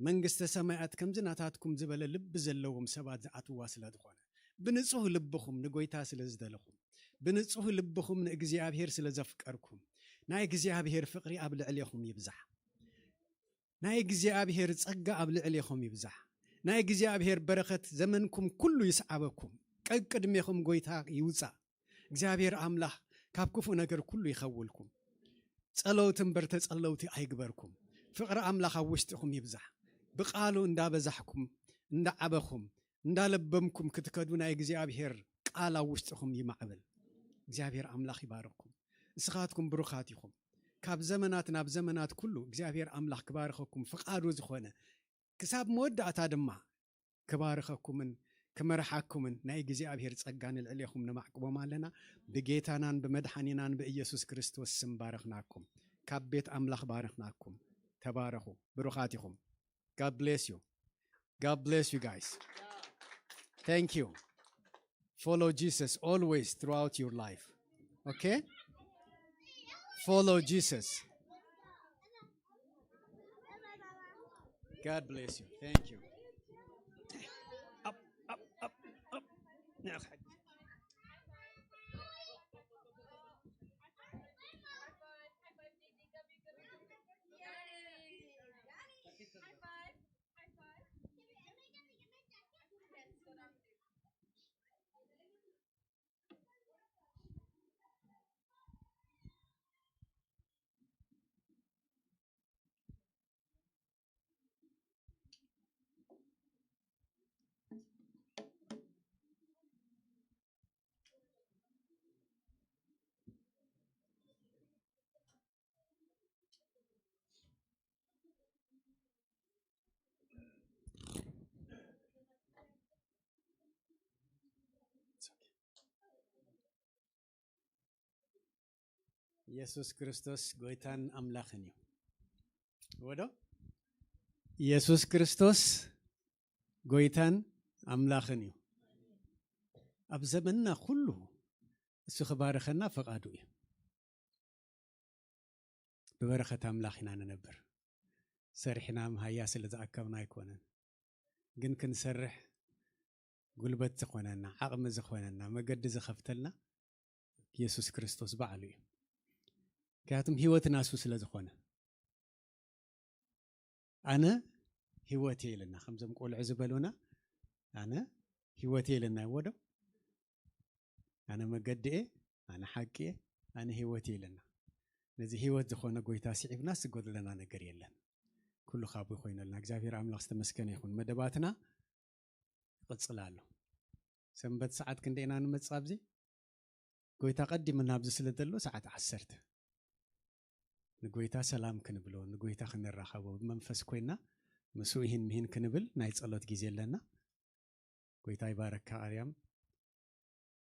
መንግስተ ሰማያት ከምዚ ናታትኩም ዝበለ ልቢ ዘለዎም ሰባት ዝኣትዋ ስለ ዝኾነ፣ ብንጹህ ልብኹም ንጎይታ ስለ ዝደለኹም፣ ብንጹህ ልብኹም ንእግዚኣብሔር ስለ ዘፍቀርኩም፣ ናይ እግዚኣብሔር ፍቕሪ ኣብ ልዕሌኹም ይብዛሕ። ናይ እግዚኣብሔር ጸጋ ኣብ ልዕሌኹም ይብዛሕ። ናይ እግዚኣብሔር በረኸት ዘመንኩም ኩሉ ይስዓበኩም። ቀቅድሜኹም ጎይታ ይውጻእ። እግዚኣብሔር ኣምላኽ ካብ ክፉእ ነገር ኩሉ ይኸውልኩም። ጸለውቲ እምበር ተጸለውቲ ኣይግበርኩም። ፍቕሪ ኣምላኽ ኣብ ውሽጥኹም ይብዛሕ። ብቓሉ እንዳበዛሕኩም፣ እንዳዓበኹም፣ እንዳለበምኩም ክትከዱ ናይ እግዚኣብሔር ቃል ኣብ ውሽጥኹም ይማዕብል። እግዚኣብሔር ኣምላኽ ይባርኽኩም። ንስኻትኩም ብሩኻት ኢኹም። ካብ ዘመናት ናብ ዘመናት ኩሉ እግዚኣብሔር ኣምላኽ ክባርኸኩም ፍቓዱ ዝኾነ፣ ክሳብ መወዳእታ ድማ ክባርኸኩምን ክመርሓኩምን ናይ እግዚኣብሔር ጸጋ ንልዕሌኹም ነማዕቅቦም ኣለና። ብጌታናን ብመድሓኒናን ብኢየሱስ ክርስቶስ ስም ባረኽናኩም። ካብ ቤት ኣምላኽ ባረኽናኩም። ተባረኹ። ብሩኻት ኢኹም። God bless you. God bless you guys. Thank you. Follow Jesus always throughout your life. Okay? Follow Jesus. God bless you. Thank you. Up, up, up, up. ኢየሱስ ክርስቶስ ጎይታን ኣምላኽን እዩ። ወዶ ኢየሱስ ክርስቶስ ጎይታን ኣምላኽን እዩ። ኣብ ዘመንና ኩሉ እሱ ክባርኸና ፈቓዱ እዩ። ብበረኸት ኣምላኽ ኢና ንነብር። ሰሪሕና መሃያ ስለ ዝኣከብና ኣይኮነን፣ ግን ክንሰርሕ ጉልበት ዝኾነና፣ ዓቕሚ ዝኾነና፣ መገዲ ዝኸፍተልና ኢየሱስ ክርስቶስ ባዕሉ እዩ። ምክንያቱም ህይወትና እሱ ስለ ዝኾነ፣ ኣነ ህይወት እየ ኢለና፣ ከምዞም ቆልዑ ዝበሉና፣ ኣነ ህይወት እየ ኢለና። ይወዶ ኣነ መገዲ እየ፣ ኣነ ሓቂ እየ፣ ኣነ ህይወት እየ ኢለና። ነዚ ህይወት ዝኾነ ጎይታ ስዒብና ዝጎድለና ነገር የለን። ኩሉ ካብኡ ኮይነልና። እግዚኣብሔር ኣምላኽ ዝተመስገነ ይኹን። መደባትና ይቕጽል ኣሎ። ሰንበት ሰዓት ክንደይ ኢና ንመጽእ ኣብዚ? ጎይታ ቀዲምና ኣብዚ ስለ ዘሎ ሰዓት ዓሰርተ ንጎይታ ሰላም ክንብሎ፣ ንጎይታ ክንራኸቦ፣ ብመንፈስ ኮይና ምስኡ ይህን ምሂን ክንብል ናይ ጸሎት ግዜ ኣለና። ጎይታ ይባረካ ኣርያም።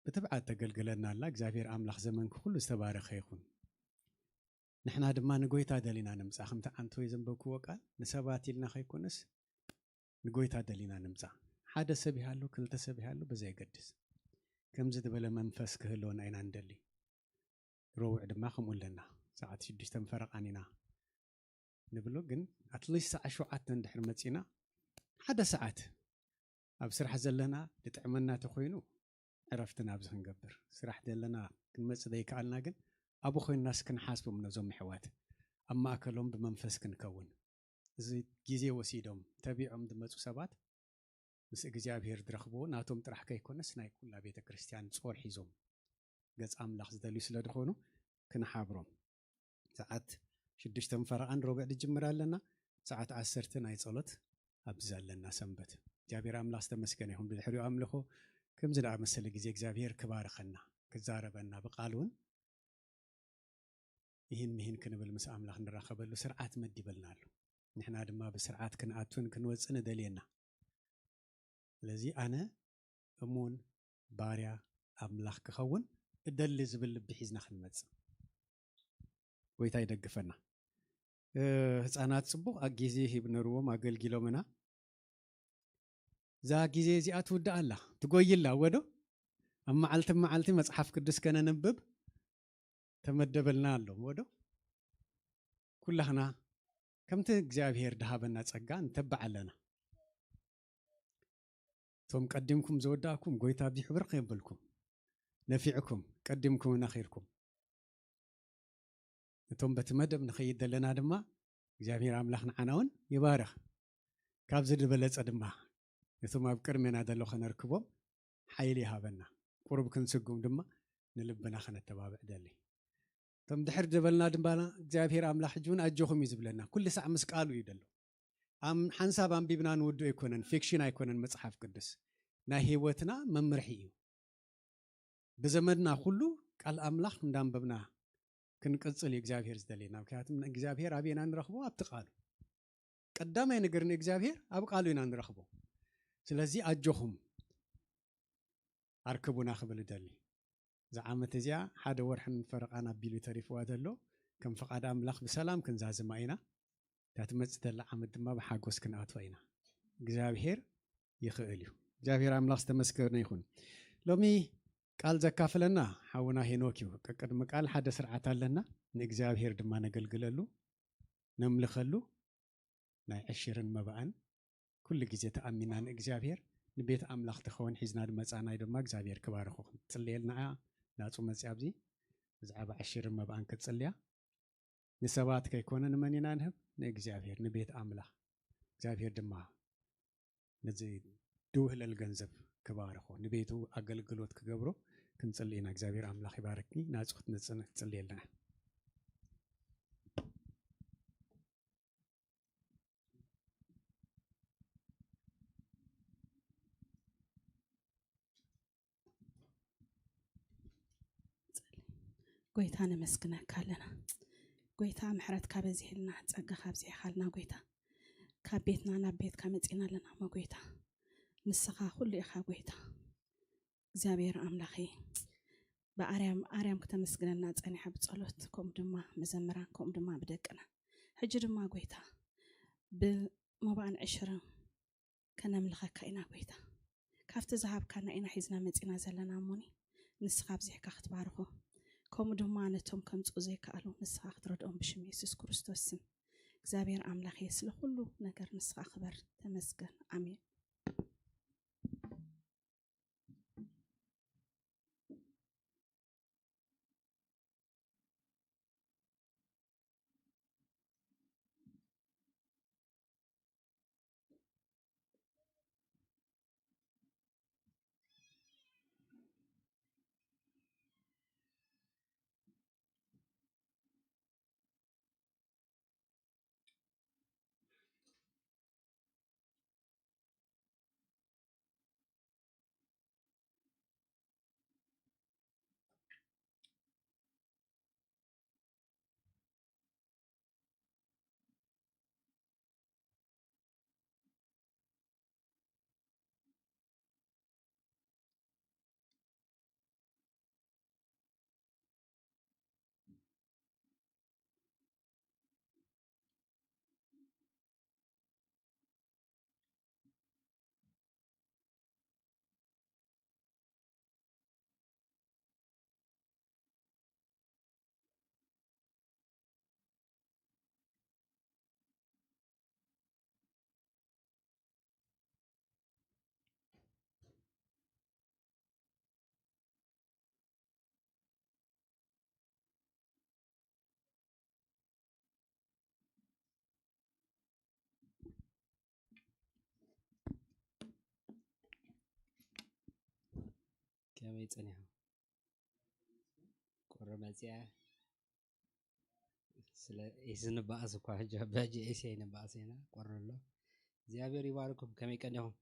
ብትብዓት ተገልግለና ኣላ። እግዚኣብሔር ኣምላኽ ዘመንኪ ኩሉ ዝተባረኸ ይኹን። ንሕና ድማ ንጎይታ ደሊና ንምጻእ። ከምቲ ዓንተወይ ዘንበብክዎ ቃል ንሰባት ኢልና ከይኮነስ ንጎይታ ደሊና ንምጻእ። ሓደ ሰብ ይሃሉ፣ ክልተ ሰብ ይሃሉ፣ ብዘየገድስ ከምዚ ዝበለ መንፈስ ክህልወና ኢና ንደሊ። ረቡዕ ድማ ከምኡ ኣለና። ሰዓት ሽዱሽተ ፈረቓን ኢና ንብሎ፣ ግን ኣትሊስት ሰዓት ሸውዓተ እንድሕር መጺና ሓደ ሰዓት ኣብ ስራሕ ዘለና ዝጥዕመና ተኮይኑ ዕረፍትና ኣብዚ ክንገብር፣ ስራሕ ዘለና ክንመጽእ ዘይከኣልና ግን ኣብኡ ኮይንናስ ክንሓስቦም ነዞም ኣሕዋት። ኣብ ማእከሎም ብመንፈስ ክንከውን፣ እዚ ግዜ ወሲዶም ተቢዖም ዝመጹ ሰባት ምስ እግዚኣብሔር ዝረኽብዎ ናቶም ጥራሕ ከይኮነስ ናይ ኩላ ቤተ ክርስቲያን ጾር ሒዞም ገጽ ኣምላኽ ዝደልዩ ስለ ዝኾኑ ክንሓብሮም። ሰዓት ሽዱሽተ ፈረቓን ሮብዕ ንጅምር ኣለና። ሰዓት ዓሰርተ ናይ ጸሎት ኣብዚ ዘለና ሰንበት። እግዚኣብሔር ኣምላኽ ዝተመስገነ ይኹን። ብድሕሪኡ ኣምልኾ ከምዚ ዝኣመሰለ ግዜ እግዚኣብሔር ክባርኸና፣ ክዛረበና ብቃል እውን ይህን ምሂን ክንብል ምስ ኣምላኽ ንራኸበሉ ስርዓት መዲበልና ኣሎ። ንሕና ድማ ብስርዓት ክንኣቱን ክንወፅን እደልየና። ስለዚ ኣነ እሙን ባርያ ኣምላኽ ክኸውን እደሊ ዝብል ልቢ ሒዝና ክንመጽእ ጎይታ ይደግፈና። እ፣ ህፃናት ጽቡቕ ኣ-፣ ግዜ ሂብ ነርዎም ኣገልጊሎምና። እዛ ግዜ እዚኣ ትውዳእ ኣላ፣ ትጎይላ፣ ወዶ? ኣብ መዓልቲ መዓልቲ መጽሓፍ ቅዱስ ከነንብብ ተመደበልና ኣሎ፣ ወዶ? ኩላህና ከምቲ እግዚኣብሔር ድሃበና ጸጋ ንተባዕ ኣለና። እቶም ቀዲምኩም ዝወዳእኩም፣ ጎይታ ኣብዚ ሕብርኽ የብልኩም፣ ነፊዕኩም፣ ቀዲምኩም ነኺርኩም። እቶም በቲ መደብ ንኸይድ ዘለና ድማ እግዚኣብሔር ኣምላኽ ንዓና እውን ይባርኽ። ካብዚ ዝበለጸ ድማ ነቶም ኣብ ቅድሜና ዘሎ ከነርክቦም ሓይሊ ይሃበና። ቁሩብ ክንስጉም ድማ ንልብና ከነተባብዕ ደሊ። እቶም ድሕር ዝበልና ድማ እግዚኣብሔር ኣምላኽ ሕጂ እውን ኣጆኹም እዩ ዝብለና። ኩሉ ሳዕ ምስ ቃሉ እዩ ዘሎ። ኣም-፣ ሓንሳብ ኣንቢብና ንውድኡ ኣይኮነን፣ ፊክሽን ኣይኮነን መጽሓፍ ቅዱስ። ናይ ህይወትና መምርሒ እዩ። ብዘመንና ኩሉ ቃል ኣምላኽ እንዳንበብና ክንቅጽል እዩ እግዚኣብሔር ዝደልየና። ምክንያቱም እግዚኣብሔር ኣበየና ንረኽቦ? ኣብቲ ቃሉ። ቀዳማይ ነገር ንእግዚኣብሔር ኣብ ቃሉ ኢና ንረኽቦ። ስለዚ ኣጆኹም ኣርክቡና ክብል እደሊ። እዛ ዓመት እዚኣ ሓደ ወርሕን ፈረቓን ኣቢሉ ተሪፍዋ ዘሎ፣ ከም ፍቓድ ኣምላኽ ብሰላም ክንዛዝማ ኢና። እታ ትመጽእ ዘላ ዓመት ድማ ብሓጎስ ክንኣትዋ ኢና። እግዚኣብሔር ይኽእል እዩ። እግዚኣብሔር ኣምላኽ ዝተመስገነ ይኹን። ሎሚ ቃል ዘካፍለና ሓውና ሄኖክ እዩ። ቀቅድሚ ቃል ሓደ ስርዓት ኣለና። ንእግዚኣብሔር ድማ ነገልግለሉ፣ ነምልኸሉ፣ ናይ ዕሽርን መባእን ኩሉ ግዜ ተኣሚና ንእግዚኣብሔር፣ ንቤት ኣምላኽ ተኸውን ሒዝና ዝመጻናይ ድማ እግዚኣብሔር ክባርኹ። ክንጽልየልና እያ ናጹ መጽያ ኣብዚ ብዛዕባ ዕሽርን መባእን ክትጽልያ። ንሰባት ከይኮነ ንመን ኢና ንህብ? ንእግዚኣብሔር፣ ንቤት ኣምላኽ። እግዚኣብሔር ድማ ነዚ ድውህለል ገንዘብ ክባርኾ፣ ንቤቱ ኣገልግሎት ክገብሮ ክንጽሊ ኢና። እግዚኣብሔር ኣምላኽ ይባርኪ። ናጹ ክትመጽእ ክትጽልየልና። ጎይታ ነመስግነካ ኣለና። ጎይታ ምሕረትካ በዚሕልና፣ ጸጋኻ ኣብዚሕካልና ጎይታ። ካብ ቤትና ናብ ቤትካ መጺና ኣለና እሞ ጎይታ። ንስኻ ኩሉ ኢኻ ጎይታ። እግዚኣብሔር ኣምላኸይ፣ ብኣርያም፣ ኣርያም ክተመስግነና ጸኒሓ ብጸሎት፣ ከምኡ ድማ መዘምራን፣ ከምኡ ድማ ብደቅና። ሕጂ ድማ ጎይታ፣ ብመባእን ዕሽርን ከነምልኸካ ኢና ጎይታ። ካብቲ ዝሃብካና ኢና ሒዝና መጺና ዘለና እሞኒ፣ ንስኻ ኣብዚሕካ ክትባርኾ፣ ከምኡ ድማ ነቶም ከምጽኡ ዘይከኣሉ ንስኻ ክትረድኦም ብሽም የሱስ ክርስቶስ ስም። እግዚኣብሔር ኣምላኸይ፣ ስለ ኩሉ ነገር ንስኻ ክበር፣ ተመስገን። ኣሜን። ከመይ ጸኒሑ? ቁሪ መጽያ። ስለ ኤሲ ንበኣስ እኳ ሕጂ፣ በጂ ኤሲ ኣይንበኣስ ኢና። ቁሪ ኣሎ። እግዚኣብሔር ይባርኩም። ከመይ ቀኒኹም?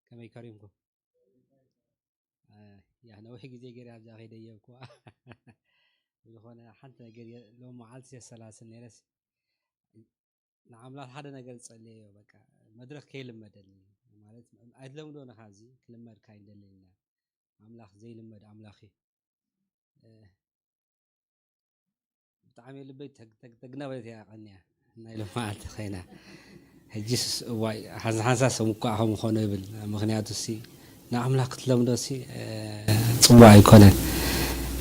ከመይ ከሪምኩም? እ፣ ያ ነዊሕ ግዜ ገይረ ኣብዛ ከይደ የብኩዋ። ዝኾነ ሓንቲ ነገር የ-፣ ሎም መዓልቲ የሰላስል ነይረስ፣ ንኣምላኽ ሓደ ነገር ዝጸልየዮ፣ በቃ መድረኽ ከይልመደኒ፣ ማለት ኣይትለምዶ ንኻ፣ እዚ ክልመድካ ኣይንደልይና። ኣምላኽ ዘይልመድ ኣምላኽ እዩ። እ፣ ብጣዕሚ ልበይ ተግ-፣ ተግ-፣ ተግናበለት እያ ቀንያ። ናይ ሎማዓልቲ ኸይና። ሕጂስ እዋይ፣ ሓንሳ ሓንሳ ሰብ እኳ ከምኡ ኾነ ይብል። ምኽንያቱ ሲ ንኣምላኽ ክትለምዶ ሲ፣ እ፣ ጽቡቕ ኣይኮነን።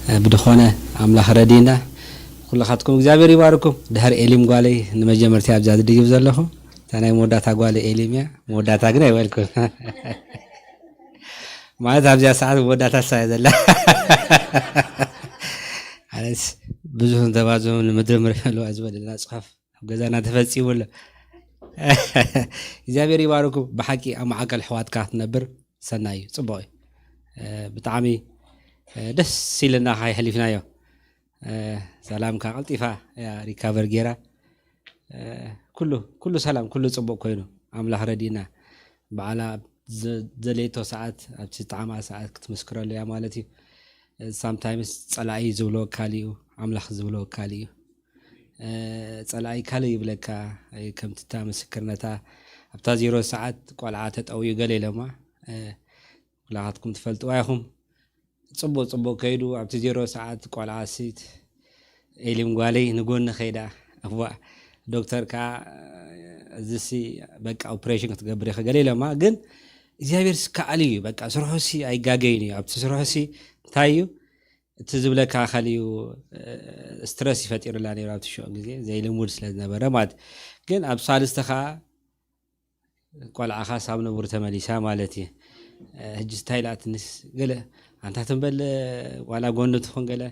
እ፣ ብድኾነ ኣምላኽ ረዲና። ኩልኻትኩም እግዚኣብሔር ይባርኩም። ድሕሪ ኤሊም ጓለይ ንመጀመርታ ኣብዛ ዝድይብ ዘለኹ። እታ ናይ መወዳእታ ጓለይ ኤሊም እያ። መወዳእታ ግን ኣይበልኩን። ማለት ኣብዚኣ ሰዓት መወዳእታ እሳ እያ ዘላ። ኣነስ ብዙሕ ተባዝሑ ንምድሪ ምርሕ ኣለዋ ዝበለና ጽሑፍ ኣብ ገዛና ተፈጺሙ ኣሎ። እግዚኣብሔር ይባርኩም። ብሓቂ ኣብ ማዕከል ኣሕዋትካ ክትነብር ሰናይ እዩ፣ ጽቡቕ እዩ። እ፣ ብጣዕሚ፣ እ፣ ደስ ኢልና ኸኣ የሕሊፍናዮ። እ፣ ሰላምካ ቀልጢፋ እያ ሪካቨር ጌራ። እ፣ ኩሉ፣ ኩሉ ሰላም፣ ኩሉ ጽቡቕ ኮይኑ ኣምላኽ ረዲእና። ባዕላ ኣብ ዘ-፣ ዘድለየቶ ሰዓት፣ ኣብቲ ዝጠዓማ ሰዓት ክትምስክረሉ እያ ማለት እዩ። እ፣ ሳምታይምስ ጸላኢ ዝብሎ ካልእ እዩ፣ ኣምላኽ ዝብሎ ካልእ እዩ። እ፣ ጸላኢ ካልእ ይብለካ፣ እ፣ ከምቲ እታ ምስክርነታ ኣብታ ዜሮ ሰዓት ቆልዓ ተጠውዩ ገለ ኢሎማ፣ እ፣ ኩላኻትኩም ትፈልጥዋ ኢኹም። ጽቡቕ ጽቡቕ ከይዱ ኣብቲ ዜሮ ሰዓት ቆልዓ ሲ ኤሊም ጓለይ ንጎኒ ከይዳ፣ እዋ ዶክተር ከኣ፣ "እዚሲ በቃ ኦፕሬሽን ክትገብር ኢኺ" ገለ ኢሎማ። ግን እግዚኣብሔር ሲ ከኣሊ እዩ፣ በቃ ስርሑ ሲ ኣይጋገይን እዩ። ኣብቲ ስርሑ ሲ እንታይ እዩ እቲ ዝብለካ ኣካል እዩ፣ እ፣ ስትረስ ይፈጢሩላ ነይሩ ኣብቲ ሽዑ ግዜ፣ ዘይልሙድ ስለ ዝነበረ ማለት። ግን ኣብ ሳልስቲ ከኣ ቆልዓኻ ሳብ ንቡር ተመሊሳ ማለት እዩ። እ፣ ሕጂ እንታይ ኢላትንስ ገለ ኣንታ ትንበል፣ ዋላ ጎኒ ትኹን ገለ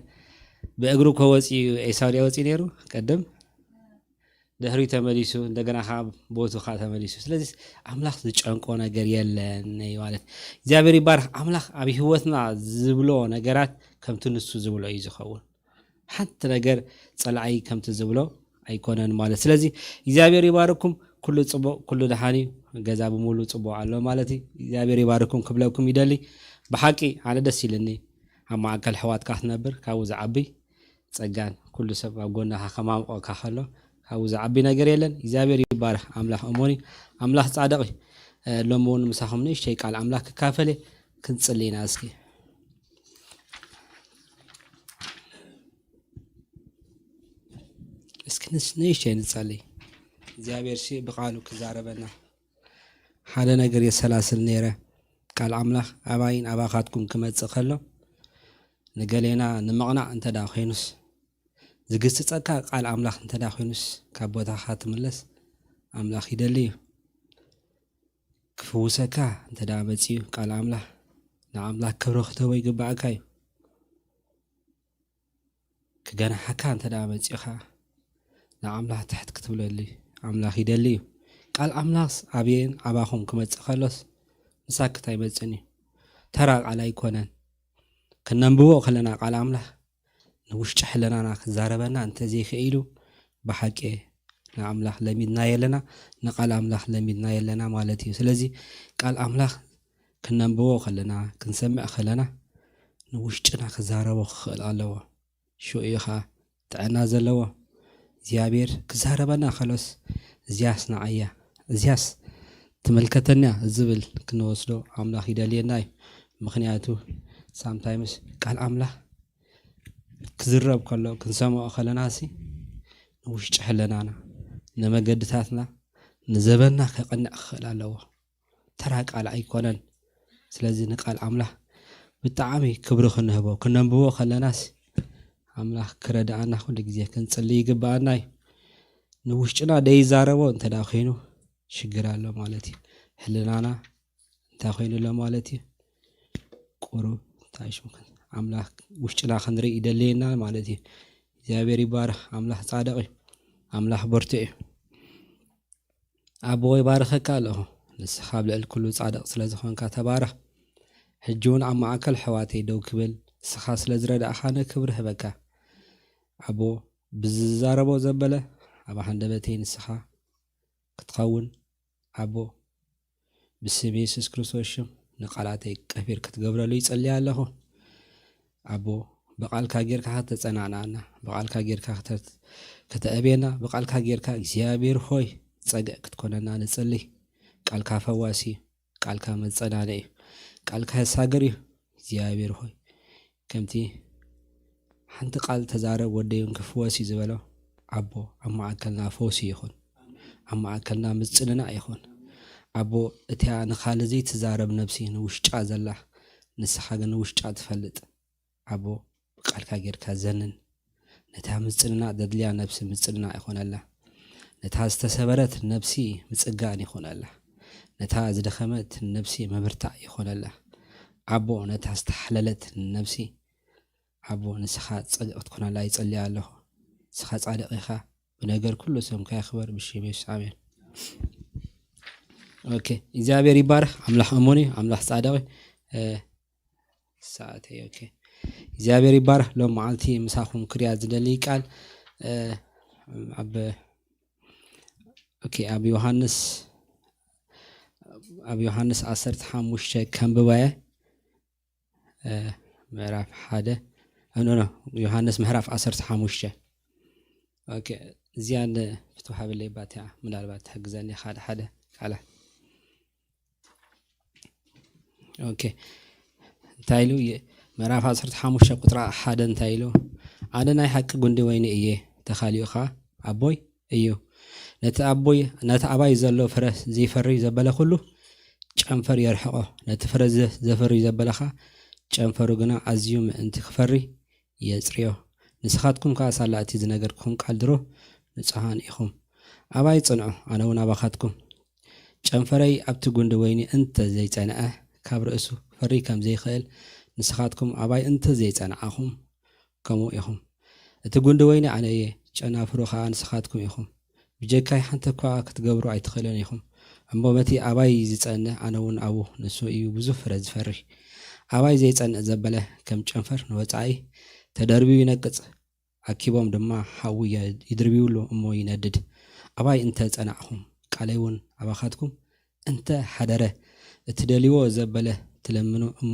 ብእግሩ እኮ ወፂኡ ኤሳው ድያ ወፂኡ ነይሩ ቀደም፣ ድሕሪኡ ተመሊሱ፣ እንደገና ከዓ ቦቱ ከዓ ተመሊሱ። ስለዚ ኣምላኽ ዝጨንቆ ነገር የለን እዩ ማለት። እግዚኣብሔር ይባርኽ። ኣምላኽ ኣብ ህይወትና ዝብሎ ነገራት ከምቲ ንሱ ዝብሎ እዩ ዝኸውን። ሓንቲ ነገር ጸላኢ ከምቲ ዝብሎ ኣይኮነን ማለት። ስለዚ እግዚኣብሔር ይባርኩም። ኩሉ ጽቡቕ፣ ኩሉ ደሓን እዩ። ገዛ ብምሉ ጽቡቕ ኣሎ ማለት እዩ። እግዚኣብሔር ይባርኩም ክብለኩም ይደሊ። ብሓቂ ኣነ ደስ ኢልኒ ኣብ ማእከል ኣሕዋትካ ክትነብር፣ ካብኡ ዝዓቢ ጸጋን ኩሉ ሰብ ኣብ ጎንኻ ከማምቆካ ከሎ ካብኡ ዝዓቢ ነገር የለን። እግዚኣብሔር ይባርኽ። ኣምላኽ እሞን እዩ። ኣምላኽ ጻድቕ እዩ። እ፣ ሎሚ እውን ምሳኹም ንእሽተይ ቃል ኣምላኽ ክካፈል እየ። ክንጽሊ ኢና እስኪ። እስኪ ንስ-፣ ንእሽተይ ንጸሊ። እግዚኣብሔር ሲ ብቃሉ ክዛረበና። ሓደ ነገር የሰላስል ነይረ። ቃል ኣምላኽ ኣባይን ኣባኻትኩም ክመጽእ ከሎ፣ ንገሌና ንምቕናዕ እንተ ደኣ ኮይኑስ፣ ዝግስጸካ ቃል ኣምላኽ እንተ ደኣ ኮይኑስ፣ ካብ ቦታኻ ትምለስ ኣምላኽ ይደሊ እዩ። ክፍውሰካ እንተ ደኣ መጺኡ ቃል ኣምላኽ፣ ንኣምላኽ ክብሪ ክትህቦ ይግባኣካ እዩ። ክገንሓካ እንተ ደኣ መጺኡ ኸኣ፣ ንኣምላኽ ትሕት ክትብለሉ ኣምላኽ ይደሊ እዩ። ቃል ኣምላኽስ ኣበይን ኣባኹም ክመጽእ ከሎስ፣ ምሳክት ኣይመጽእን እዩ። ተራ ቃል ኣይኮነን። ክነንብቦ ከለና ቃል ኣምላኽ፣ ንውሽጢ ሕልናና ክዛረበና እንተዘይክኢሉ፣ ብሓቂ ንኣምላኽ ለሚድናዮ ኣለና፣ ንቃል ኣምላኽ ለሚድናዮ ኣለና ማለት እዩ። ስለዚ ቃል ኣምላኽ ክነንብቦ ከለና፣ ክንሰምዕ ከለና፣ ንውሽጥና ክዛረቦ ክኽእል ኣለዎ። ሽኡ እዩ ኸኣ ጥዕና ዘለዎ። እግዚኣብሔር ክዛረበና ከሎስ፣ እዚያስ ንዓያ፣ እዚያስ ትምልከተንያ ዝብል ክንወስዶ ኣምላኽ ይደልየና እዩ። ምኽንያቱ ሳምታይምስ ቃል ኣምላኽ ክዝረብ ከሎ፣ ክንሰምዖ ከለናሲ፣ ንውሽጢ ሕልናና፣ ንመገድታትና፣ ንዘበንና ከቕንዕ ክኽእል ኣለዎ። ተራ ቃል ኣይኮነን። ስለዚ ንቃል ኣምላኽ ብጣዕሚ ክብሪ ክንህቦ፣ ክነንብቦ ከለናስ፣ ኣምላኽ ክረድኣና ኩሉ ግዜ ክንጽሊ ይግብኣና እዩ። ንውሽጥና ደይዛረቦ እንተ ደኣ ኮይኑ፣ ሽግር ኣሎ ማለት እዩ። ሕልናና እንታይ ኮይኑ ኣሎ ማለት እዩ? ቁሩብ እንታይ ሽሙ ኣምላኽ ውሽጥና ክንርኢ ይደልየና ማለት እዩ። እግዚኣብሔር ይባረኽ። ኣምላኽ ጻድቕ እዩ። ኣምላኽ ብርቱዕ እዩ። ኣቦ ይባርኸካ ኣለኹ። ንስኻ ኣብ ልዕሊ ኩሉ ጻድቕ ስለ ዝኾንካ ተባረኽ። ሕጂ እውን ኣብ ማእከል ኣሕዋተይ ደው ክብል ንስኻ ስለ ዝረዳእኻኒ ክብሪ እህበካ። ኣቦ፣ ብዝዛረቦ ዘበለ ኣብ ሃንደበተይ ንስኻ ክትኸውን፣ ኣቦ፣ ብስም የሱስ ክርስቶስ ሽም ንቓላተይ ቀፊር ክትገብረሉ ይጸሊ ኣለኹ። ኣቦ፣ ብቓልካ ጌርካ ከተጸናንዓና፣ ብቓልካ ጌርካ ክተ-፣ ከተእብየና፣ ብቓልካ ጌርካ እግዚኣብሔር ሆይ ጸግዕ ክትኮነና ንጽሊ። ቃልካ ፈዋሲ እዩ፣ ቃልካ መጸናንዒ እዩ፣ ቃልካ የሳግር እዩ። እግዚኣብሔር ሆይ ከምቲ ሓንቲ ቃል ተዛረብ ወደዩን ክፍወስ እዩ ዝበሎ፣ ኣቦ፣ ኣብ ማእከልና ፈውሲ ይኹን፣ ኣብ ማእከልና ምጽንናዕ ይኹን። ኣቦ፣ እቲያ ንኻልእ ዘይትዛረብ ነብሲ ንውሽጣ ዘላ፣ ንስኻ ግን ንውሽጣ ትፈልጥ። ኣቦ፣ ብቃልካ ጌርካ ዘንን። ነታ ምጽንናዕ ዘድልያ ነብሲ ምጽንናዕ ይኾነላ። ነታ ዝተሰበረት ነብሲ ምጽጋን ይኾነላ። ነታ ዝደኸመት ነብሲ ምብርታዕ ይኾነላ። ኣቦ፣ ነታ ዝተሓለለት ነብሲ ኣቦ፣ ንስኻ ጸድቕ ክትኮነላ ይጸልያ ኣለኹ። ንስኻ ጻድቕ ኢኻ። ብነገር ኩሉ ስምካ ይኽበር፣ ብሽም የሱስ፣ ኣሜን። ኦኬ፣ እግዚኣብሔር ይባረኽ። ኣምላኽ እሙን እዩ፣ ኣምላኽ ጻድቕ እዩ። እ፣ ሰዓተይ፣ ኦኬ። እግዚኣብሔር ይባረኽ። ሎም መዓልቲ ምሳኹም ክርያ ዝደሊ ቃል፣ እ፣ ኣብ፣ ኦኬ፣ ኣብ ዮሃንስ፣ ኣብ ዮሃንስ ዓሰርተ ሓሙሽተ ከንብባየ። እ፣ ምዕራፍ ሓደ፣ እ፣ ኖ፣ ኖ፣ ዮሃንስ ምዕራፍ ዓሰርተ ሓሙሽተ። ኦኬ፣ እዚኣ ን-፣ ፍትው ሃበለይ ባትያ፣ ምናልባት ትሕግዘኒ ሓደ ሓደ ቃላት። ኦኬ፣ እንታይ ኢሉ? የ-፣ ምዕራፍ ዓሰርተ ሓሙሽተ ቁጥሪ ሓደ እንታይ ኢሉ? "ኣነ ናይ ሓቂ ጉንዲ ወይኒ እየ፣ ተኻሊኡ ኸኣ ኣቦይ እዩ። ነቲ ኣቦይ፣ ነቲ ኣባይ ዘሎ ፍረ ዘይፈሪ ዘበለ ኩሉ ጨንፈር የርሕቖ። ነቲ ፍረ ዘ-፣ ዘፈሪ ዘበለ ኸኣ ጨንፈሩ ግና ኣዝዩ ምእንቲ ክፈሪ የጽርዮ። ንስኻትኩም ከኣ ሳላ እቲ ዝነገርኩኹም ቃል ድሮ ንጹሃን ኢኹም። ኣባይ ጽንዑ፣ ኣነ እውን ኣባኻትኩም። ጨንፈረይ ኣብቲ ጉንዲ ወይኒ እንተ ዘይጸንዐ፣ ካብ ርእሱ ክፈሪ ከም ዘይኽእል፣ ንስኻትኩም ኣባይ እንተ ዘይጸናዕኹም፣ ከምኡ ኢኹም። እቲ ጉንዲ ወይኒ ኣነ እየ፣ ጨናፍሩ ኸኣ ንስኻትኩም ኢኹም። ብጀካይ ሓንቲ እኳ ክትገብሩ ኣይትኽእሉን ኢኹም። እሞ በቲ ኣባይ ዝጸንዕ፣ ኣነ እውን ኣብኡ፣ ንሱ እዩ ብዙሕ ፍረ ዝፈሪ። ኣባይ ዘይጸንዕ ዘበለ ከም ጨንፈር ንወጻኢ ተደርብዩ ይነቅጽ፣ ኣኪቦም ድማ ሓዊ የ-፣ ይድርብዩሉ እሞ ይነድድ። ኣባይ እንተ ጸናዕኹም፣ ቃለይ እውን ኣባኻትኩም እንተ ሓደረ፣ እትደልይዎ ዘበለ ትለምኑ እሞ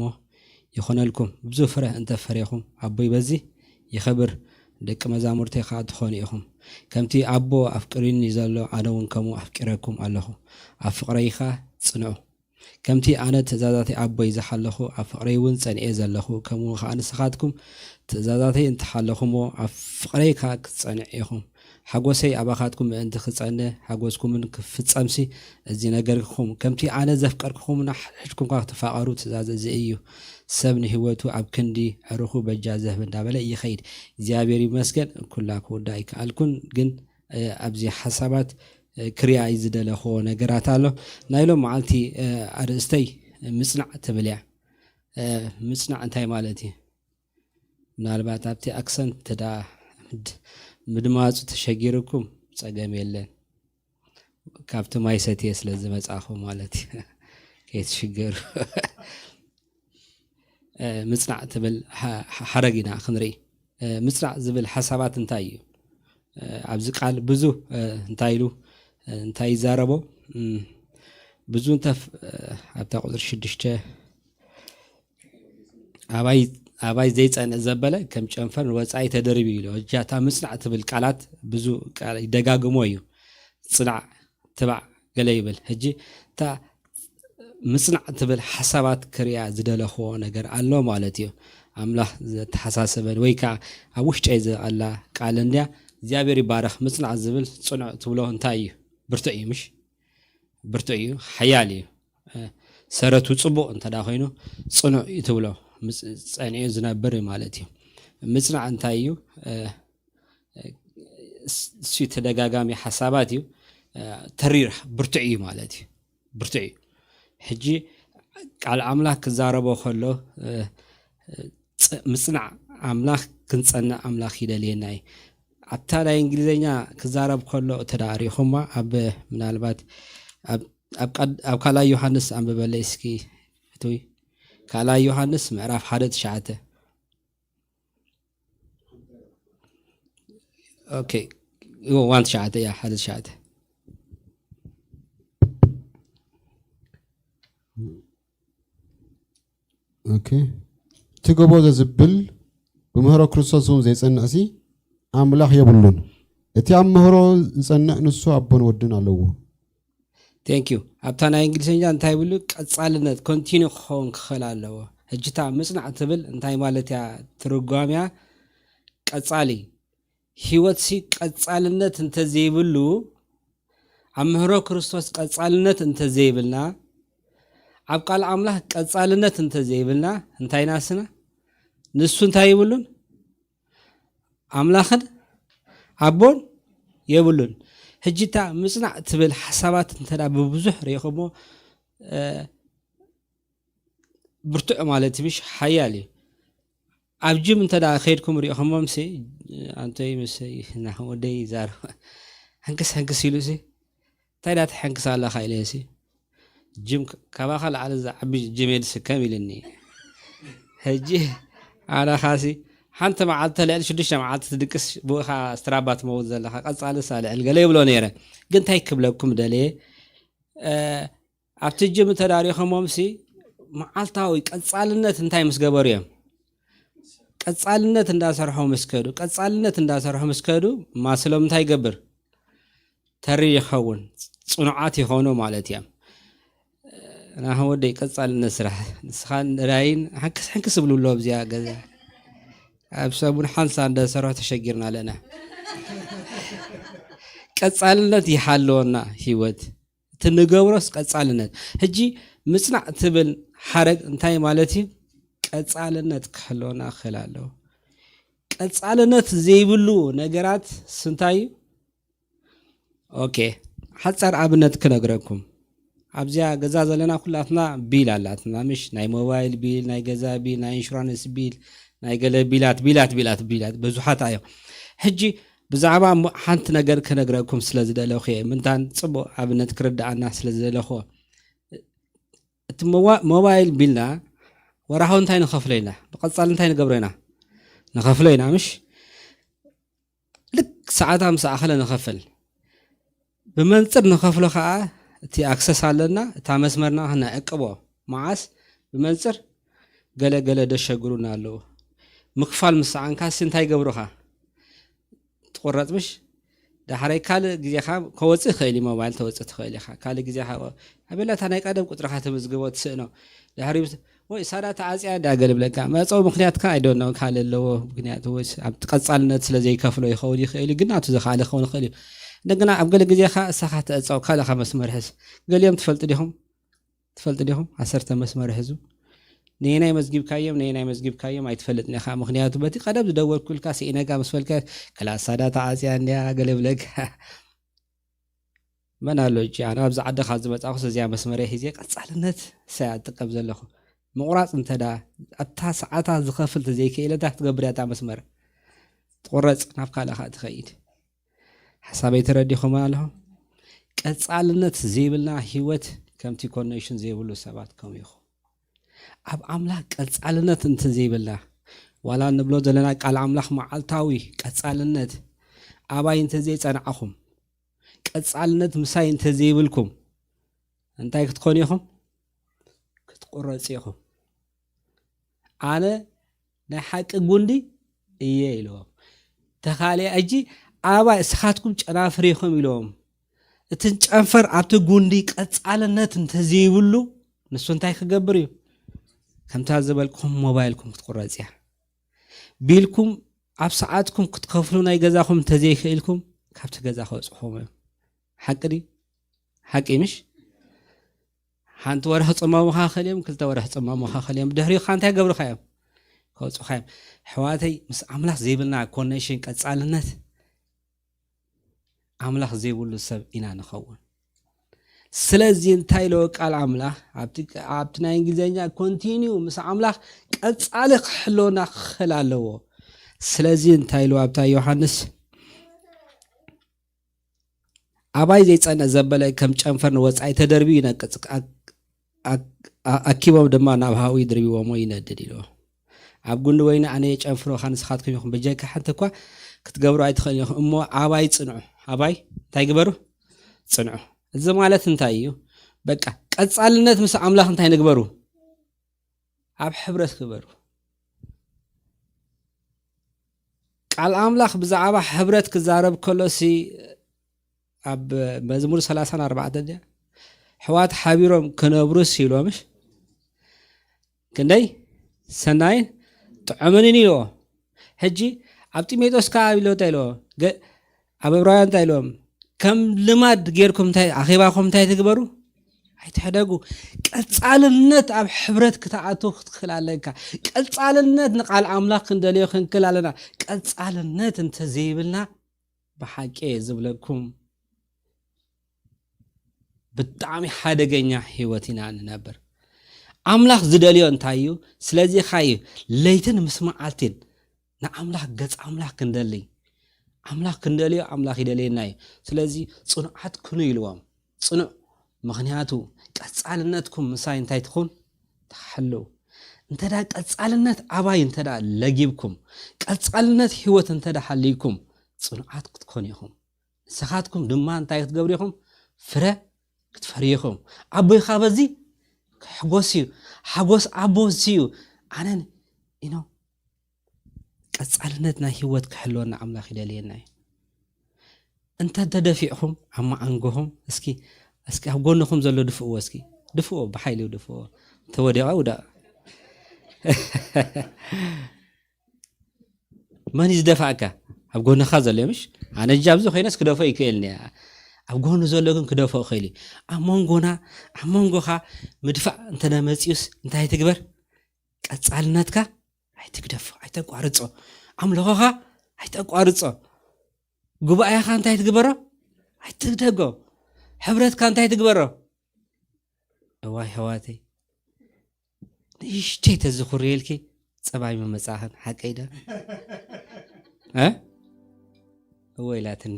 ይኾነልኩም። ብዙሕ ፍረ እንተ ፈሬኹም፣ ኣቦይ በዚ ይኸብር፣ ደቂ መዛሙርተይ ኸኣ ትኾኑ ኢኹም። ከምቲ ኣቦ ኣፍቂሩኒ ዘሎ፣ ኣነ እውን ከምኡ ኣፍቂረኩም ኣለኹ። ኣብ ፍቕረይ ኸኣ ጽንዑ። ከምቲ ኣነ ትእዛዛተይ ኣቦይ ዝሓለኹ፣ ኣብ ፍቕረይ እውን ጸኒኤ ዘለኹ፣ ከምኡ ኸኣ ንስኻትኩም ትእዛዛተይ እንተሓለኹሞ፣ ኣብ ፍቕረይ ከኣ ክትጸንዑ ኢኹም። ሓጎሰይ ኣባኻትኩም ምእንቲ ክጸንዕ፣ ሓጎስኩምን ክፍጸምሲ፣ እዚ ነገርኩኹም። ከምቲ ኣነ ዘፍቀርኩኹም፣ ንሓድሕድኩም ከኣ ክትፋቐሩ ትእዛዝ እዚ እዩ። ሰብ ንህይወቱ ኣብ ክንዲ ዕሩኹ በጃ ዘህብ እንዳበለ ይኸይድ። እግዚኣብሔር ይመስገን፣ ኩላ ክውዳ ኣይከኣልኩን፣ ግን፣ እ፣ ኣብዚ ሓሳባት፣ እ፣ ክሪኣ ዝደለኽዎ ነገራት ኣሎ። ናይ ሎም መዓልቲ፣ እ፣ ኣርእስተይ ምጽናዕ ትብል እያ። እ፣ ምጽናዕ እንታይ ማለት እዩ? ምናልባት ኣብቲ ኣክሰንት ዳ ምድ-፣ ምድማጹ ተሸጊርኩም ጸገም የለን። ካብቲ ማይ ሰትየ ስለ ዝመጻኹ ማለት እዩ። ከይትሽገሩ። እ፣ ምጽናዕ ትብል ሓ-፣ ሓ-፣ ሓረግ ኢና ክንርኢ። እ፣ ምጽናዕ ዝብል ሓሳባት እንታይ እዩ? እ፣ ኣብዚ ቃል ብዙ፣ እ፣ እንታይ ኢሉ፣ እ፣ እንታይ ይዛረቦ? እም፣ ብዙ እንተፍ-፣ እ፣ ኣብታ ቁጽሪ ሽዱሽተ፣ ኣባይ፣ ኣባይ ዘይጸንዕ ዘበለ ከም ጨንፈር ንወጻኢ ተደርብዩ ኢሉ። ሕጂ እታ ምጽናዕ ትብል ቃላት ብዙ ቃል ይደጋግሞ እዩ። ጽናዕ፣ ትባዕ፣ ገለ ይብል። ሕጂ እታ ምጽናዕ ትብል ሓሳባት ክሪኣ ዝደለኽዎ ነገር ኣሎ ማለት እዩ። ኣምላኽ ዘተሓሳሰበን ወይ ከኣ ኣብ ውሽጠይ ዘላ ቃል እንድያ። እግዚኣብሔር ይባረኽ። ምጽናዕ ዝብል ጽኑዕ ትብሎ እንታይ እዩ? ብርቱዕ እዩ፣ ምሽ? ብርቱዕ እዩ፣ ሓያል እዩ። እ፣ ሰረቱ ጽቡቕ እንተ ደኣ ኮይኑ ጽኑዕ እዩ ትብሎ። ምጽ-፣ ጸኒዑ ዝነብር ማለት እዩ። ምጽናዕ እንታይ እዩ? እ፣ እስ-፣ እሱ ተደጋጋሚ ሓሳባት እዩ። እ፣ ተሪር ብርቱዕ እዩ ማለት እዩ። ብርቱዕ እዩ። ሕጂ ቃል ኣምላኽ ክዛረቦ ከሎ፣ እ፣ እ፣ ጽ-፣ ምጽናዕ ኣምላኽ ክንጸንዕ ኣምላኽ ይደልየና እዩ። ኣብታ ናይ እንግሊዝኛ ክዛረብ ከሎ እተ ደኣ ርኢኹማ፣ ኣብ ምናልባት ኣብ፣ ኣብ ቀድ-፣ ኣብ ካልኣይ ዮሃንስ ኣንብበለይ እስኪ፣ ፍትዊ። ካልኣይ ዮሃንስ ምዕራፍ ሓደ ትሽዓተ። ኦኬ፣ ዋን ትሽዓተ፣ ያ፣ ሓደ ትሽዓተ። ኦኬ። እቲ ጎቦ ዘዝብል ብምህሮ ክርስቶስ እውን ዘይጸንዕሲ ኣምላኽ የብሉን። እቲ ኣብ ምህሮ ዝጸንዕ ንሱ ኣቦን ወድን ኣለዎ። ቴንክ ዩ። ኣብታ ናይ እንግሊዝኛ እንታይ ይብሉ? ቀጻልነት፣ ኮንቲኒ ክኸውን ክኽእል ኣለዎ። ሕጂ እታ ምጽናዕ ትብል እንታይ ማለት እያ? ትርጓሚያ ቀጻሊ። ህይወትሲ ቀጻልነት እንተዘይብሉ፣ ኣብ ምህሮ ክርስቶስ ቀጻልነት እንተዘይብልና፣ ኣብ ቃል ኣምላኽ ቀጻልነት እንተዘይብልና፣ እንታይ ናስና? ንሱ እንታይ ይብሉን? ኣምላኽን ኣቦን የብሉን። ሕጂ እታ ምጽናዕ ትብል ሓሳባት እንተ ደኣ ብብዙሕ ርኢኹሞ፣ እ፣ ብርቱዕ ማለት እዩ፣ ምሽ ሓያል እዩ። ኣብ ጅም እንተ ደኣ ከይድኩም ርኢኹሞም ሲ፣ ኣንቶይ ምስ ናኹም ወደይ ይዛረብ፣ ሕንክስ ሕንክስ ኢሉ ሲ፣ እንታይ ደኣ ትሕንክስ ኣለኻ ኢለ ሲ፣ ጅም ክ-፣ ካባኻ ላዕሊ ዝዓቢ ጅም እየ ዝስከም ኢልኒ። ሕጂ ኣነ ኻሲ ሓንቲ መዓልቲ ልዕሊ ሽዱሽተ መዓልቲ ትድቅስ ብኡኻ ስትራባ ትመውት ዘለኻ፣ ቀጻልስ ኣልዕል ገለ ይብሎ ነይረ። ግን እንታይ ክብለኩም ደልየ፣ እ፣ ኣብቲ ጅም ተዳሪኸሞምሲ መዓልታዊ ቀጻልነት እንታይ ምስ ገበሩ እዮም? ቀጻልነት እንዳሰርሑ ምስ ከዱ፣ ቀጻልነት እንዳሰርሑ ምስ ከዱ ማስሎም እንታይ ይገብር? ተሪ ይኸውን፣ ጽኑዓት ይኾኑ ማለት እዮም። ናኸ ወደይ ቀጻልነት ስራሕ፣ ንስኻ ንራይን ሓንክስ ሓንክስ ዝብሉ ኣሎ ኣብዚኣ ገዛ። ኣብ ሰሙን ሓንሳ እንዳሰርሑ ተሸጊርና ኣለና። ቀጻልነት ይሓልወና ህይወት። እቲ ንገብሮስ ቀጻልነት። ሕጂ ምጽናዕ ትብል ሓረግ እንታይ ማለት እዩ? ቀጻልነት ክሕልወና ክኽእል ኣለዎ። ቀጻልነት ዘይብሉ ነገራት ስንታይ እዩ? ኦኬ፣ ሓጻር ኣብነት ክነግረኩም። ኣብዚኣ ገዛ ዘለና ኩላትና ቢል ኣላትና፣ ምሽ? ናይ ሞባይል ቢል፣ ናይ ገዛ ቢል፣ ናይ ኢንሹራንስ ቢል፣ ናይ ገለ ቢላት፣ ቢላት፣ ቢላት፣ ቢላት ብዙሓት እዮም። ሕጂ ብዛዕባ ሞ-፣ ሓንቲ ነገር ክነግረኩም ስለ ዝደለኹ እየ። ምንታን ጽቡቕ ኣብነት ክርድኣና ስለ ዝደለኹ። እቲ ሞባ-፣ ሞባይል ቢልና ወርሓዊ እንታይ ንኸፍሎ ኢና? ብቐጻሊ እንታይ ንገብሮ ኢና? ንኸፍሎ ኢና፣ ምሽ? ልክ ሰዓታ ምስ ኣኸለ ንኸፍል። ብመንጽር ንኸፍሎ ኸኣ እቲ ኣክሰስ ኣለና፣ እታ መስመርና ነዕቅቦ። መዓስ? ብመንጽር ገለ ገለ ደሸግሩና ኣለዉ። ምክፋል ምስ ሰኣንካሲ እንታይ ገብሩኻ? ትቑረጽ ምሽ? ዳሕራይ ካልእ ግዜኻ ከወጽእ ይኽእል እዩ፣ ሞባይል ተወጽእ ትኽእል ኢኻ። ካልእ ግዜኻ ኣበላታ ናይ ቀደም ቁጽርኻ ተመዝግቦ ትስእኖ። ድሕሪ ምስ-፣ ወይ ሳዳ ተዓጽያ እንዳ ገለ ብለካ። መዕጸዊ ምኽንያትካ ኣይደኖ ካልእ ኣለዎ። ምኽንያቱ ወይ ስ-፣ ኣብቲ ቀጻልነት ስለ ዘይከፍሎ ይኸውን ይኽእል እዩ፣ ግን ናቱ ዝኻለ ክኸውን ይኽእል እዩ። እንደገና ኣብ ገለ ግዜኻ እሳኻ ትዕጸው፣ ካልእኻ መስመር ሕዝ። ገሊኦም ትፈልጡ ዲኹም? ትፈልጡ ዲኹም? ዓሰርተ መስመር ሕዙ። ነየናይ መዝጊብካዮም፣ ነየናይ መዝጊብካዮም ኣይትፈልጥን ኢኻ። ምኽንያቱ በቲ ቀደም ዝደወልኩልካ ስኢነካ ምስ በልካ፣ ክላስ ሳዳ ተዓጽያ እንድያ ገለ ብለካ። መን ኣሎ እጂ? ኣነ ኣብዚ ዓዲ ካብ ዝመጻኹስ እዚኣ መስመረይ ሒዘ ቀጻልነት እሳ እያ ዝጥቀም ዘለኹ። ምቑራጽ እንተ ደኣ ኣብታ ሰዓታ ዝኸፍል ተዘይክኢለ እንታይ ክትገብር እያ እታ መስመር? ትቑረጽ፣ ናብ ካልእ ኸኣ ትኸይድ። ሓሳበይ ተረዲኹም ኣለኹም? ቀጻልነት ዘይብልና ህይወት ከምቲ ኮኔክሽን ዘይብሉ ሰባት ከምኡ ኢኹም። ኣብ ኣምላኽ ቀጻልነት እንተዘይብልና፣ ዋላ ንብሎ ዘለና ቃል ኣምላኽ መዓልታዊ ቀጻልነት ኣባይ እንተዘይጸናዕኹም፣ ቀጻልነት ምሳይ እንተዘይብልኩም፣ እንታይ ክትኮኑ ኢኹም? ክትቁረጹ ኢኹም። ኣነ ናይ ሓቂ ጉንዲ እየ ኢልዎም። ተኻልያ ሕጂ ኣባይ እስኻትኩም ጨናፍር ኢኹም ኢልዎም። እቲ ጨንፈር ኣብቲ ጉንዲ ቀጻልነት እንተዘይብሉ፣ ንሱ እንታይ ክገብር እዩ? ከምታ ዝበልኩም ሞባይልኩም ክትቁረጽ እያ። ቢልኩም ኣብ ሰዓትኩም ክትከፍሉ ናይ ገዛኹም እንተዘይክእልኩም፣ ካብቲ ገዛ ከውጽኹም እዮም። ሓቂ ድዩ? ሓቂ ምሽ? ሓንቲ ወርሒ ጽመሙኻ ከልዮም፣ ክልተ ወርሒ ጽመሙኻ ከልዮም፣ ድሕሪኡ ኸኣ እንታይ ገብሩኻ እዮም? ከውጽኻ እዮም። ኣሕዋተይ፣ ምስ ኣምላኽ ዘይብልና ኮኔክሽን፣ ቀጻልነት፣ ኣምላኽ ዘይብሉ ሰብ ኢና ንኸውን። ስለዚ እንታይ ኢለዎ ቃል ኣምላኽ? ኣብቲ፣ ኣብቲ ናይ እንግሊዝኛ ኮንቲኒዩ ምስ ኣምላኽ ቀጻሊ ክሕልወና ክኽእል ኣለዎ። ስለዚ እንታይ ኢልዎ ኣብታ ዮሃንስ? ኣባይ ዘይጸንዕ ዘበለ ከም ጨንፈር ንወጻኢ ተደርብዩ ይነቅጽ። ኣ-፣ ኣክ- ኣ- ኣኪቦም ድማ ናብ ሃዊ ድርቢዎሞ ይነድድ ኢልዎ። ኣብ ጉንዲ ወይኒ ኣነ የጨንፍሮኻ፣ ንስኻትኩም ኢኹም፣ በጃካ ሓንቲ እኳ ክትገብሩ ኣይትኽእል ኢኹም። እሞ ኣባይ ጽንዑ። ኣባይ እንታይ ግበሩ? ጽንዑ። እዚ ማለት እንታይ እዩ? በቃ ቀጻልነት ምስ ኣምላኽ እንታይ ንግበሩ? ኣብ ሕብረት ግበሩ። ቃል ኣምላኽ ብዛዕባ ሕብረት ክዛረብ ከሎሲ ኣብ መዝሙር ሰላሳን ኣርባዕተን ድያ? ኣሕዋት ሓቢሮም ክነብሩስ ኢልዎ፣ ምሽ? ክንደይ ሰናይን ጥዑምን ኢልዎ። ሕጂ ኣብ ጢሞቴዎስ ከኣ ኢልዎ እንታይ ኢልዎ? ገ- ኣብ ዕብራውያን እንታይ ኢልዎም? ከም ልማድ ጌርኩም እንታይ ኣኼባኹም እንታይ ትግበሩ? ኣይትሕደጉ። ቀጻልነት ኣብ ሕብረት ክትኣቱ ክትክእል ኣለካ። ቀጻልነት ንቃል ኣምላኽ ክንደልዮ ክንክእል ኣለና። ቀጻልነት እንተዘይብልና ብሓቂ እየ ዝብለኩም ብጣዕሚ ሓደገኛ ህይወት ኢና ንነብር። ኣምላኽ ዝደልዮ እንታይ እዩ? ስለዚ ኻዩ ለይትን ምስ መዓልትን ንኣምላኽ ገጽ ኣምላኽ ክንደሊ ኣምላኽ ክንደልዮ ኣምላኽ ይደልየና እዩ። ስለዚ ጽኑዓት ኩኑ ኢልዎም። ጽኑዕ ምኽንያቱ ቀጻልነትኩም ምሳይ እንታይ ትኹን? ተሓልው። እንተ ደኣ ቀጻልነት ኣባይ እንተ ደኣ ለጊብኩም፣ ቀጻልነት ህይወት እንተ ደኣ ሓልይኩም፣ ጽኑዓት ክትኮኑ ኢኹም። ንስኻትኩም ድማ እንታይ ክትገብሩ ኢኹም? ፍረ ክትፈርዩ ኢኹም። ኣቦይኻ በዚ ክሕጎስ እዩ። ሓጎስ ኣቦ እዚ እዩ። ኣነን ኢኖ ቀጻልነት ናይ ህይወት ክሕልወና ኣምላኽ ይደልየና እዩ። እንተ ተደፊዕኹም ኣብ መዓንጎኹም እስኪ እስኪ ኣብ ጎንኹም ዘሎ ድፍእዎ እስኪ ድፍእዎ ብሓይሊ ድፍእዎ ተወዲቐ ውዳእ መን እዩ ዝደፋእካ ኣብ ጎንኻ ዘሎ ምሽ ኣነ እጃ ኣብዚ ኮይነስ ክደፎ ይክእልኒ ኣብ ጎኑ ዘሎ ግን ክደፎ ይኽእል እዩ ኣብ መንጎና ኣብ መንጎኻ ምድፋእ እንተነመፅዩስ እንታይ ትግበር ቀጻልነትካ ኣይትግደፎ ኣይተቋርጾ ኣምልኾኻ ኣይተቋርጾ ጉባኤኻ እንታይ ትግበሮ ኣይትግደጎ ሕብረትካ እንታይ ትግበሮ እዋይ ኣሕዋተይ ንእሽተይ ተዝኹርየልኪ ጸባይ ምመጻእኽን ሓቀይ ዶ እ እወ ኢላትኒ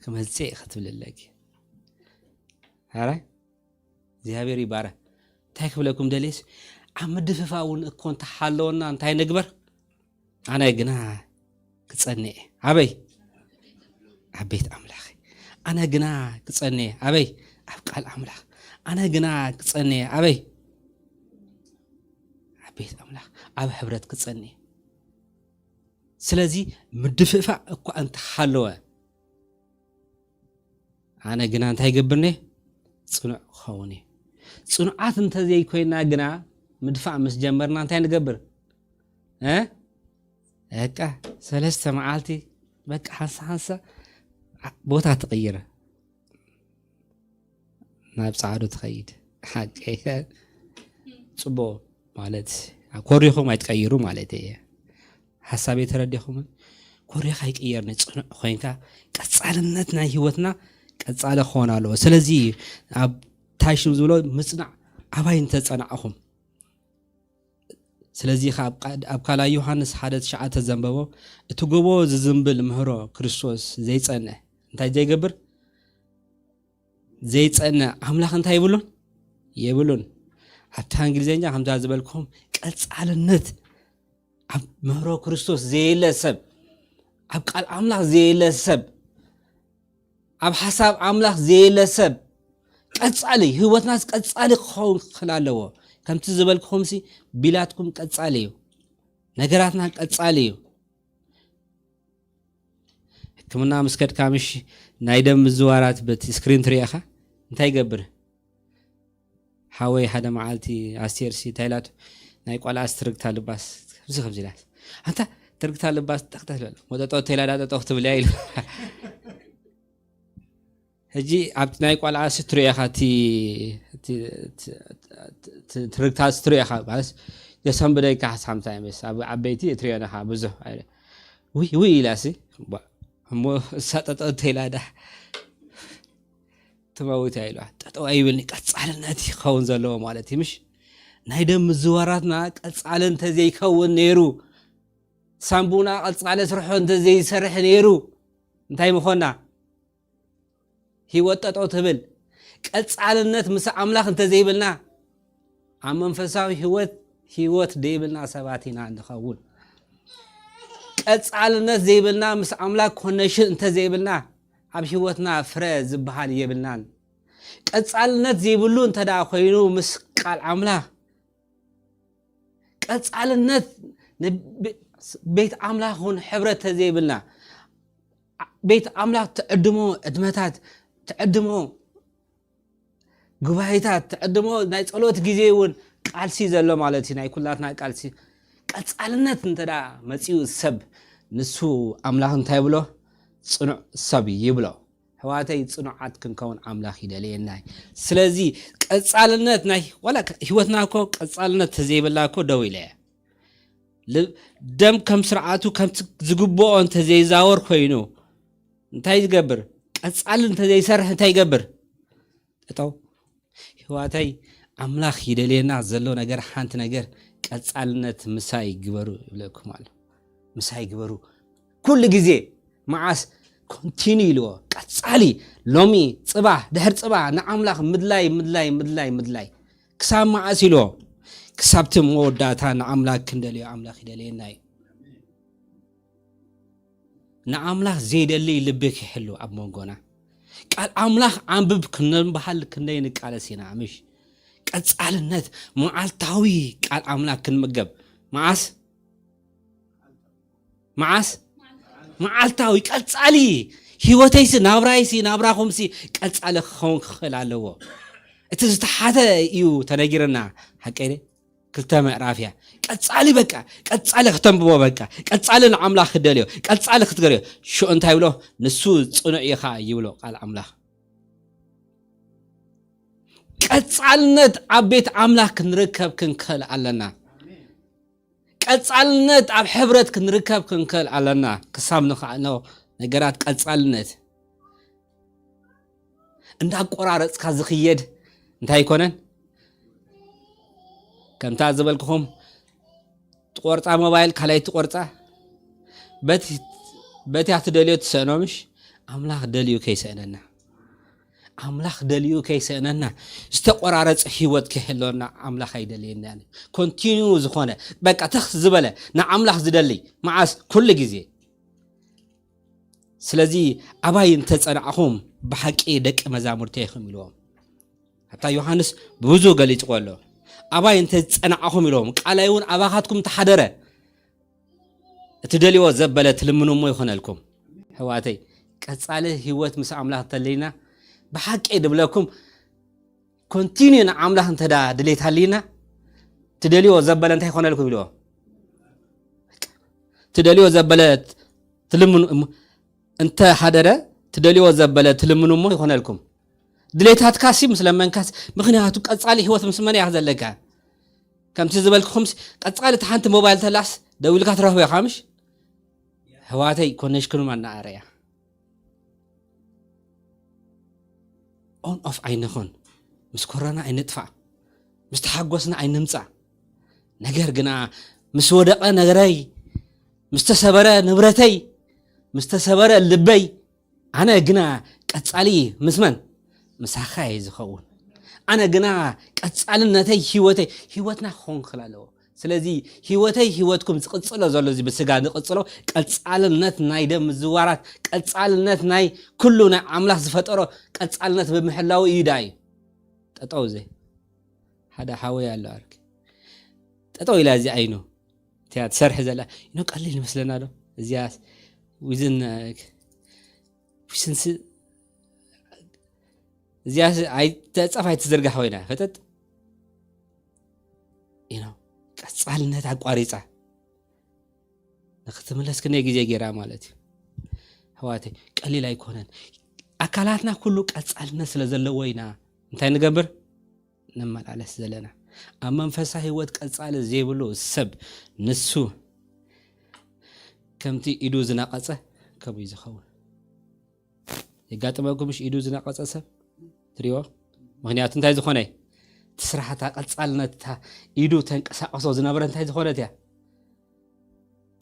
ክመጽእ ክትብል ኣለኪ ሓራይ እግዚኣብሔር ይባረ እንታይ ክብለኩም ደልየስ ኣብ ምድፍፋ እውን እኮ እንተሓለወና እንታይ ንግበር ኣነ ግና ክጸንእ ኣበይ ኣብ ቤት ኣምላኽ ኣነ ግና ክጸንእ ኣበይ ኣብ ቃል ኣምላኽ ኣነ ግና ክጸንእ ኣበይ ኣብ ቤት ኣምላኽ ኣብ ሕብረት ክጸንእ ስለዚ ምድፍፋእ እኳ እንተሓለወ ኣነ ግና እንታይ ይገብርኒ ፅኑዕ ክኸውን እዩ ፅኑዓት እንተዘይኮይና ግና ምድፋእ ምስ ጀመርና እንታይ ንገብር በቃ ሰለስተ መዓልቲ በቃ ሓንሳ ሓንሳ ቦታ ትቕይር ናብ ፃዕዱ ትኸይድ ሓቂ ፅቡቅ ማለት ኮሪኹም ኣይትቀይሩ ማለት እየ ሓሳብ የተረዲኹምን ኮሪኻ ይቅየር ንፅኑዕ ኮይንካ ቀፃልነት ናይ ህይወትና ቀፃሊ ክኾን ኣለዎ ስለዚ ኣብ ታሽም ዝብሎ ምፅናዕ ኣባይ እንተፀናዕኹም ስለዚ ኣብ ካልኣይ ዮሃንስ ሓደ ትሽዓተ ዘንበቦ እቲ ጎቦ ዝዝንብል ምህሮ ክርስቶስ ዘይፀንዕ እንታይ ዘይገብር ዘይፀንዕ ኣምላኽ እንታይ ይብሉን የብሉን ኣብታ እንግሊዝኛ ከምዛ ዝበልኩም ቀፃልነት ኣብ ምህሮ ክርስቶስ ዘየለ ሰብ ኣብ ቃል ኣምላኽ ዘየለ ሰብ ኣብ ሓሳብ ኣምላኽ ዘየለ ሰብ ቀጻሊ ህይወትናስ ቀጻሊ ክኸውን ክኽእል ኣለዎ ከምቲ ዝበልክኹምሲ ቢላትኩም ቀጻሊ እዩ ነገራትና ቀጻሊ እዩ ሕክምና ምስ ከድካ ምሽ ናይ ደም ምዝዋራት በቲ ስክሪን ትሪእኻ እንታይ ይገብር ሓወይ ሓደ መዓልቲ ኣስቴርሲ እንታይ ኢላቶ ናይ ቆልዓ ስትርግታ ልባስ ከምዚ ከምዚ ኢላት ኣንታ ትርግታ ልባስ ጠቅጠት በል መጠጦ ተይላ ዳጠጦ ክትብል እያ ኢሉ ሕጂ ኣብቲ ናይ ቆልዓ ስትሪኦ ኢኻ እቲ ትርግታ ስትሪኦ ኢኻ ማለት የሰንብደካ ሓሳምታ ምስ ኣብ ዓበይቲ እትሪኦ ነኻ ብዙሕ ውይ ውይ ኢላሲ እሞ እሳ ጠጠው ተይላ ዳ ትመውት እያ ኢልዋ ጠጠው ኣይብልኒ ቀፃልነት ይኸውን ዘለዎ ማለት እዩ ምሽ ናይ ደም ምዝዋራትና ቀፃሊ እንተዘይከውን ነይሩ ሳምቡና ቀፃሊ ስርሖ እንተዘይሰርሕ ነይሩ እንታይ ምኾና ህይወት ጠጠው ትብል ቀጻልነት ምስ ኣምላኽ እንተዘይብልና፣ ኣብ መንፈሳዊ ህይወት፣ ህይወት ዘይብልና ሰባት ኢና እንኸውን። ቀጻልነት ዘይብልና፣ ምስ ኣምላኽ ኮነሽን እንተዘይብልና፣ ኣብ ህይወትና ፍረ ዝበሃል የብልናን። ቀጻልነት ዘይብሉ እንተ ደኣ ኮይኑ፣ ምስ ቃል ኣምላኽ፣ ቀጻልነት ንቤ-፣ ቤት ኣምላኽ እውን ሕብረት ተዘይብልና፣ ቤት ኣምላኽ ትዕድሞ ዕድመታት፣ ትዕድሞ ጉባኤታት፣ ትዕድሞ ናይ ጸሎት ግዜ እውን ቃልሲ ዘሎ ማለት እዩ። ናይ ኩላትና ቃልሲ ቀጻልነት እንተ ደኣ መጺኡ ሰብ፣ ንሱ ኣምላኽ እንታይ ይብሎ? ጽኑዕ ሰብ ይብሎ። ኣሕዋተይ፣ ጽኑዓት ክንከውን ኣምላኽ ይደልየና እዩ። ስለዚ ቀጻልነት ናይ፣ ዋላ ህይወትና እኮ ቀጻልነት ተዘይብላ እኮ ደው ኢለ እያ። ል-፣ ደም ከም ስርዓቱ ከምቲ ዝግብኦ እንተዘይዛወር ኮይኑ እንታይ ዝገብር? ቀጻሊ እንተዘይሰርሕ እንታይ ይገብር? ጠጠው። ኣሕዋተይ፣ ኣምላኽ ይደልየና ዘሎ ነገር፣ ሓንቲ ነገር፣ ቀጻልነት ምሳይ ግበሩ ይብለኩም ኣሎ። ምሳይ ግበሩ። ኩሉ ግዜ፣ መዓስ? ኮንቲኒ ኢልዎ። ቀጻሊ፣ ሎሚ፣ ጽባሕ፣ ድሕር ጽባሕ ንኣምላኽ ምድላይ፣ ምድላይ፣ ምድላይ፣ ምድላይ። ክሳብ መዓስ ኢልዎ? ክሳብ እቲ መወዳእታ ንኣምላኽ ክንደልዮ ኣምላኽ ይደልየና እዩ። ንኣምላኽ ዘይደሊ ልቢ ክህሉ ኣብ መንጎና። ቃል ኣምላኽ ኣንብብ ክንበሃል ክንደይ ንቃለስ ኢና፣ ምሽ? ቀጻልነት፣ መዓልታዊ ቃል ኣምላኽ ክንምገብ። መዓስ? መዓስ? መዓልታዊ፣ ቀጻሊ። ህይወተይሲ፣ ናብራይሲ፣ ናብራኹምሲ ቀጻሊ ክኸውን ክኽእል ኣለዎ። እቲ ዝተሓተ እዩ ተነጊርና፣ ሓቀይ ድየ? ክልተ ምዕራፍ እያ። ቀጻሊ በቃ፣ ቀጻሊ ክተንብቦ በቃ፣ ቀጻሊ ንኣምላኽ ክደልዮ፣ ቀጻሊ ክትገርዮ። ሽዑ እንታይ ይብሎ? ንሱ ጽኑዕ ኢኻ ይብሎ ቃል ኣምላኽ። ቀጻልነት ኣብ ቤት ኣምላኽ ክንርከብ ክንክእል ኣለና። ቀጻልነት ኣብ ሕብረት ክንርከብ ክንክእል ኣለና። ክሳብ ንኽኣልኖ ነገራት ቀጻልነት እንዳቆራረጽካ ዝኽየድ እንታይ ኣይኮነን? ከምታ ዝበልኩኹም፣ ትቆርጻ ሞባይል፣ ካልኣይ ትቆርጻ፣ በቲ፣ በቲ ኣትደልዮ ትሰእኖ፣ ምሽ? ኣምላኽ ደልዩ ከይሰእነና፣ ኣምላኽ ደልዩ ከይሰእነና፣ ዝተቆራረጸ ህይወት ከይህልወና ኣምላኽ ኣይደልየናን እዩ። ኮንቲኒዩ ዝኾነ፣ በቃ፣ ተኽ ዝበለ፣ ንኣምላኽ ዝደሊ፣ መዓስ? ኩሉ ግዜ። ስለዚ ኣባይ እንተጸናዕኹም ብሓቂ ደቂ መዛሙርተይ ኢኹም ኢልዎም። ኣብታ ዮሃንስ ብዙ ገሊጽዎ ኣሎ። ኣባይ እንተጸናዕኹም ኢልዎም፣ ቃላይ እውን ኣባኻትኩም ተሓደረ፣ እቲ ደልዎ ዘበለ ትልምኑ እሞ ይኾነልኩም። ኣሕዋተይ፣ ቀጻሊ ህይወት ምስ ኣምላኽ እንተለና፣ ብሓቂ ድብለኩም፣ ኮንቲኒዩ ንኣምላኽ እንተ ደኣ ድሌት ሃልይና፣ ትደልዮ ዘበለ እንታይ ይኾነልኩም ኢልዎ? ትደልዮ ዘበለ ትልምኑ እሞ፣ እንተ ሓደረ፣ ትደልዮ ዘበለ ትልምኑ እሞ ይኾነልኩም። ድሌታትካሲ ምስ ለመንካስ፣ ምኽንያቱ ቀጻሊ ህይወት ምስ መን እያ ዘለካ? ከምቲ ዝበልኩኹምስ፣ ቀጻሊ እታ ሓንቲ ሞባይል ተላስ፣ ደዊልካ ትረኽቦ ኢኻ፣ ምሽ? ኣሕዋተይ፣ ኮነሽክኑ መናኣረያ። ኦን ኦፍ ኣይንኹን። ምስ ኮረና ኣይንጥፋእ። ምስ ተሓጎስና ኣይንምጻእ። ነገር ግና፣ ምስ ወደቐ ነገረይ፣ ምስ ተሰበረ ንብረተይ፣ ምስ ተሰበረ ልበይ፣ ኣነ ግና ቀጻሊ ምስ መን? ምሳኻ እየ ዝኸውን። ኣነ ግና ቀጻልነተይ ህይወተይ፣ ህይወትና ክኸውን ክእል ኣለዎ። ስለዚ ህይወተይ ህይወትኩም ዝቕጽሎ ዘሎ፣ እዚ ብስጋ ዝቕጽሎ ቀጻልነት ናይ ደም ምዝዋራት፣ ቀጻልነት ናይ ኩሉ ናይ ኣምላኽ ዝፈጠሮ ቀጻልነት ብምሕላው እዩ። ዳይ ጠጠው ዘይ ሓደ ሓወይ ኣሎ፣ ኣርክ ጠጠው ኢላ እዚ ኣይኑ እቲያ ትሰርሕ ዘላ፣ ይኖ ቀሊል ይመስለና ዶ? እዚያ ዊዝን፣ ዊዝን ስ-፣ እዚኣ ስ-፣ ኣይተጻፍ ኣይትዝርጋሕ ኮይና፣ ፈጠጥ፣ you know፣ ቀጻልነት ኣቋሪጻ ንክትምለስ ክንደይ ግዜ ገይራ ማለት እዩ። ኣሕዋተይ፣ ቀሊል ኣይኮነን። ኣካላትና ኩሉ ቀጻልነት ስለ ዘለዎ ኢና እንታይ ንገብር? ንመላለስ ዘለና። ኣብ መንፈሳዊ ህይወት ቀጻሊ ዘይብሉ ሰብ፣ ንሱ ከምቲ ኢዱ ዝነቐጸ ከምኡ እዩ ዝኸውን። የጋጥመኩም፣ ምሽ? ኢዱ ዝነቐጸ ሰብ ትሪእዎ? ምኽንያቱ እንታይ ዝኾነ? እቲ ስራሕ፣ እታ ቀጻልነት፣ እታ ኢዱ ተንቀሳቐሶ ዝነበረ እንታይ ዝኾነት እያ?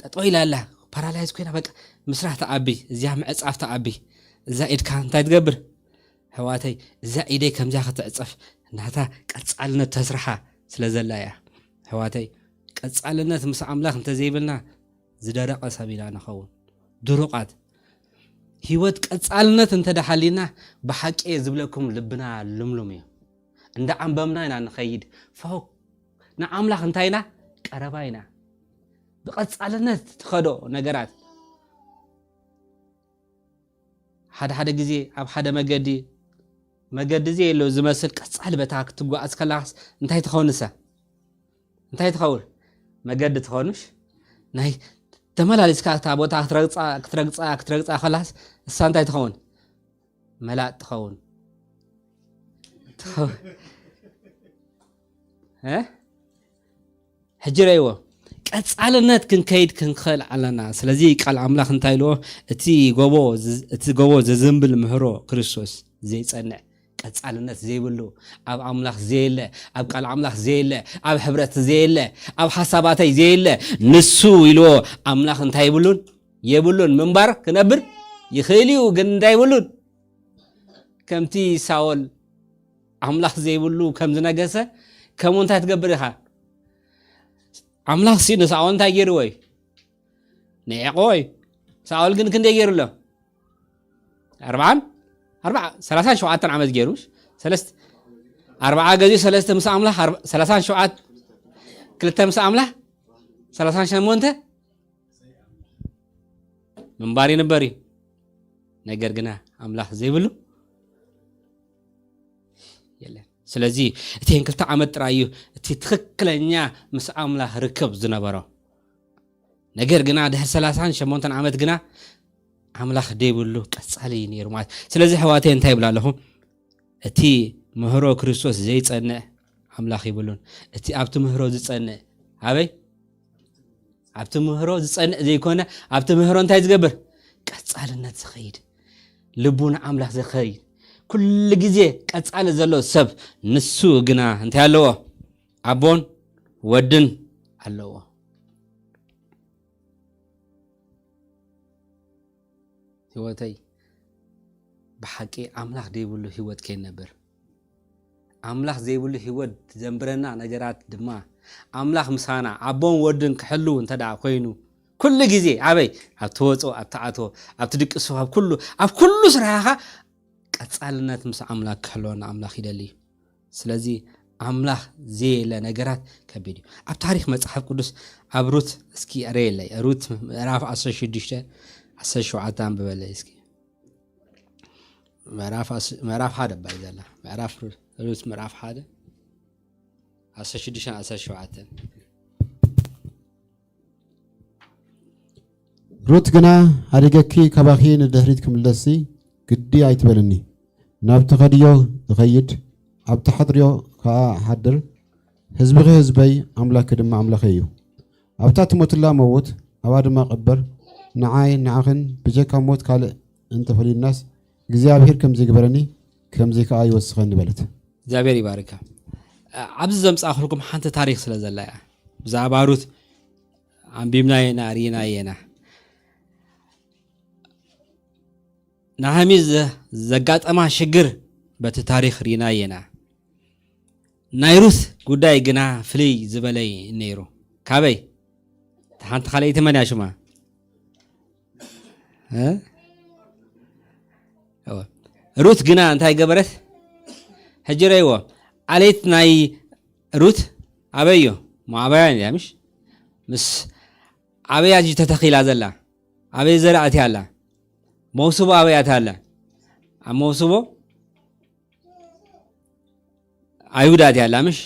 ጠጠው ኢላ ኣላ፣ ፓራላይዝ ኮይና፣ በቃ ምስራሕ ትዓቢ፣ እዚኣ ምዕጻፍ ትዓቢ። እዛ ኢድካ እንታይ ትገብር? ሕዋተይ፣ እዛ ኢደይ ከምዚያ ክትዕጸፍ ናታ ቀጻልነት ተስርሓ ስለ ዘላ እያ። ሕዋተይ፣ ቀጻልነት ምስ ኣምላኽ እንተዘይብልና ዝደረቐ ሰብ ኢና ንኸውን። ድሩቓት። ህይወት ቀጻልነት እንተ ደሓሊና ብሓቂ እየ ዝብለኩም ልብና ልምሉም እዩ። እንዳ ኣንበምና ኢና ንኸይድ። ፈው ንኣምላኽ እንታይ ኢና? ቀረባ ኢና። ብቐጻልነት ትኸዶ ነገራት። ሓደ ሓደ ግዜ ኣብ ሓደ መገዲ፣ መገዲ ዘየሎ ዝመስል ቀጻሊ በታ ክትጓዓዝ ከላስ እንታይ ትኸውንሰ? እንታይ ትኸውን? መገዲ ትኸውንሽ? ናይ ተመላሊስካ እታ ቦታ ክትረግጻ፣ ክትረግጻ፣ ክትረግጻ ከላስ እሳ እንታይ ትኸውን? መላጥ ትኸውን። ትኸው-፣ እ? ሕጂ ረእይዎ። ቀጻልነት ክንከይድ ክንክእል ኣለና። ስለዚ ቃል ኣምላኽ እንታይ ኢልዎ? እቲ ጎቦ ዝ-፣ እቲ ጎቦ ዘዘንብል ምህሮ ክርስቶስ ዘይጸንዕ፣ ቀጻልነት ዘይብሉ፣ ኣብ ኣምላኽ ዘየለ፣ ኣብ ቃል ኣምላኽ ዘየለ፣ ኣብ ሕብረት ዘየለ፣ ኣብ ሓሳባተይ ዘየለ፣ ንሱ ኢልዎ። ኣምላኽ እንታይ ይብሉን? የብሉን። ምንባር ክነብር ይኽእል እዩ፣ ግን እንታይ ይብሉን? ከምቲ ሳኦል ኣምላኽ ዘይብሉ ከም ዝነገሰ፣ ከምኡ እንታይ ትገብር ኢኻ? ኣምላኽ ሲ ንሳኦል እንታይ ገይርዎ እዩ? ንዒቕዎ እዩ። ሳኦል ግን ክንደይ ገይሩ ኣሎ? ኣርባዓን፣ ኣርባዓ፣ ሰላሳን ሸውዓተን ዓመት ገይሩ፣ ሰለስተ፣ ኣርባዓ ገዚኡ ሰለስተ ምስ ኣምላኽ፣ ኣርባ-፣ ሰላሳን ሸውዓተ፣ ክልተ ምስ ኣምላኽ፣ ሰላሳን ሸሞንተ ምንባር ይንበር እዩ። ነገር ግና ኣምላኽ ዘይብሉ የለን። ስለዚ እተን ክልተ ዓመት ጥራይ እዩ እቲ ትኽክለኛ ምስ ኣምላኽ ርክብ ዝነበሮ። ነገር ግና ድሕሪ ሰላሳን ሸሞንተን ዓመት ግና ኣምላኽ ደይብሉ ቀጻሊ እዩ ነይሩ ማለት። ስለዚ ኣሕዋተይ እንታይ ይብላ ኣለኹ? እቲ ምህሮ ክርስቶስ ዘይጸንዕ ኣምላኽ ይብሉን። እቲ ኣብቲ ምህሮ ዝጸንዕ ኣበይ? ኣብቲ ምህሮ ዝጸንዕ ዘይኮነ፣ ኣብቲ ምህሮ እንታይ ዝገብር? ቀጻልነት ዝኸይድ፣ ልቡ ንኣምላኽ ዝኸይድ፣ ኩሉ ግዜ ቀጻሊ ዘሎ ሰብ፣ ንሱ ግና እንታይ ኣለዎ? ኣቦን ወድን ኣለዎ። ህይወተይ ብሓቂ ኣምላኽ ዘይብሉ ህይወት ከይነብር። ኣምላኽ ዘይብሉ ህይወት ዘንብረና ነገራት ድማ፣ ኣምላኽ ምሳና፣ ኣቦን ወድን ክሕልው እንተ ደኣ ኮይኑ፣ ኩሉ ግዜ ኣበይ? ኣብ ትወጾ፣ ኣብ ትኣቶ፣ ኣብ ትድቅሶ፣ ኣብ ኩሉ፣ ኣብ ኩሉ ስራሕኻ ቀጻልነት ምስ ኣምላኽ ክሕልወና ኣምላኽ ይደሊ። ስለዚ ኣምላኽ ዘየለ ነገራት ከቢድ እዩ። ኣብ ታሪኽ መጽሓፍ ቅዱስ ኣብ ሩት እስኪ ኣርእየለይ። ሩት ምዕራፍ ዓሰርተ ሽዱሽተ፣ ዓሰርተ ሸውዓተ ኣንብበለይ እስኪ። ምዕራፍ ዓስ-፣ ምዕራፍ ሓደ እባ እዩ ዘላ። ምዕራፍ ሩ-፣ ሩት ምዕራፍ ሓደ፣ ዓሰርተ ሽዱሽተ፣ ዓሰርተ ሸውዓተ። ሩት ግና፣ ሓዲገኪ ካባኺ ንድሕሪት ክምለስሲ ግዲ ኣይትበልኒ። ናብ ትኸድዮ እኸይድ፣ ኣብ ትሓድርዮ ከኣ እሓድር፣ ህዝብኺ ህዝበይ፣ ኣምላኽኪ ድማ ኣምላኸይ እዩ። ኣብታ ትሞትላ መውት፣ ኣብኣ ድማ እቕበር። ንዓይ ንዓኽን ብጀካ ሞት ካልእ እንተፈልዩናስ፣ እግዚኣብሄር ከም ዘይግበረኒ፣ ከምዚ ከኣ ይወስኸኒ በለት። እግዚኣብሔር ይባርካ። ኣብዚ ዘምጻእኩልኩም ሓንቲ ታሪኽ ስለ ዘላ እያ። ብዛዕባ ሩት ኣንቢብና ኢና፣ ርኢና ኢና። ናሃሚ ዘ-፣ ዘጋጠማ ሽግር በቲ ታሪኽ ርኢና ኢና። ናይ ሩት ጉዳይ ግና ፍልይ ዝበለ እዩ ነይሩ። ካበይ? እታ ሓንቲ ካልኣይቲ መን እያ ሽማ? እ? እወ። ሩት ግና እንታይ ገበረት? ሕጂ ረእይዎ። ዓሌት ናይ ሩት ኣበይ እዩ? ሞዓባውያን እያ፣ ምሽ? ምስ ኣበይ እያ ተተኺላ ዘላ? ኣበይ ዘራእቲ ኣላ? መውስቦ ኣበይ ኣትያ ኣላ? ኣብ መውስቦ ኣይሁድ ኣትያ ኣላ፣ ምሽ?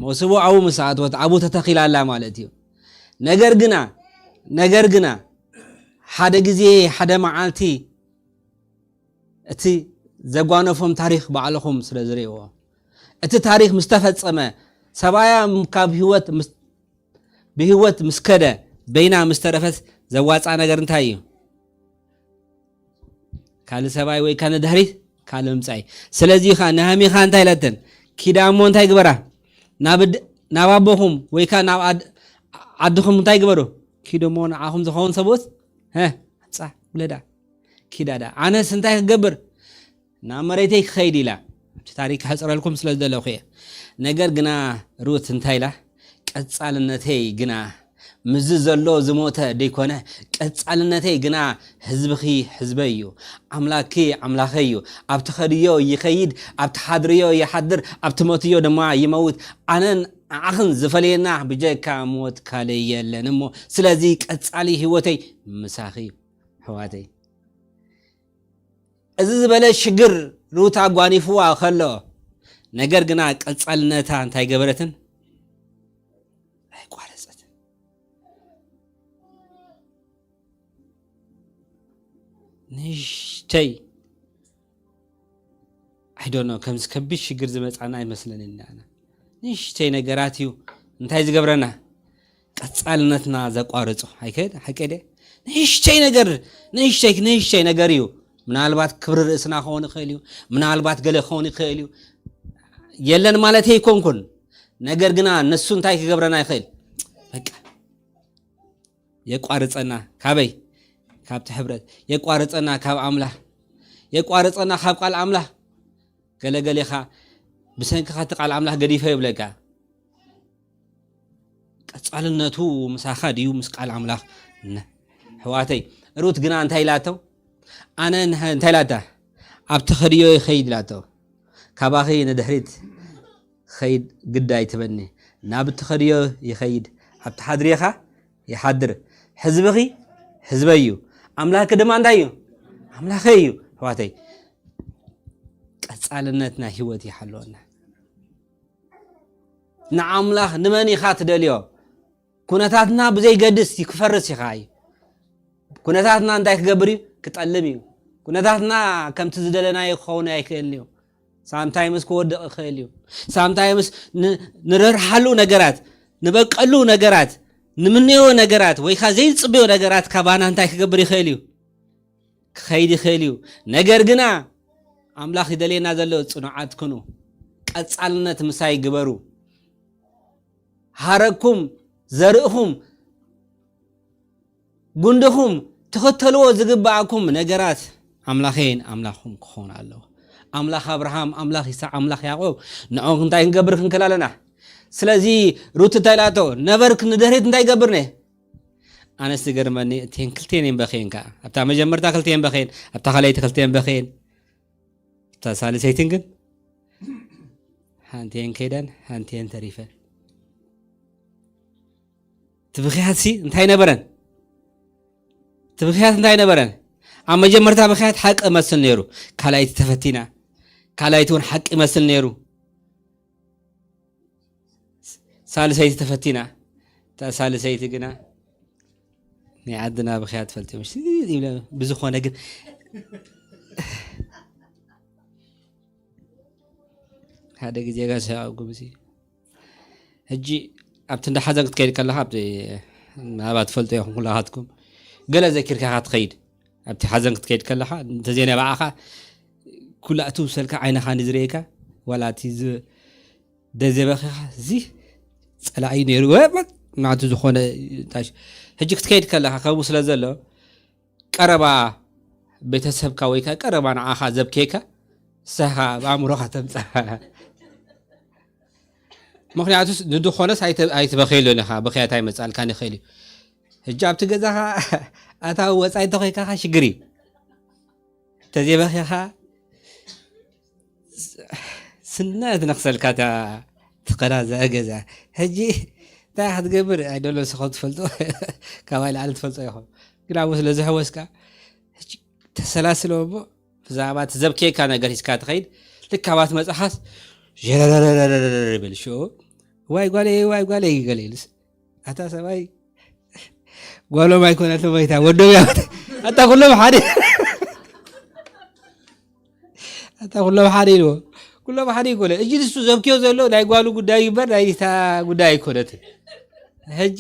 መውስቦ ኣብኡ ምስ ኣትወት ኣብኡ ተተኺላ ኣላ ማለት እዩ። ነገር ግና፣ ነገር ግና፣ ሓደ ግዜ፣ ሓደ መዓልቲ፣ እቲ ዘጓነፎም ታሪኽ ባዕልኹም ስለ ዝርእይዎ፣ እቲ ታሪኽ ምስ ተፈጸመ፣ ሰብኣያ ካብ ህይወት ምስ፣ ብህይወት ምስ ከደ፣ በይና ምስ ተረፈት ዘዋጽኣ ነገር እንታይ እዩ? ካልእ ሰብኣይ ወይ ካልእ ድሕሪት ካልእ ምምጻእ እዩ። ስለዚ ኸኣ ነህሚ ኸኣ እንታይ ኢለተን? ኪዳ እሞ እንታይ ግበራ? ናብ ድ-፣ ናብ ኣቦኹም ወይ ከኣ ናብ ኣድ-፣ ዓድኹም እንታይ ግበሩ? ኪዱ እሞ ንዓኹም ዝኸውን ሰብኡት፣ ሀ፣ ኣምጻ፣ ውለዳ። ኪዳ ደኣ። ኣነስ እንታይ ክገብር? ናብ መሬተይ ክኸይድ ኢላ። ኣብቲ ታሪክ ክሕፅረልኩም ስለ ዝደለኹ እየ። ነገር ግና ሩት እንታይ ኢላ? ቀጻልነተይ ግና ምስዚ ዘሎ ዝሞተ ደይኮነ፣ ቀጻልነተይ ግና ህዝብኺ ህዝበይ እዩ፣ ኣምላክኪ ኣምላኸይ እዩ። ኣብ ትኸድዮ ይኸይድ፣ ኣብ ትሓድርዮ ይሓድር፣ ኣብ ትሞትዮ ድማ ይመውት። ኣነን ንዓኽን ዝፈለየና ብጀካ ሞት ካልእ የለን እሞ፣ ስለዚ ቀጻሊ ህይወተይ ምሳኺ እዩ። ኣሕዋተይ፣ እዚ ዝበለ ሽግር ሩት ኣጓኒፍዋ ከሎ፣ ነገር ግና ቀጻልነታ እንታይ ገበረትን? ኣይቋረጸትን። ንእሽተይ፣ I don't know፣ ከምዚ ከቢድ ሽግር ዝመጻና ኣይመስለንን ኣነ። ንእሽተይ ነገራት እዩ እንታይ ዝገብረና? ቀጻልነትና ዘቋርጾ። ኣይከ-፣ ሓቂ ድየ? ንእሽተይ ነገር፣ ንእሽተይ፣ ንእሽተይ ነገር እዩ። ምናልባት ክብሪ ርእስና ክኸውን ይኽእል እዩ። ምናልባት ገለ ክኸውን ይኽእል እዩ። የለን ማለት ኣይኮንኩን። ነገር ግና ንሱ እንታይ ክገብረና ይኽእል? በቃ፣ የቋርጸና። ካበይ? ካብቲ ሕብረት። የቋርጸና ካብ ኣምላኽ። የቋርጸና ካብ ቃል ኣምላኽ። ገለገሌኻ ብሰንክኻ እቲ ቃል ኣምላኽ ገዲፈ ይብለካ። ቀጻልነቱ ምሳኻ ድዩ ምስ ቃል ኣምላኽ? ነ-፣ ኣሕዋተይ፣ ሩት ግና እንታይ ኢላቶ? ኣነ ን-፣ እንታይ ኢላታ? ኣብ ትኸድዮ ይኸይድ ኢላቶ። ካባኺ ንድሕሪት ኸይድ ግዳ ኣይትበኒ። ናብ እትኸድዮ ይኸይድ፣ ኣብ ትሓድርዮኻ ይሓድር። ህዝብኺ ህዝበይ እዩ፣ ኣምላኽኪ ድማ እንታይ እዩ? ኣምላኸይ እዩ። ኣሕዋተይ፣ ቀጻልነት ናይ ህይወት ይሓልወና። ንኣምላኽ ንመን ኢኻ ትደልዮ? ኩነታትና ብዘይገድስ እዩ፣ ክፈርስ ኢኻ እዩ። ኩነታትና እንታይ ክገብር እዩ? ክጠልም እዩ። ኩነታትና ከምቲ ዝደለናዮ ክኸውን ኣይክእልን እዩ። ሳምታይምስ ክወድቕ ይኽእል እዩ። ሳምታይምስ ን-፣ ንረርሓሉ ነገራት፣ ንበቀሉ ነገራት፣ ንምንዮ ነገራት፣ ወይ ከኣ ዘይንጽበዮ ነገራት ካባና እንታይ ክገብር ይኽእል እዩ? ክኸይድ ይኽእል እዩ። ነገር ግና ኣምላኽ ይደልየና ዘሎ ጽኑዓት ኩኑ። ቀጻልነት ምሳይ ግበሩ። ሃረግኩም፣ ዘርእኹም፣ ጉንድኹም ትኽተልዎ ዝግብኣኩም ነገራት ኣምላኸይን ኣምላኽኩም ክኸውን ኣለዎ። ኣምላኽ ኣብርሃም፣ ኣምላኽ ይስሐቅ፣ ኣምላኽ ያዕቆብ፣ ንዕኡ እንታይ ክንገብር ክንክእል ኣለና? ስለዚ ሩት እንታይ ኢላቶ? ነበርክ ንድሕሪት እንታይ ይገብር ነ? ኣነስ ዝገርመኒ፣ እተን ክልቴን እየን በኽየን ከኣ። ኣብታ መጀመርታ ክልቴን በኽየን፣ ኣብታ ካልኣይቲ ክልቴን በኽየን፣ ኣብታ ሳልሰይትን ግን ሓንቲኤን ከይደን፣ ሓንቲኤን ተሪፈን። እቲ ብኽያትሲ እንታይ ነበረን? እቲ ብኽያት እንታይ ነበረን? ኣብ መጀመርታ ብኽያት ሓቂ መስል ነይሩ። ካልኣይቲ ተፈቲና። ካልኣይቲ እውን ሓቂ መስል ነይሩ። ሳልሰይቲ ተፈቲና። እታ ሳልሰይቲ ግና ናይ ዓድና ብኽያት ትፈልጥ፣ ምሽ ይብለ። ብዝኾነ ግን ሓደ ግዜ ጋር ሰያው ጉብዚ ሕጂ ኣብቲ እንዳ ሓዘን ክትከይድ ከለኻ፣ ኣብቲ ናባ ትፈልጦ ኢኹም ኩላኻትኩም፣ ገለ ዘኪርካ ኢኻ ትኸይድ። ኣብቲ ሓዘን ክትከይድ ከለኻ፣ እንተዘይ ናይ ባዕኻ ኩላእቱ ሰልካ ዓይንኻ ንዝርእየካ፣ ዋላ እቲ ዝ-፣ ደዘበኺኻ፣ እዚ ጸላኢ ነይሩ፣ ወ-፣ መ-፣ ናቱ ዝኾነ ታሽ-፣ ሕጂ ክትከይድ ከለኻ፣ ከምኡ ስለ ዘሎ፣ ቀረባ ቤተሰብካ ወይ ከኣ ቀረባ ንዓኻ ዘብከየካ፣ ንስኻ ኣብ ኣእምሮኻ ተምጽኣ። ምኽንያቱስ ንድኾነስ ኣይተ-፣ ኣይትበኽየሉን ኢኻ፣ ብኽያት ኣይመጽኣልካን ይኽእል እዩ። ሕጂ ኣብቲ ገዛኻ ኣታዊ ወጻኢ እንተኾይንካ ሽግር እዩ። እንተዘይበኺኻ ስነ ትነኽሰልካ እታ ትኸዳ እዛ ገዛ። ሕጂ እንታይ ክትገብር ኣይደሎ፣ ንስኹም ትፈልጡ፣ ካባይ ላዕሊ ትፈልጦ ኢኹም። ግን ኣብኡ ስለ ዝሕወስካ፣ ሕጂ ተሰላስሎ እሞ፣ ብዛዕባ እቲ ዘብክየካ ነገር ሒዝካ ትኸይድ። ልክ ኣብኣ ትመጻኻስ፣ ጀረረረረረረ ይብል። ሽዑ፣ "ዋይ ጓለይ፣ ዋይ ጓለይ" ገለ ኢሉስ፣ ኣታ ሰብኣይ ጓሎም ኣይኮነትን መይታ፣ ወዶም እያ። ኣታ ኩሎም ሓደ፣ ኣታ ኩሎም ሓደ ኢልዎ። ኩሎም ሓደ ይኮነ። እጂ ንሱ ዘብክዮ ዘሎ ናይ ጓሉ ጉዳይ ይበር ናይ እታ ጉዳይ ኣይኮነትን። ሕጂ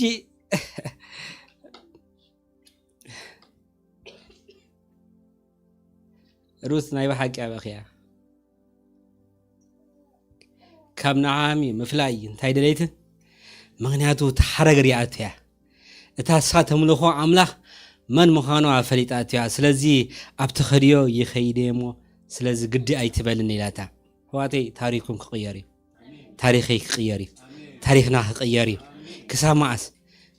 ሩት ናይ ብሓቂ ኣበኽያ። ካብ ነዓሚ ምፍላይ እንታይ ደለይትን? ምኽንያቱ እቲ ሓረግ ሪኣቶ እያ። እታ እሳ ተምልኾ ኣምላኽ መን ምዃኑ ኣፈሊጣቶ እያ። ስለዚ ኣብቲ ኸድዮ ይኸይድ እየ እሞ ስለዚ ግዲ ኣይትበልን ኢላታ። ኣሕዋተይ፣ ታሪኩም ክቕየር እዩ። ታሪኸይ ክቕየር እዩ። ታሪኽና ክቕየር እዩ። ክሳብ መዓስ?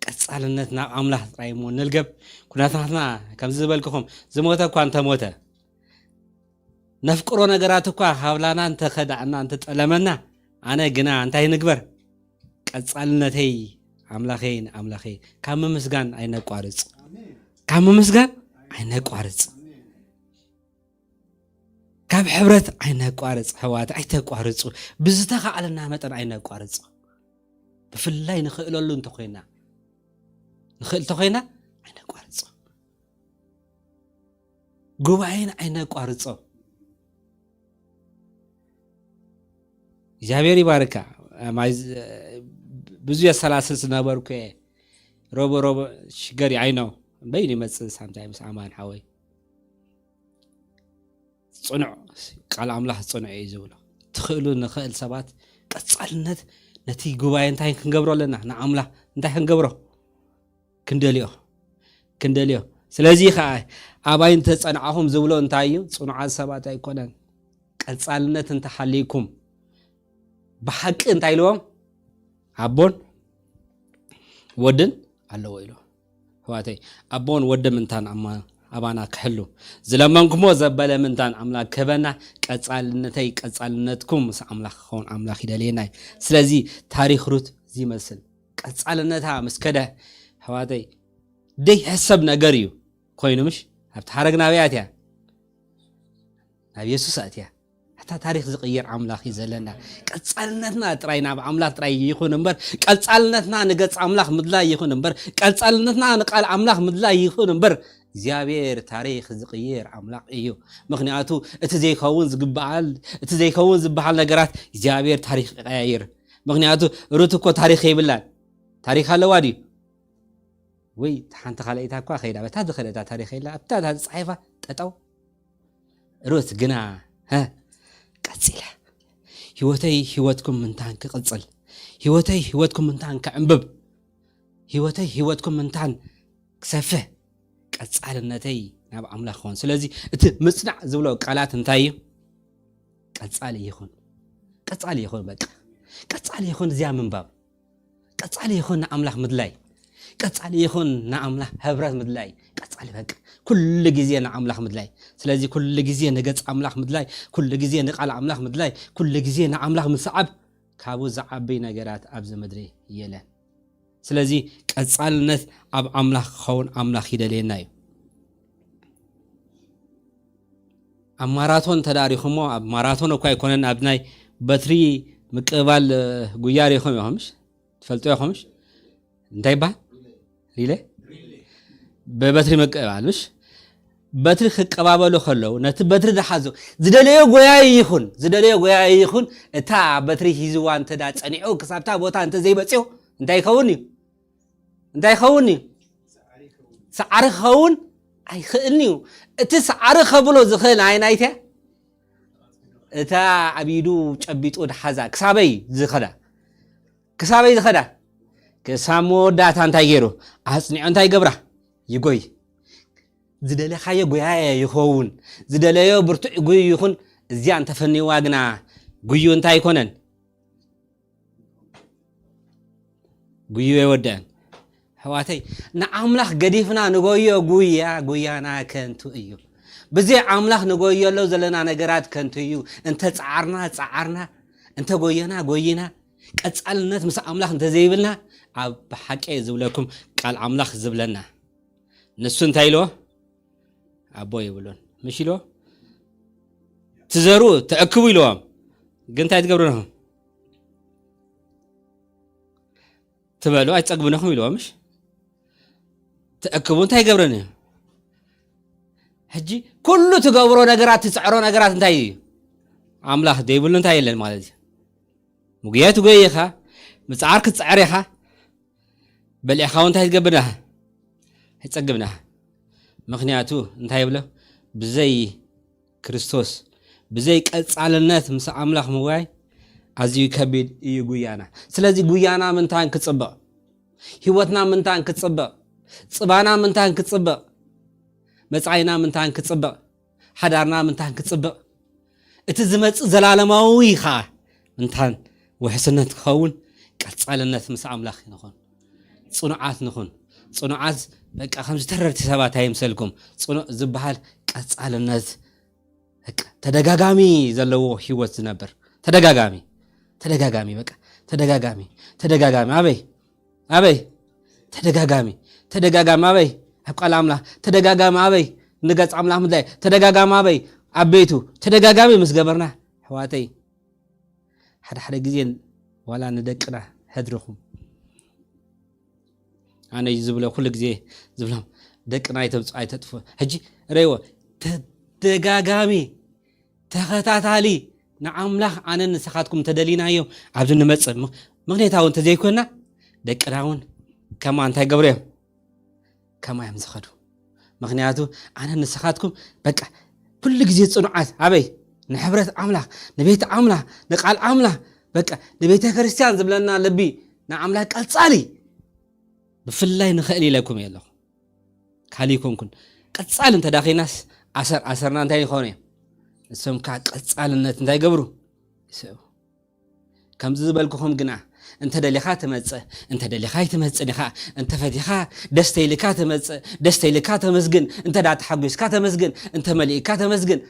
ቀጻልነት ናብ ኣምላኽ ጥራይ እሞ ንልገብ። ኩነታትና ከምዚ ዝበልክኹም፣ ዝሞተ እኳ እንተሞተ፣ ነፍቅሮ ነገራት እኳ ካብላና እንተኸዳእና እንተጠለመና፣ ኣነ ግና እንታይ ንግበር? ቀጻልነተይ ኣምላኸይ ንኣምላኸይ ካብ ምምስጋን ኣይነቋርጽ። ካብ ምምስጋን ኣይነቋርጽ። ካብ ሕብረት ኣይነቋርጽ። ኣሕዋት ኣይተቋርጹ። ብዝተኻእለና መጠን ኣይነቋርጽ። ብፍላይ ንኽእለሉ እንተኾይና፣ ንኽእል እንተኾይና ኣይነቋርጽ። ጉባኤን ኣይነቋርጾ። እግዚኣብሔር ይባርካ። ማይ-፣ ብዙ የሰላስል ዝነበርኩ እየ። ሮቦ ሮቦ ሽገር ኣይኖ በይን ይመጽእ ሳምታይ ምስ ኣማን ሓወይ። ጽኑዕ፣ ቃል ኣምላኽ ጽኑዕ እዩ ዝብሎ። ትኽእሉ ንኽእል ሰባት ቀጻልነት ነቲ ጉባኤ እንታይ ክንገብሮ ኣለና? ንኣምላኽ እንታይ ክንገብሮ? ክንደልዮ፣ ክንደልዮ። ስለዚ ኸዓ ኣባይ እንተጸንዓኹም ዝብሎ እንታይ እዩ? ጽኑዓት ሰባት ኣይኮነን። ቀጻልነት እንተሓልይኩም ብሓቂ እንታይ ኢልዎም? ኣቦን ወድን ኣለዎ ኢልዎም። ኣሕዋተይ፣ ኣቦን ወድን ምንታን ኣማ-፣ ኣባና ክሕሉ ዝለመንኩሞ ዘበለ ምንታን ኣምላኽ ክህበና፣ ቀጻልነተይ ቀጻልነትኩም ምስ ኣምላኽ ክኸውን ኣምላኽ ይደልየና እዩ። ስለዚ ታሪኽ ሩት እዚ ይመስል። ቀጻልነታ ምስ ከደ፣ ኣሕዋተይ፣ ደይሕሰብ ነገር እዩ ኮይኑ፣ ምሽ? ኣብቲ ሓረግ ናበይ ኣትያ? ናብ የሱስ ኣትያ። ኣታ ታሪኽ ዝቕይር ኣምላኽ እዩ ዘለና። ቀጻልነትና ጥራይ ናብ ኣምላኽ ጥራይ ይኹን እምበር፣ ቀጻልነትና ንገጽ ኣምላኽ ምድላይ ይኹን እምበር፣ ቀጻልነትና ንቃል ኣምላኽ ምድላይ ይኹን እምበር፣ እግዚኣብሔር ታሪኽ ዝቕይር ኣምላኽ እዩ። ምኽንያቱ እቲ ዘይከውን ዝግበኣል፣ እቲ ዘይከውን ዝበሃል ነገራት እግዚኣብሔር ታሪኽ ይቀያይር። ምኽንያቱ ሩት እኮ ታሪኽ የብላን። ታሪኽ ኣለዋ ድዩ? ወይ እታ ሓንቲ ካልኣይታ እኳ ከይዳ፣ በታ ዝኸደታ ታሪኽ የላ፣ ኣብታ እታ ዝጸሓፋ ጠጠው። ሩት ግና፣ ሀ፣ ቀጺላ። ህይወተይ ህይወትኩም ምንታን ክቕጽል፣ ህይወተይ ህይወትኩም ምንታን ክዕንብብ፣ ህይወተይ ህይወትኩም ምንታን ክሰፍሕ፣ ቀጻልነተይ ናብ ኣምላኽ ክኾን። ስለዚ እቲ ምጽናዕ ዝብሎ ቃላት እንታይ እዩ? ቀጻሊ ይኹን። ቀጻሊ ይኹን፣ በቃ። ቀጻሊ ይኹን እዚኣ ምንባብ። ቀጻሊ ይኹን ንኣምላኽ ምድላይ። ቀጻሊ ይኹን ንኣምላኽ ህብረት ምድላይ። ቀጻሊ በቃ። ኩሉ ግዜ ንኣምላኽ ምድላይ። ስለዚ ኩሉ ግዜ ንገጽ ኣምላኽ ምድላይ፣ ኩሉ ግዜ ንቃል ኣምላኽ ምድላይ፣ ኩሉ ግዜ ንኣምላኽ ምስዓብ ካብኡ ዝዓቢ ነገራት ኣብዚ ምድሪ የለን። ስለዚ ቀጻልነት ኣብ ኣምላኽ ክኸውን ኣምላኽ ይደልየና እዩ። ኣብ ማራቶን ተዳሪኹሞ፣ ኣብ ማራቶን እኳ ኣይኮነን፣ ኣብ ናይ በትሪ ምቅባል፣ እ፣ ጉያ ሪኹም ኢኹምሽ? ትፈልጡ ኢኹምሽ? እንታይ ይበሃል? ሪለ? ብበትሪ ምቅባል፣ ምሽ? በትሪ ክቀባበሉ ከለዉ፣ ነቲ በትሪ ዝሓዞ፣ ዝደለዮ ጎያይ ይኹን፣ ዝደለዮ ጎያይ ይኹን፣ እታ በትሪ ሒዝዋ እንተ ደኣ ጸኒዑ፣ ክሳብታ ቦታ እንተ ዘይበጽዮ፣ እንታይ ይኸውን እዩ? እንታይ ይኸውን እዩ? ሰዓሪ ክኸውን ኣይኽእልን እዩ። እቲ ሰዓሪ ከብሎ ዝኽእል ኣየናይት እያ? እታ ኣብ ኢዱ ጨቢጡ ድሓዛ፣ ክሳበይ ዝኸዳ፣ ክሳበይ ዝኸዳ፣ ክሳብ መወዳእታ እንታይ ገይሩ? ኣጽኒዑ እንታይ ይገብራ? ይጎይ። ዝደለኻዮ ጎያየ ይኸውን፣ ዝደለዮ ብርቱዕ ጉይ ይኹን፣ እዚኣ እንተፈንይዋ ግና ጉዩ እንታይ ኣይኮነን? ጉዩ ኣይወደአን። ኣሕዋተይ፣ ንኣምላኽ ገዲፍና ንጎዮ ጉያ፣ ጉያና ከንቱ እዩ። ብዘይ ኣምላኽ ንጎየሎ ዘለና ነገራት ከንቱ እዩ። እንተ ጸዓርና፣ ጸዓርና፣ እንተ ጎየና፣ ጎይና፣ ቀጻልነት ምስ ኣምላኽ እንተ ዘይብልና፣ ኣብ ብሓቂ እየ ዝብለኩም፣ ቃል ኣምላኽ ዝብለና። ንሱ እንታይ ኢልዎ? ኣቦ ይብሉን። ምሽ ኢልዎ? ትዘርኡ፣ ትዕክቡ ኢልዎም። ግን እንታይ ትገብሩ ኣለኹም? ትበሉ፣ ኣይትጸግቡን ኢኹም ኢልዎም፣ ምሽ? ትዕክቡ እንታይ ይገብረን እዩ? ሕጂ ኩሉ ትገብሮ ነገራት፣ ትጽዕሮ ነገራት እንታይ እዩ? ኣምላኽ ዘይብሉ እንታይ የለን ማለት እዩ። ምጉያይ ትጎይ ኢኻ፣ ምጽዓር ክትጽዕር ኢኻ። በሊዕኻ እውን እንታይ ትገብር ኢኻ? ኣይትጸግብን ኢኻ። ምኽንያቱ እንታይ ይብሎ? ብዘይ ክርስቶስ፣ ብዘይ ቀጻልነት ምስ ኣምላኽ ምውያይ ኣዝዩ ከቢድ እዩ ጉያና። ስለዚ ጉያና ምንታን ክጽብቕ፣ ህይወትና ምንታን ክጽብቕ፣ ጽባና ምንታን ክጽብቕ፣ መጻኢና ምንታን ክጽብቕ፣ ሓዳርና ምንታን ክጽብቕ፣ እቲ ዝመጽእ ዘላለማዊ ኸዓ እንታን ውሕስነት ክኸውን ቀጻልነት ምስ ኣምላኽ ንኹን። ጽኑዓት ንኹን። ጽኑዓት በቃ ከም ዝተረርቲ ሰባት ኣይምሰልኩም። ጽኑዕ ዝበሃል ቀጻልነት በቃ ተደጋጋሚ ዘለዎ ህይወት ዝነብር። ተደጋጋሚ፣ ተደጋጋሚ፣ በቃ ተደጋጋሚ፣ ተደጋጋሚ። ኣበይ? ኣበይ? ተደጋጋሚ፣ ተደጋጋሚ። ኣበይ? ኣብ ቃል ኣምላኽ። ተደጋጋሚ። ኣበይ? ንገጽ ኣምላኽ ምድላይ። ተደጋጋሚ። ኣበይ? ኣብ ቤቱ። ተደጋጋሚ ምስ ገበርና፣ ኣሕዋተይ፣ ሓደ ሓደ ግዜ ዋላ ንደቅና፣ ሕድርኹም፣ ኣነ እዩ ዝብሎ፣ ኩሉ ግዜ ዝብሎም፣ ደቅና ኣይተብጽ-፣ ኣይተጥፉ። ሕጂ ረይዎ፣ ተደጋጋሚ፣ ተኸታታሊ፣ ንኣምላኽ ኣነን ንስኻትኩም እንተደሊናዮ ኣብዚ ንመጽእ። ምኽ-፣ ምኽንያታዊ እንተዘይኮንና፣ ደቅና እውን ከማ እንታይ ገብሩ እዮም? ከማ እዮም ዝኸዱ። ምኽንያቱ ኣነን ንስኻትኩም በቃ ኩሉ ግዜ ጽኑዓት። ኣበይ? ንሕብረት ኣምላኽ፣ ንቤት ኣምላኽ፣ ንቃል ኣምላኽ፣ በቃ ንቤተ ክርስቲያን ዝብለና ልቢ፣ ንኣምላኽ ቀጻሊ ብፍላይ ንኽእል ኢለኩም እየ ኣለኹ። ካልእ ኣይኮንኩን። ቀጻሊ እንተ ዳኺናስ ኣሰር፣ ኣሰርና እንታይ ይኾኑ እዮም? ንሶም ከኣ ቀጻልነት እንታይ ይገብሩ? ይስእቡ። ከምዚ ዝበልኩኹም ግና፣ እንተ ደሊኻ ትመጽእ፣ እንተ ደሊኻ ኣይትመጽእን ኢኻ። እንተ ፈቲኻ፣ ደስ ተይልካ ትመጽእ፣ ደስ ተይልካ ተመስግን፣ እንተ ደኣ ተሓጒስካ ተመስግን፣ እንተ መሊእካ ተመስግን፣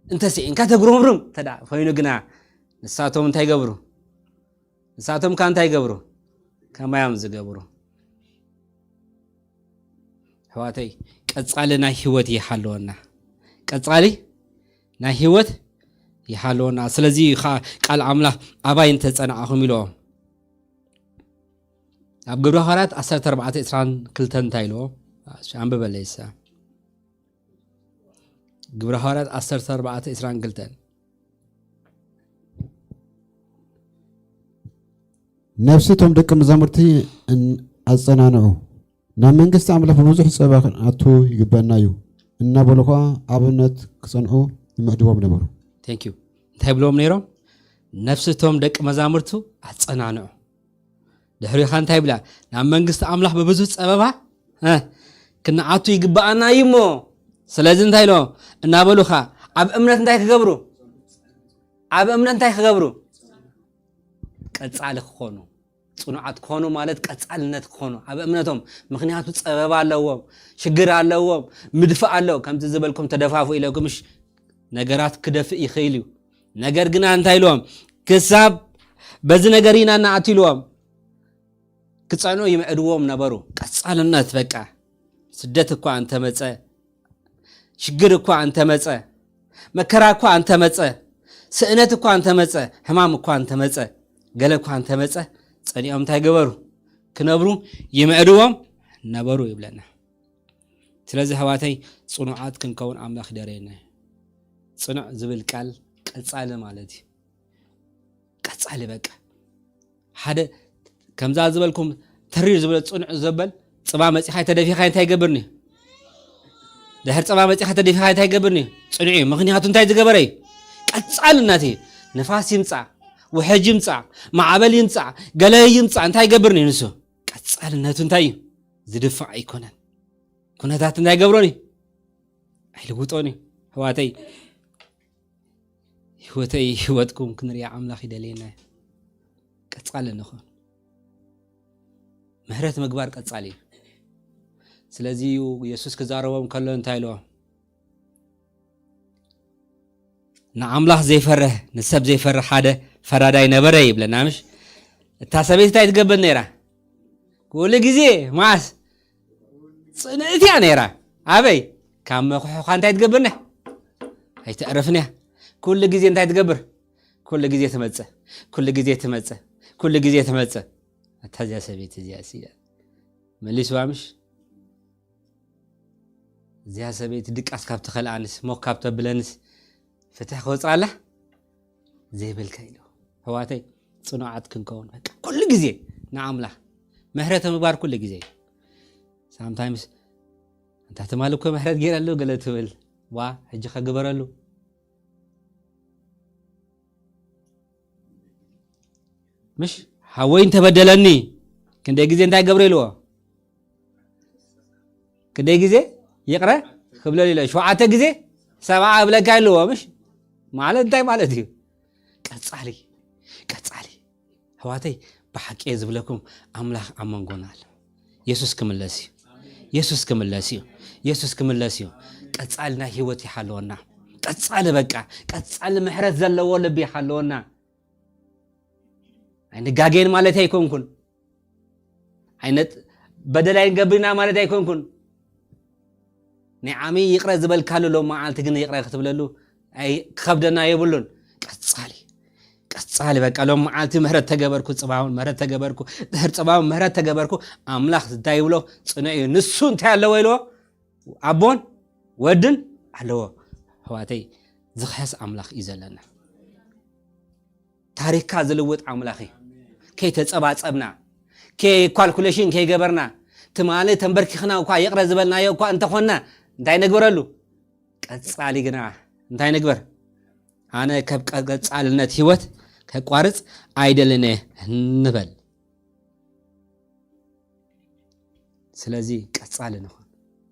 እንተ ስኢንካ ተጉረምርም። እንተ ደኣ ኮይኑ ግና፣ ንሳቶም እንታይ ይገብሩ? ንሳቶም ከ እንታይ ይገብሩ? ከማይ እዮም ዝገብሩ። ኣሕዋተይ፣ ቀጻሊ ናይ ህይወት ይሃልወና። ቀጻሊ ናይ ህይወት ይሃልወና። ስለዚ ኸዓ ቃል ኣምላኽ ኣባይ እንተጸናዕኹም ኢልዎም። ኣብ ግብረ ሃዋርያት ዓሰርተ ኣርባዕተ ዕስራን ክልተን እንታይ ኢልዎ? ኣንብበለይ እሳ። ግብረ ሃዋርያት ዓሰርተ ኣርባዕተ ዕስራን ክልተን። ነፍሲ እቶም ደቂ መዛሙርቲ እን-፣ ኣጸናንዑ። ናብ መንግስቲ ኣምላኽ ብብዙሕ ጸባ ክንኣቱ ይግበኣና እዩ እናበሉ ኸዓ ኣብ እምነት ክጸንዑ ይምዕድዎም ነበሩ። Thank you። እንታይ ብሎም ነይሮም? ነፍሲ እቶም ደቂ መዛሙርቱ ኣጸናንዑ። ድሕሪኻ እንታይ ይብላ? ናብ መንግስቲ ኣምላኽ ብብዙሕ ጸበባ፣ እ፣ ክንኣቱ ይግበኣና እዩ እሞ። ስለዚ እንታይ ኢሎም? እናበሉ ኸዓ ኣብ እምነት እንታይ ክገብሩ? ኣብ እምነት እንታይ ክገብሩ? ቀጻሊ ክኾኑ። ጽኑዓት ክኾኑ ማለት ቀጻልነት ክኾኑ ኣብ እምነቶም። ምኽንያቱ ጸበባ ኣለዎም፣ ሽግር ኣለዎም፣ ምድፋእ ኣለዎ። ከምቲ ዝበልኩም ተደፋፉ ኢለኩም፣ እሽ፣ ነገራት ክደፍእ ይኽእል እዩ። ነገር ግና እንታይ ኢልዎም? ክሳብ በዚ ነገር ኢና ንኣቱ ኢልዎም። ክጸንዑ ይምዕድዎም ነበሩ። ቀጻልነት በቃ። ስደት እኳ እንተመጸ፣ ሽግር እኳ እንተመጸ፣ መከራ እኳ እንተመጸ፣ ስእነት እኳ እንተመጸ፣ ሕማም እኳ እንተመጸ፣ ገለ እኳ እንተመጸ፣ ጸኒዖም እንታይ ገበሩ? ክነብሩ ይምዕድዎም ነበሩ ይብለና። ስለዚ ኣሕዋተይ፣ ጽኑዓት ክንከውን ኣምላኽ ይደረየና። ጽኑዕ ዝብል ቃል ቀጻሊ ማለት እዩ። ቀጻሊ በቃ። ሓደ ከምዛ ዝበልኩም ተሪር ዝበለ ጽኑዕ ዘበል ጽባ መጺኻ ተደፊኻ እንታይ ይገብርኒ? ድሕር ጽባ መጺኻ ተደፊኻ እንታይ ይገብርኒ? ጽኑዕ እዩ። ምኽንያቱ እንታይ ዝገበረ እዩ? ቀጻልነት እዩ። ንፋስ ይምጻእ፣ ውሕጅ ይምጻእ፣ ማዕበል ይምጻእ፣ ገለ ይምጻእ፣ እንታይ ይገብርኒ ንሱ? ቀጻልነቱ እንታይ እዩ? ዝድፋእ ኣይኮነን። ኩነታት እንታይ ይገብሮን እዩ? ኣይልውጦን እዩ። ኣሕዋተይ፣ ህይወተይ፣ ህይወትኩም ክንሪኣ ኣምላኽ ይደልየና እዩ። ቀጻሊ ንኹን። ምሕረት ምግባር ቀጻሊ እዩ። ስለዚ እዩ የሱስ ክዛረቦም ከሎ እንታይ ኢልዎም? ንኣምላኽ ዘይፈርህ፣ ንሰብ ዘይፈርህ ሓደ ፈራዳይ ነበረ ይብለና፣ ምሽ? እታ ሰበይቲ እንታይ ትገብር ነይራ? ኩሉ ግዜ ማስ ጽንእቲ እያ ነይራ። ኣበይ? ካብ መኹሕኳ እንታይ ትገብር ነያ? ኣይተዕርፍን እያ። ኩሉ ግዜ እንታይ ትገብር? ኩሉ ግዜ ትመጽእ፣ ኩሉ ግዜ ትመጽእ፣ ኩሉ ግዜ ትመጽእ። ኣታ እዚኣ ሰበይቲ እዚኣ እሲ መሊስዋ፣ ምሽ? እዚኣ ሰበይቲ ድቃስ ካብ ትኸልኣንስ፣ ሞክ ካብ ተብለንስ፣ ፍትሕ ክወጽኣላ ዘይብልካ ኢሉ። ኣሕዋተይ፣ ጽኑዓት ክንከውን በቃ ኩሉ ግዜ ንኣምላኽ ምሕረት ምግባር ኩሉ ግዜ። ሳምታይምስ እንታ ትማሊ እኮ ምሕረት ገይረሉ ገለ ትብል፣ ዋ፣ ሕጂ ከግበረሉ። ምሽ? ሓወይ እንተበደለኒ ክንደይ ግዜ እንታይ ገብረ ኢልዎ? ክንደይ ግዜ ይቕረ ክብለሉ ኢለ? ሸውዓተ ግዜ ሰብዓ እብለካ ኢልዎ፣ ምሽ? ማለት እንታይ ማለት እዩ? ቀጻሊ፣ ቀጻሊ። ኣሕዋተይ፣ ብሓቂ እየ ዝብለኩም፣ ኣምላኽ ኣብ መንጎና ኣሎ። የሱስ ክምለስ እዩ። የሱስ ክምለስ እዩ። የሱስ ክምለስ እዩ። ቀጻሊ ናይ ህይወት ይሓልወና። ቀጻሊ፣ በቃ፣ ቀጻሊ ምሕረት ዘለዎ ልቢ ይሓልወና። ኣይንጋገን ማለት ኣይኮንኩን። ኣይነት በደል ኣይንገብርና ማለት ኣይኮንኩን። ናይ ዓሚ ይቕረ ዝበልካሉ ሎም መዓልቲ ግን ይቕረ ክትብለሉ ኣይ ክኸብደና የብሉን። ቀጻሊ፣ ቀጻሊ፣ በቃ፣ ሎም መዓልቲ ምህረት ተገበርኩ፣ ጽባውን ምህረት ተገበርኩ፣ ድሕር ጽባውን ምህረት ተገበርኩ። ኣምላኽ እንታይ ይብሎ? ጽኑዕ እዩ። ንሱ እንታይ ኣለዎ ኢልዎ? ኣቦን ወድን ኣለዎ። ኣሕዋተይ፣ ዝኽሕስ ኣምላኽ እዩ ዘለና። ታሪኽካ ዝልውጥ ኣምላኽ እዩ። ከይተጸባጸብና፣ ከይ ካልኩሌሽን ከይገበርና፣ ትማሊ ተንበርኪኽና እኳ ይቕረ ዝበልናዮ እኳ እንተኾንና፣ እንታይ ንግበረሉ? ቀጻሊ ግና እንታይ ንግበር? ኣነ ካብ ቀ-፣ ቀጻልነት ህይወት ከቋርጽ ኣይደልን እየ ንበል። ስለዚ ቀጻሊ ንኹን።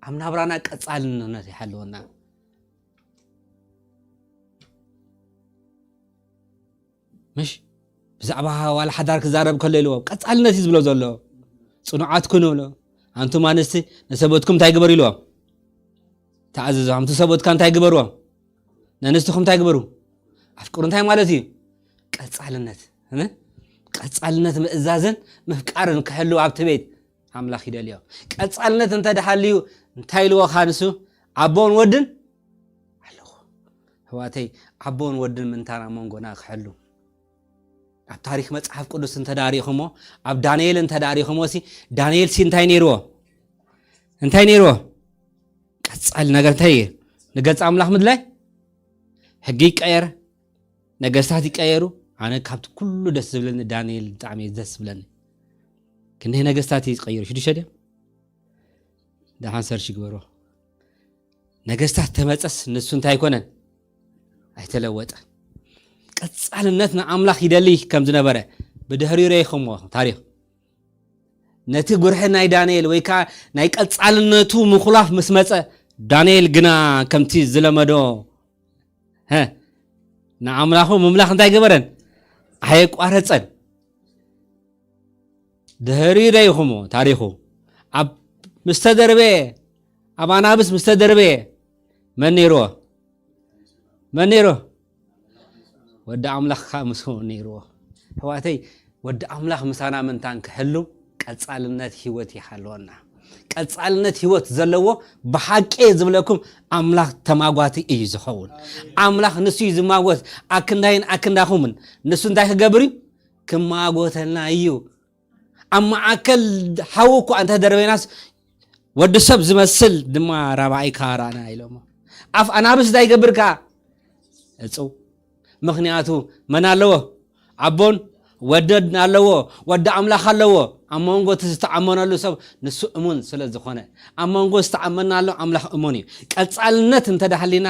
ኣብ ናብራና ቀጻልነት ይሓልወና። ምሽ ብዛዕባ ዋላ ሓዳር ክዛረብ ከሎ ኢልዎም፣ ቀጻልነት እዩ ዝብሎ ዘሎ። ጽኑዓት ኩኑ ብሎ። ኣንቱም ኣንስቲ ንሰበትኩም እንታይ ግበሩ ኢልዎም? ተኣዘዙ። ኣንቱ ሰበትካ እንታይ ግበርዎም? ንኣንስትኹም እንታይ ግበሩ? ኣፍቅሩ። እንታይ ማለት እዩ? ቀጻልነት። እ? ቀጻልነት ምእዛዝን ምፍቃርን ክሕልው ኣብቲ ቤት ኣምላኽ ይደልዮ። ቀጻልነት እንተ ደሃልዩ እንታይ ኢልዎ ኻ ንሱ? ኣቦን ወድን ኣለኹ። ኣሕዋተይ፣ ኣቦን ወድን ምንታን ኣብ መንጎና ክሕሉ። ኣብ ታሪኽ መጽሓፍ ቅዱስ እንተ ዳሪኹሞ፣ ኣብ ዳንኤል እንተ ዳሪኹሞ ሲ፣ ዳንኤል ሲ እንታይ ነይርዎ? እንታይ ነይርዎ? ቀጻሊ ነገር እንታይ እዩ? ንገጽ ኣምላኽ ምድላይ? ሕጊ ይቀየር፣ ነገስታት ይቀየሩ። ኣነ ካብቲ ኩሉ ደስ ዝብለኒ ዳንኤል ብጣዕሚ እዩ ደስ ዝብለኒ። ክንደይ ነገስታት እዩ ዝቀይሩ? ሽዱሽተ ድዮም? ደሓን ሰርች ግበርዎ። ነገስታት ተመጸስ ንሱ እንታይ ኣይኮነን? ኣይተለወጠን። ቀጻልነት ንኣምላኽ ይደሊ ከም ዝነበረ ብድሕሪኡ ረኢኹምዎ ታሪኽ። ነቲ ጉርሒ ናይ ዳንኤል ወይ ከኣ ናይ ቀጻልነቱ ምኹላፍ ምስ መጸ፣ ዳንኤል ግና ከምቲ ዝለመዶ፣ ሀ፣ ንኣምላኹ ምምላኽ እንታይ ገበረን? ኣየቋረጸን። ድሕሪኡ ረኢኹሞ ታሪኹ። ኣብ ምስ ተደርበየ፣ ኣብ ኣናብስ ምስ ተደርበየ፣ መን ነይርዎ? መን ነይርዎ? ወዲ ኣምላኽ ከኣ ምስኡ ነይርዎ። ኣሕዋተይ፣ ወዲ ኣምላኽ ምሳና ምንታን ክሕሉ ቀጻልነት ህይወት ይሃልወና። ቀጻልነት ህይወት ዘለዎ ብሓቂ ዝብለኩም ኣምላኽ ተማጓቲ እዩ ዝኸውን። ኣምላኽ ንሱ እዩ ዝማጎት። ኣክንዳይን ኣክንዳኹምን ንሱ እንታይ ክገብር እዩ? ክማጎተልና እዩ። ኣብ ማእከል ሓዊ እኳ እንተ ደርበናስ፣ ወዲ ሰብ ዝመስል ድማ ራብዓይ ከኣ ረኣና ኢሎሞ። ኣፍ ኣናብስ እንታይ ይገብር ከኣ? እጽው። ምኽንያቱ መን ኣለዎ? ኣቦን ወደን ኣለዎ። ወዲ ኣምላኽ ኣለዎ። ኣብ መንጎ እቲ ዝተኣመነሉ ሰብ ንሱ እሙን ስለ ዝኾነ፣ ኣብ መንጎ ዝተኣመናሉ ኣምላኽ እሙን እዩ። ቀጻልነት እንተ ደሃሊና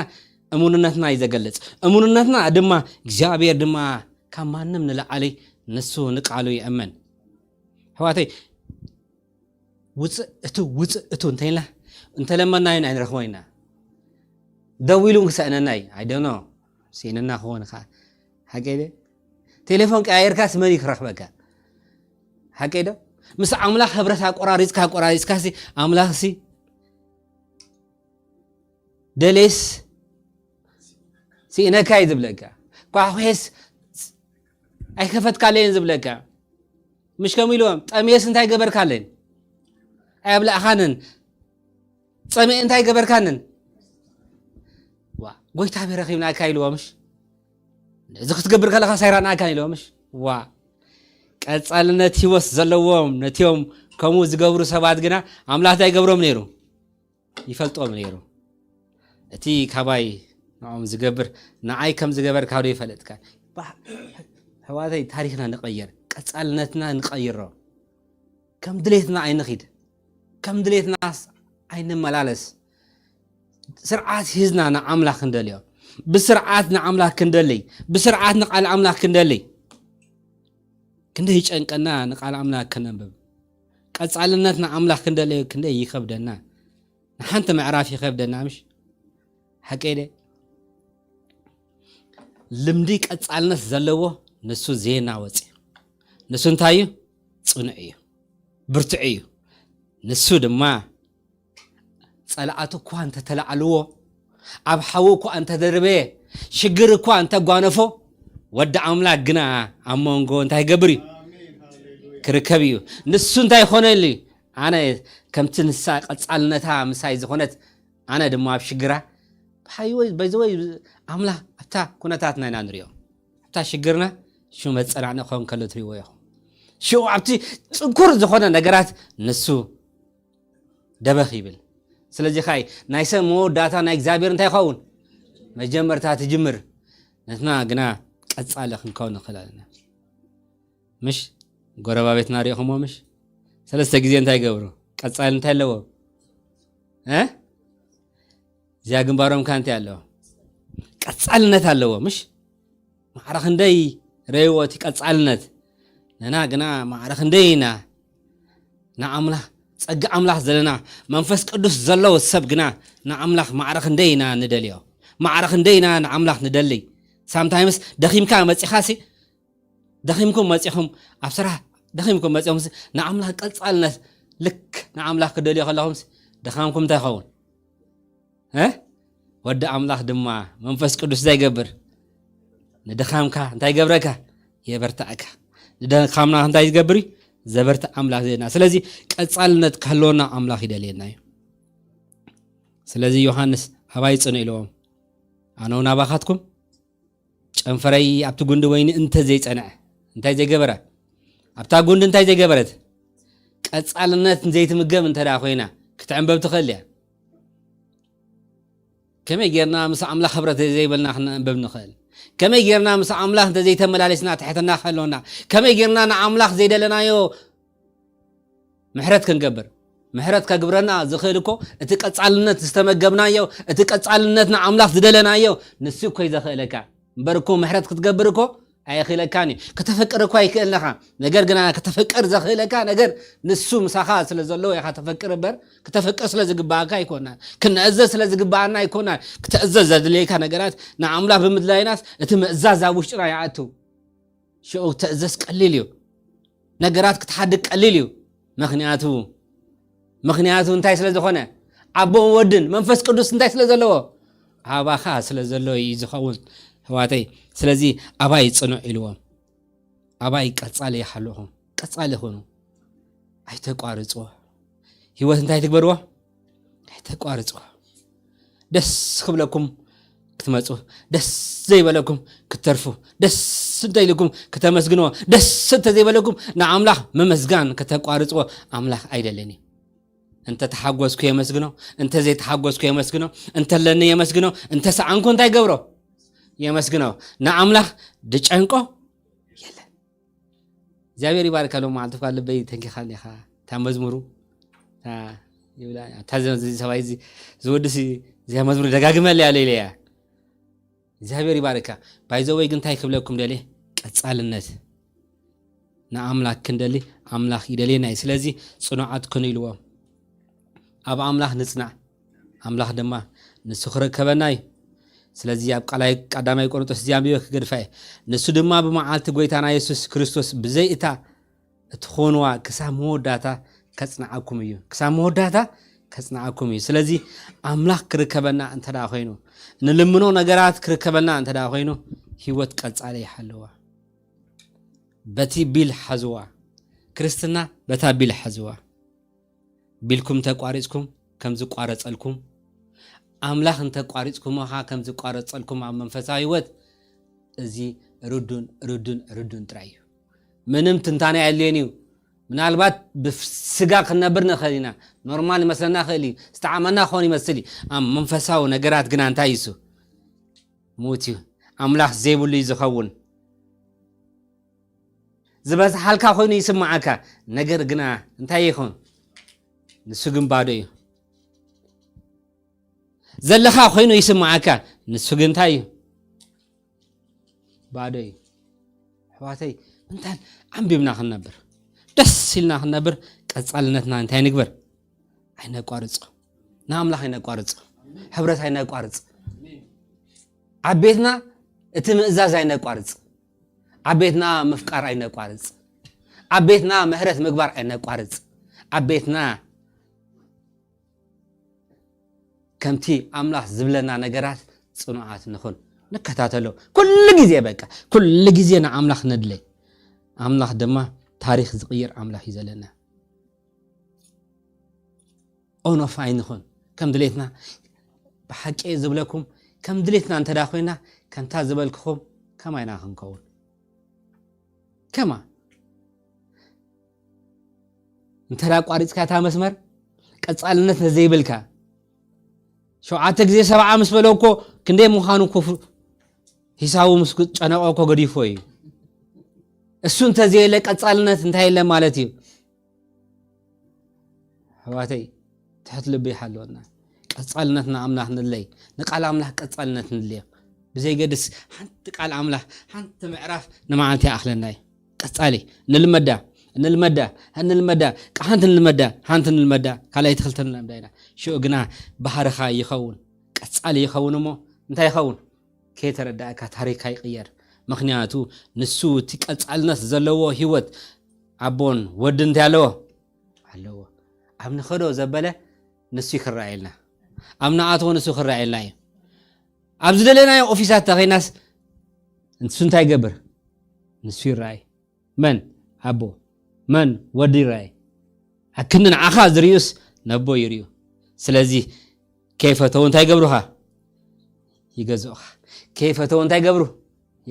እሙንነትና እዩ ዘገልጽ። እሙንነትና ድማ እግዚኣብሔር ድማ ካብ ማንም ንላዕሊ ንሱ ንቃሉ ይእመን። ኣሕዋተይ፣ ውፅእ እቱ፣ ውፅእ እቱ እንተኢልና፣ እንተለመናዮ ኣይንረኽቦ ኢና። ደዊሉ እውን ክሰእነና እዩ። I don't know። ስኢንና ክኾን ከኣ። ሓቀይ ደ? ቴሌፎን ቀያየርካስ መን እዩ ክረኽበካ? ሓቀይ ዶ? ምስ ኣምላኽ ህብረት ኣቆራሪጽካ፣ ኣቆራሪጽካሲ ኣምላኽሲ ደሌስ ስኢነካ እዩ ዝብለካ። ኳሕኩሒስ ኣይከፈትካለይን ዝብለካ። ምሽ ከምኡ ኢልዎም፣ ጠምየስ እንታይ ገበርካለይን? ኣየብላእኻንን። ጸምኤ እንታይ ገበርካንን? ዋ፣ ጎይታ ኣበይ ረኺብናካ ኢልዎ ምሽ? ነዚ ክትገብር ከለኻ ሳይራናካ ኢልዎ ምሽ? ዋ፣ ቀጻልነት ህይወት ዘለዎም ነቲኦም ከምኡ ዝገብሩ ሰባት ግና ኣምላኽ እንታይ ይገብሮም ነይሩ? ይፈልጦም ነይሩ። እቲ ካባይ ንዕኦም ዝገብር፣ ንዓይ ከም ዝገበር ካብ ዶ ይፈልጥካ? ባ-፣ ኣሕዋተይ፣ ታሪኽና ንቐይር፣ ቀጻልነትና ንቐይሮ። ከም ድሌትና ኣይንኺድ፣ ከም ድሌትናስ ኣይንመላለስ። ስርዓት ሂዝና ንኣምላኽ ክንደልዮ፣ ብስርዓት ንኣምላኽ ክንደልይ፣ ብስርዓት ንቃል ኣምላኽ ክንደልይ። ክንደይ ይጨንቀና ንቃል ኣምላኽ ከነንብብ። ቀጻልነት ንኣምላኽ ክንደልዮ ክንደይ ይኸብደና። ንሓንቲ ምዕራፍ ይኸብደና ምሽ? ሓቀይ ደ? ልምዲ ቀጻልነት ዘለዎ ንሱ ዘይናወጽ እዩ። ንሱ እንታይ እዩ? ጽኑዕ እዩ፣ ብርቱዕ እዩ። ንሱ ድማ ጸላእቱ እኳ እንተተላዕልዎ፣ ኣብ ሓዊ እኳ እንተደርበየ፣ ሽግር እኳ እንተጓነፎ፣ ወዲ ኣምላክ ግና ኣብ መንጎ እንታይ ይገብር እዩ? ክርከብ እዩ። ንሱ እንታይ ይኾነሉ? ኣነ ከምቲ ንሳ ቀጻልነታ ምሳይ ዝኾነት፣ ኣነ ድማ ኣብ ሽግራ ብሓይወይ በዘወይ ኣምላኽ ኣብታ ኩነታትና ኢና ንሪኦ። ኣብታ ሽግርና ሽዑ መጸናዕኒ ክኸውን ከሎ ትሪእዎ ኢኹም። ሽዑ ኣብቲ ጽንኩር ዝኾነ ነገራት ንሱ ደበኽ ይብል። ስለዚ ኻይ ናይ ሰብ መወዳእታ ናይ እግዚኣብሔር እንታይ ይኸውን? መጀመርታ ትጅምር። ነትና ግና ቀጻሊ ክንከውን ንኽእል ኣለና። ምሽ ጎረባቤትና ሪእኹሞ ምሽ? ሰለስተ ግዜ እንታይ ይገብሩ? ቀጻሊ እንታይ ኣለዎ? እ? እዚኣ ግንባሮም ከ እንታይ ኣለዎ? ቀጻልነት ኣለዎ ምሽ? ማዕረ ክንደይ ረእይዎ እቲ ቀጻልነት። ንሕና ግና ማዕረ ክንደይ ኢና ንኣምላኽ፣ ጸጋ ኣምላኽ ዘለና፣ መንፈስ ቅዱስ ዘለዎ ሰብ ግና ንኣምላኽ ማዕረ ክንደይ ኢና ንደልዮ። ማዕረ ክንደይ ኢና ንኣምላኽ ንደሊ። ሳምታይምስ ደኺምካ መጺኻሲ፣ ደኺምኩም መጺኹም፣ ኣብ ስራሕ ደኺምኩም መጺኹምሲ፣ ንኣምላኽ ቀጻልነት ልክ ንኣምላኽ ክደልዮ ከለኹምሲ፣ ድኻምኩም እንታይ ይኸውን? እ? ወዲ ኣምላኽ ድማ መንፈስ ቅዱስ እንታይ ይገብር? ንድኻምካ እንታይ ይገብረካ? የበርትዐካ። ንድኻምና እንታይ ይገብር እዩ? ዘበርትዕ ኣምላኽ ዘለና። ስለዚ ቀጻልነት ክህልወና ኣምላኽ ይደልየና እዩ። ስለዚ ዮሃንስ ኣባይ ጽኑ ኢልዎም፣ ኣነ እውን ኣባኻትኩም ጨንፈረይ ኣብቲ ጉንዲ ወይኒ እንተ ዘይጸንዐ፣ እንታይ ዘይገበረ? ኣብታ ጉንዲ እንታይ ዘይገበረት? ቀጻልነት ዘይትምገብ እንተ ደኣ ኮይና፣ ክትዕንበብ ትኽእል እያ። ከመይ ጌርና ምስ ኣምላኽ ህብረት ዘይበልና ክነንበብ ንኽእል? ከመይ ጌርና ምስ ኣምላኽ እንተ ዘይተመላለስና ትሕትና ክህልወና? ከመይ ጌርና ንኣምላኽ ዘይደለናዮ ምሕረት ክንገብር? ምሕረት ከግብረና ዝኽእል እኮ እቲ ቀጻልነት ዝተመገብናዮ፣ እቲ ቀጻልነት ንኣምላኽ ዝደለናዮ፣ ንሱ እኮ እዩ ዘኽእለካ። እምበር እኮ ምሕረት ክትገብር እኮ ኣየኽእለካን እዩ። ከተፈቅር እኮ ኣይክእልንኻ። ነገር ግና ከተፈቅር ዘኽእለካ ነገር ንሱ ምሳኻ ስለ ዘለዎ ኢኻ ተፈቅር እምበር፣ ክተፈቅር ስለ ዝግባኣካ ኣይኮናን። ክንእዘዝ ስለ ዝግባኣና ኣይኮናን። ክትእዘዝ ዘድልየካ ነገራት ንኣምላኽ ብምድላይናስ እቲ ምእዛዝ ኣብ ውሽጥና ይኣቱ። ሽዑ ክትእዘዝ ቀሊል እዩ። ነገራት ክትሓድግ ቀሊል እዩ። ምኽንያቱ፣ ምኽንያቱ እንታይ ስለ ዝኾነ? ኣቦን ወድን መንፈስ ቅዱስ እንታይ ስለ ዘለዎ? ኣባኻ ስለ ዘሎ እዩ ዝኸውን፣ ኣሕዋተይ። ስለዚ ኣባይ ጽኑዕ ኢልዎም። ኣባይ ቀጻሊ ይሓልኹም። ቀጻሊ ይኹኑ። ኣይተቋርጽዎ። ህይወት እንታይ ትግበርዎ? ኣይተቋርጽዎ። ደስ ክብለኩም ክትመጹ፣ ደስ ዘይበለኩም ክትተርፉ፣ ደስ እንተ ኢልኩም ክተመስግንዎ፣ ደስ እንተ ዘይበለኩም ንኣምላኽ ምምስጋን ከተቋርጽዎ ኣምላኽ ኣይደልን እዩ። እንተ ተሓጎስኩ የመስግኖ፣ እንተ ዘይተሓጎስኩ የመስግኖ፣ እንተ ኣለኒ የመስግኖ፣ እንተ ሰኣንኩ እንታይ ገብሮ? የመስግኖ። ንኣምላኽ ድጨንቆ የለን። እግዚኣብሔር ይባርካ። ሎም መዓልቲ እኳ ልበይ ተንኪኻኒ ኢኻ። እታ መዝሙሩ፣ እታ ይብላ፣ እታ ዘ-፣ እዚ ሰብኣይ እዚ፣ እዚ ወዲ እዚ፣ እዚኣ መዝሙር ደጋግመለይ ኣለ ኢለያ። እግዚኣብሔር ይባርካ። ባይዘወይ ግን እንታይ ክብለኩም ደልየ? ቀጻልነት ንኣምላኽ ክንደሊ፣ ኣምላኽ ይደልየና እዩ። ስለዚ ጽኑዓት ኩኑ ኢልዎም። ኣብ ኣምላኽ ንጽናዕ፣ ኣምላኽ ድማ ንሱ ክርከበና እዩ። ስለዚ ኣብ ቃላይ ቀዳማይ ቆሮንቶስ እዚ ኣንቢበ ክገድፋ እየ። ንሱ ድማ ብመዓልቲ ጐይታና የሱስ ክርስቶስ ብዘይ እታ እትኾንዋ ክሳብ መወዳእታ ከጽንዓኩም እዩ። ክሳብ መወዳእታ ከጽንዓኩም እዩ። ስለዚ ኣምላኽ ክርከበና እንተ ደኣ ኾይኑ፣ ንልምኖ ነገራት ክርከበና እንተ ደኣ ኾይኑ፣ ህይወት ቀጻሊ ይሓልዋ። በቲ ቢል ሓዝዋ። ክርስትና በታ ቢል ሓዝዋ። ቢልኩም ተቋሪጽኩም ከም ዝቋረጸልኩም፣ ኣምላኽ እንተቋሪጽኩሞ ኸኣ ከም ዝቋረጸልኩም ኣብ መንፈሳዊ ህይወት፣ እዚ ርዱን፣ ርዱን፣ ርዱን ጥራይ እዩ። ምንም ትንታነ ኣየድልዮን እዩ። ምናልባት ብስጋ ክንነብር ንኽእል ኢና። ኖርማል ይመስለና ይኽእል እዩ። ዝተዓመና ክኾን ይመስል እዩ። ኣብ መንፈሳዊ ነገራት ግና እንታይ እዩ እሱ? ሙት እዩ። ኣምላኽ ዘይብሉ እዩ ዝኸውን። ዝበዝሓልካ ኮይኑ ይስምዓካ፣ ነገር ግና እንታይ ይኹን? ንሱ ግን ባዶ እዩ። ዘለኻ ኮይኑ ይስምዓካ፣ ንሱ ግን እንታይ እዩ? ባዶ እዩ። ኣሕዋተይ፣ እንታይ ኣንቢብና ክንነብር፣ ደስ ኢልና ክንነብር፣ ቀጻልነትና እንታይ ንግበር? ኣይነቋርጾ። ንኣምላኽ ኣይነቋርጾ። ሕብረት ኣይነቋርጽ። ኣብ ቤትና እቲ ምእዛዝ ኣይነቋርጽ። ኣብ ቤትና ምፍቃር ኣይነቋርጽ። ኣብ ቤትና ምሕረት ምግባር ኣይነቋርጽ። ኣብ ቤትና ከምቲ ኣምላኽ ዝብለና ነገራት ጽኑዓት ንኹን። ንከታተሎ። ኩሉ ግዜ በቃ፣ ኩሉ ግዜ ንኣምላኽ ነድለይ። ኣምላኽ ድማ ታሪኽ ዝቕይር ኣምላኽ እዩ ዘለና። ኦኖፍ ኣይንኹን። ከም ድሌትና፣ ብሓቂ ዝብለኩም፣ ከም ድሌትና እንተ ደኣ ኮይና፣ ከምታ ዝበልክኹም ከማይና ክንከውን። ከማ እንተ ደኣ ኣቋሪጽካ እታ መስመር፣ ቀጻልነት ነዘይብልካ፣ ሸውዓተ ግዜ ሰብዓ ምስ በሎ እኮ ክንደይ ምዃኑ እኮ ፍ-፣ ሂሳቡ ምስ ጨነቆ እኮ ገዲፎ እዩ። እሱ እንተዘየለ ቀጻልነት እንታይ የለ ማለት እዩ? ኣሕዋተይ፣ ትሕት ልቢ ይሃልወና። ቀጻልነት ንኣምላኽ ንድለይ፣ ንቃል ኣምላኽ ቀጻልነት ንድልዮ። ብዘይገድስ ሓንቲ ቃል ኣምላኽ፣ ሓንቲ ምዕራፍ ንመዓልቲ ይኣኽለና እዩ። ቀጻሊ፣ ንልመዳ፣ ንልመዳ፣ ንልመዳ፣ ቃ-፣ ሓንቲ ንልመዳ፣ ሓንቲ ንልመዳ፣ ካልኣይቲ ክልተ ንልመዳ ኢና። ሽዑ ግና ባህርኻ ይኸውን፣ ቀጻሊ ይኸውን እሞ እንታይ ይኸውን? ከይተረዳእካ ታሪካ ይቕየር። ምኽንያቱ ንሱ እቲ ቀጻልነት ዘለዎ ህይወት ኣቦን ወድን እንታይ ኣለዎ? ኣለዎ። ኣብ ንኸዶ ዘበለ ንሱ ክረኣየልና። ኣብ ንኣትዎ ንሱ ክረኣየልና እዩ። ኣብ ዝደለናዮ ኦፊሳት ተኸይናስ ንሱ እንታይ ይገብር? ንሱ ይረኣይ። መን? ኣቦ። መን? ወዲ ይረኣይ። ኣክንዲ ንዓኻ ዝርእዩስ ነቦ ይርእዩ። ስለዚ ከይፈተው እንታይ ይገብሩኻ? ይገዝኡኻ። ከይፈተው እንታይ ይገብሩ?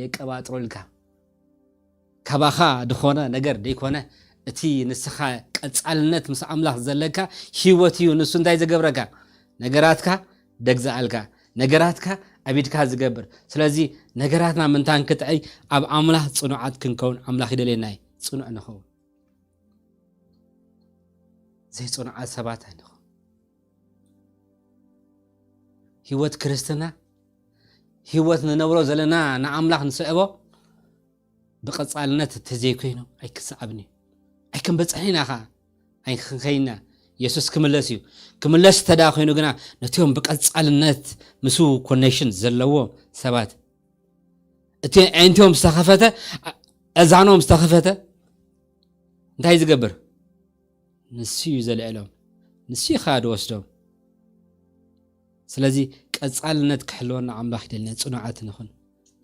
የቀባጥሩልካ። ካባኻ ዝኾነ ነገር ደይኮነ፣ እቲ ንስኻ ቀጻልነት ምስ ኣምላኽ ዘለካ ህይወት እዩ። ንሱ እንታይ ዝገብረካ? ነገራትካ ደግዝኣልካ፣ ነገራትካ ኣብ ኢድካ ዝገብር። ስለዚ ነገራትና ምንታን ክትዕይ ኣብ ኣምላኽ ጽኑዓት ክንከውን ኣምላኽ ይደልየና እዩ። ጽኑዕ ንኸውን። ዘይጽኑዓት ሰባት ኣይንኸውን። ህይወት ክርስትና፣ ህይወት ንነብሮ ዘለና ንኣምላኽ ንስዕቦ ብቐጻልነት እንተዘይኮይኑ ኣይክሰዓብን እዩ። ኣይክንበጽሕን ኢና ኸዓ። ኣይክንኸይና። የሱስ ክምለስ እዩ። ክምለስ እንተ ደኣ ኮይኑ ግና ነቲኦም ብቐጻልነት ምስኡ ኮኔክሽን ዘለዎ ሰባት፣ እቲ ኣዒንቲኦም ዝተኸፈተ፣ እ-፣ እዛኖም ዝተኸፈተ እንታይ ዝገብር? ንሱ እዩ ዘልዕሎም። ንሱ እዩ ኸዓ ዝወስዶም። ስለዚ ቀጻልነት ክሕልወና ኣምላኽ ይደልና፣ ጽኑዓት ንኹን።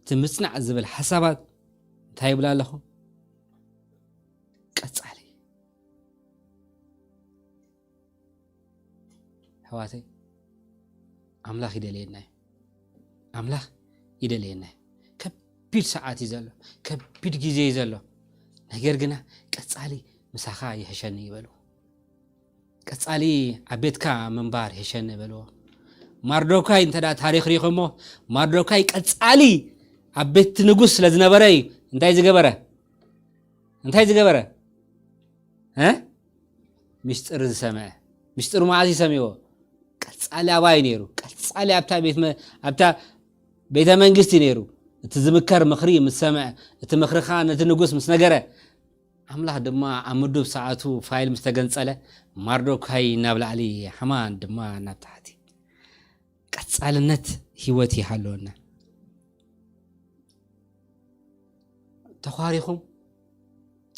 እቲ ምጽናዕ ዝብል ሓሳባት እንታይ ይብላ ኣለኹ? ቀጻሊ። ኣሕዋተይ፣ ኣምላኽ ይደልየና እዩ። ኣምላኽ ይደልየና እዩ። ከቢድ ሰዓት እዩ ዘሎ፣ ከቢድ ግዜ እዩ ዘሎ። ነገር ግና ቀጻሊ ምሳኻ ይሕሸኒ ይበልዎ። ቀጻሊ ኣብ ቤትካ ምንባር ይሕሸኒ ይበልዎ። ማርዶካይ እንተ ደኣ ታሪኽ ሪኢኹሞ፣ ማርዶካይ ቀጻሊ ኣብ ቤት ንጉስ ስለ ዝነበረ እዩ እንታይ ዝገበረ? እንታይ ዝገበረ? እ? ሚስጥር ዝሰምዐ። ሚስጥር መዓስ እዩ ሰሚዕዎ? ቀጻሊ ኣባይ ነይሩ። ቀጻሊ ኣብታ ቤት መ-፣ ኣብታ ቤተ መንግስቲ ነይሩ። እቲ ዝምከር ምኽሪ ምስ ሰምዐ፣ እቲ ምኽሪ ኸኣ ነቲ ንጉስ ምስ ነገረ፣ ኣምላኽ ድማ ኣብ ምዱብ ሰዓቱ ፋይል ምስ ተገንጸለ፣ ማርዶካይ ናብ ላዕሊ፣ ሃማን ድማ ናብ ታሕቲ። ቀጻልነት ህይወት ይሃልወና። ተዃሪኹም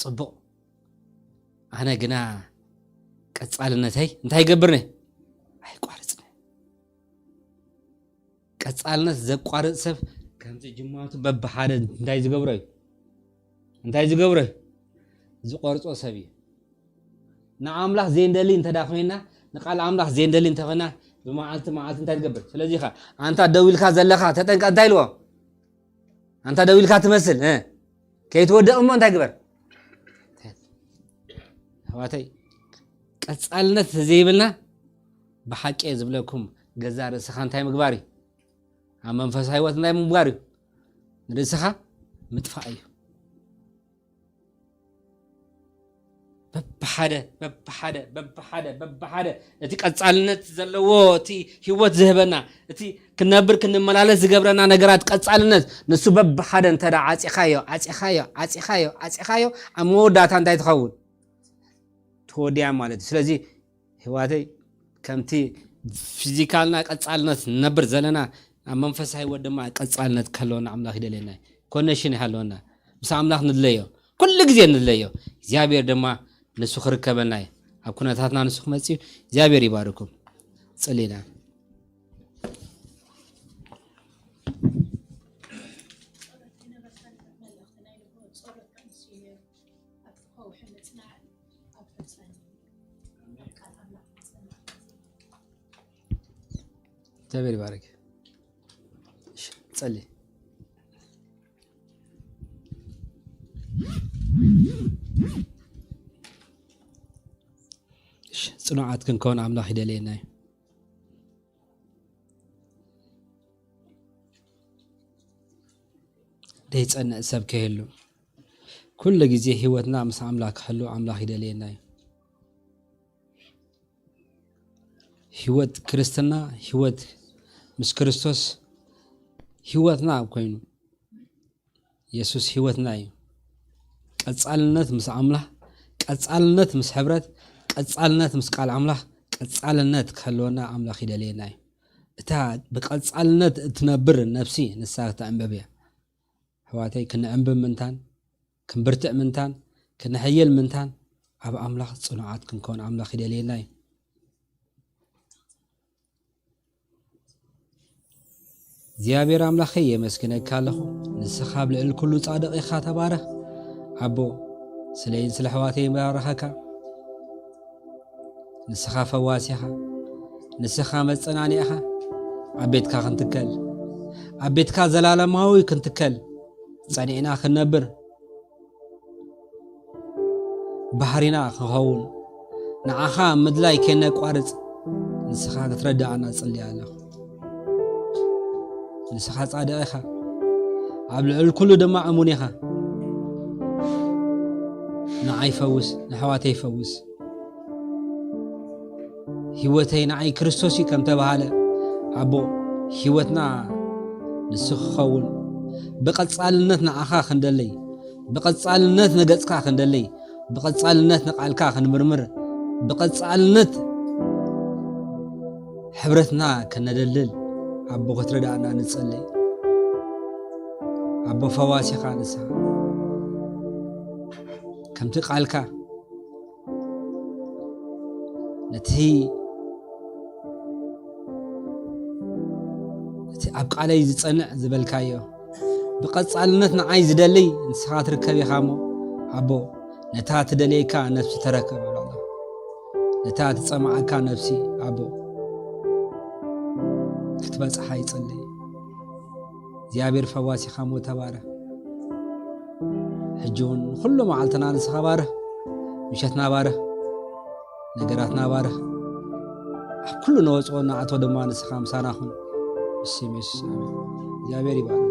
ጽቡቕ፣ ኣነ ግና ቀጻልነተይ እንታይ ይገብርኒ? ኣይቋርጽኒ። ቀጻልነት ዘቋርጽ ሰብ ከምዚ ጅማቱ በብሓደ እንታይ ዝገብሮ እዩ? እንታይ ዝገብሮ እዩ? ዝቆርጾ ሰብ እዩ። ንኣምላኽ ዘይንደሊ እንተ ደኣ ኮይና፣ ንቃል ኣምላኽ ዘይንደሊ እንተ ኮይና፣ ብመዓልቲ መዓልቲ እንታይ ትገብር? ስለዚ ኸ ኣንታ ደው ኢልካ ዘለኻ ተጠንቀቕ እንታይ ኢልዎ? ኣንታ ደው ኢልካ ትመስል፣ እ፣ ከይትወድቕ እሞ እንታይ ግበር? ኣሕዋተይ፣ ቀጻልነት ዘይብልና ብሓቂ እየ ዝብለኩም፣ ገዛ ርእስኻ እንታይ ምግባር እዩ? ኣብ መንፈሳዊ ህይወት እንታይ ምግባር እዩ? ንርእስኻ ምጥፋእ እዩ። በብሓደ፣ በብሓደ፣ በብሓደ፣ በብሓደ እቲ ቀጻልነት ዘለዎ፣ እቲ ህይወት ዝህበና፣ እቲ ክንነብር ክንመላለስ ዝገብረና ነገራት ቀጻልነት፣ ንሱ በብሓደ እንተ ደኣ ዓጺኻዮ፣ ዓጺኻዮ፣ ዓጺኻዮ፣ ዓጺኻዮ፣ ኣብ መወዳእታ እንታይ ትኸውን? ትወድያ ማለት እዩ። ስለዚ ኣሕዋተይ፣ ከምቲ ፊዚካልና ቀጻልነት ንነብር ዘለና፣ ኣብ መንፈሳዊ ህይወት ድማ ቀጻልነት ከለወና ኣምላኽ ይደልየና እዩ። ኮኔክሽን ይሃለወና። ምስ ኣምላኽ ንድለዮ። ኩሉ ግዜ ንድለዮ። እግዚኣብሔር ድማ ንሱ ክርከበልና እዩ። ኣብ ኩነታትና ንሱ ክመጽእ እዩ። እግዚኣብሔር ይባርኩም። ጸሊና። እግዚኣብሔር ይባርክ። እሺ፣ ጸሊ። እሺ፣ ጽኑዓት ክንከውን ኣምላኽ ይደልየና እዩ። ደይጸንዕ ሰብ ከይህሉ፣ ኩሉ ግዜ ህይወትና ምስ ኣምላኽ ክሕሉ ኣምላኽ ይደልየና እዩ። ህይወት ክርስትና፣ ህይወት ምስ ክርስቶስ ህይወትና ኮይኑ፣ የሱስ ህይወትና እዩ። ቀጻልነት ምስ ኣምላኽ፣ ቀጻልነት ምስ ሕብረት፣ ቀጻልነት ምስ ቃል ኣምላኽ፣ ቀጻልነት ክህልወና ኣምላኽ ይደልየና እዩ። እታ ብቐጻልነት እትነብር ነፍሲ ንሳ እተዕምብብ እያ። ኣሕዋተይ፣ ክንዕምብብ ምንታን፣ ክንብርትዕ ምንታን፣ ክንሕይል ምንታን፣ ኣብ ኣምላኽ ጽኑዓት ክንከውን ኣምላኽ ይደልየና እዩ። እግዚኣብሔር ኣምላኸይ የመስግነካ ኣለኹ። ንስኻ ኣብ ልዕሊ ኩሉ ጻድቕ ኢኻ፣ ተባረኽ። ኣቦ፣ ስለይን ስለ ኣሕዋተይ ይባርኸካ። ንስኻ ፈዋሲ ኢኻ። ንስኻ መጸናንዒ ኢኻ። ኣብ ቤትካ ክንትከል፣ ኣብ ቤትካ ዘላለማዊ ክንትከል፣ ጸኒዕና ክንነብር፣ ባህሪና ክኸውን፣ ንዓኻ ምድላይ ከይነቋርጽ፣ ንስኻ ክትረድኣና እጽሊ ኣለኹ። ንስኻ ጻድቕ ኢኻ። ኣብ ልዕሊ ኩሉ ድማ እሙን ኢኻ። ንዓይ ፈውስ፣ ንኣሕዋተይ ፈውስ። ህይወተይ ንዓይ ክርስቶስ እዩ ከም ተባሃለ፣ ኣቦ፣ ህይወትና ንሱ ክኸውን፣ ብቐጻልነት ንዓኻ ክንደልይ፣ ብቐጻልነት ንገጽካ ክንደልይ፣ ብቐጻልነት ንቓልካ ክንምርምር፣ ብቐጻልነት ሕብረትና ከነደልል፣ ኣቦ፣ ክትረዳእና ንጸልይ። ኣቦ፣ ፈዋሲኻ ንስኻ፣ ከምቲ ቃልካ ነቲ፣ ነቲ ኣብ ቃለይ ዝጸንዕ ዝበልካዮ፣ ብቐጻልነት ንዓይ ዝደልይ ንስኻ ትርከብ ኢኻ እሞ፣ ኣቦ፣ ነታ ትደልየካ ነፍሲ ተረከብ እብሎ ኣለኹ። ነታ ትጸምኣካ ነፍሲ፣ ኣቦ፣ ክትበጽሓ ይጽልይ። እግዚኣብሔር ፈዋሲኻ እሞ ተባረኽ። ሕጂ እውን ንኹሉ መዓልትና ንስኻ ባርኽ። ምሸትና ባርኽ። ነገራትና ባርኽ። ኣብ ኩሉ ነወጽኦ ንኣቶ ድማ ንስኻ ምሳና ኩን። ብስም የሱስ ኣሜን። እግዚኣብሔር ይባርኽ።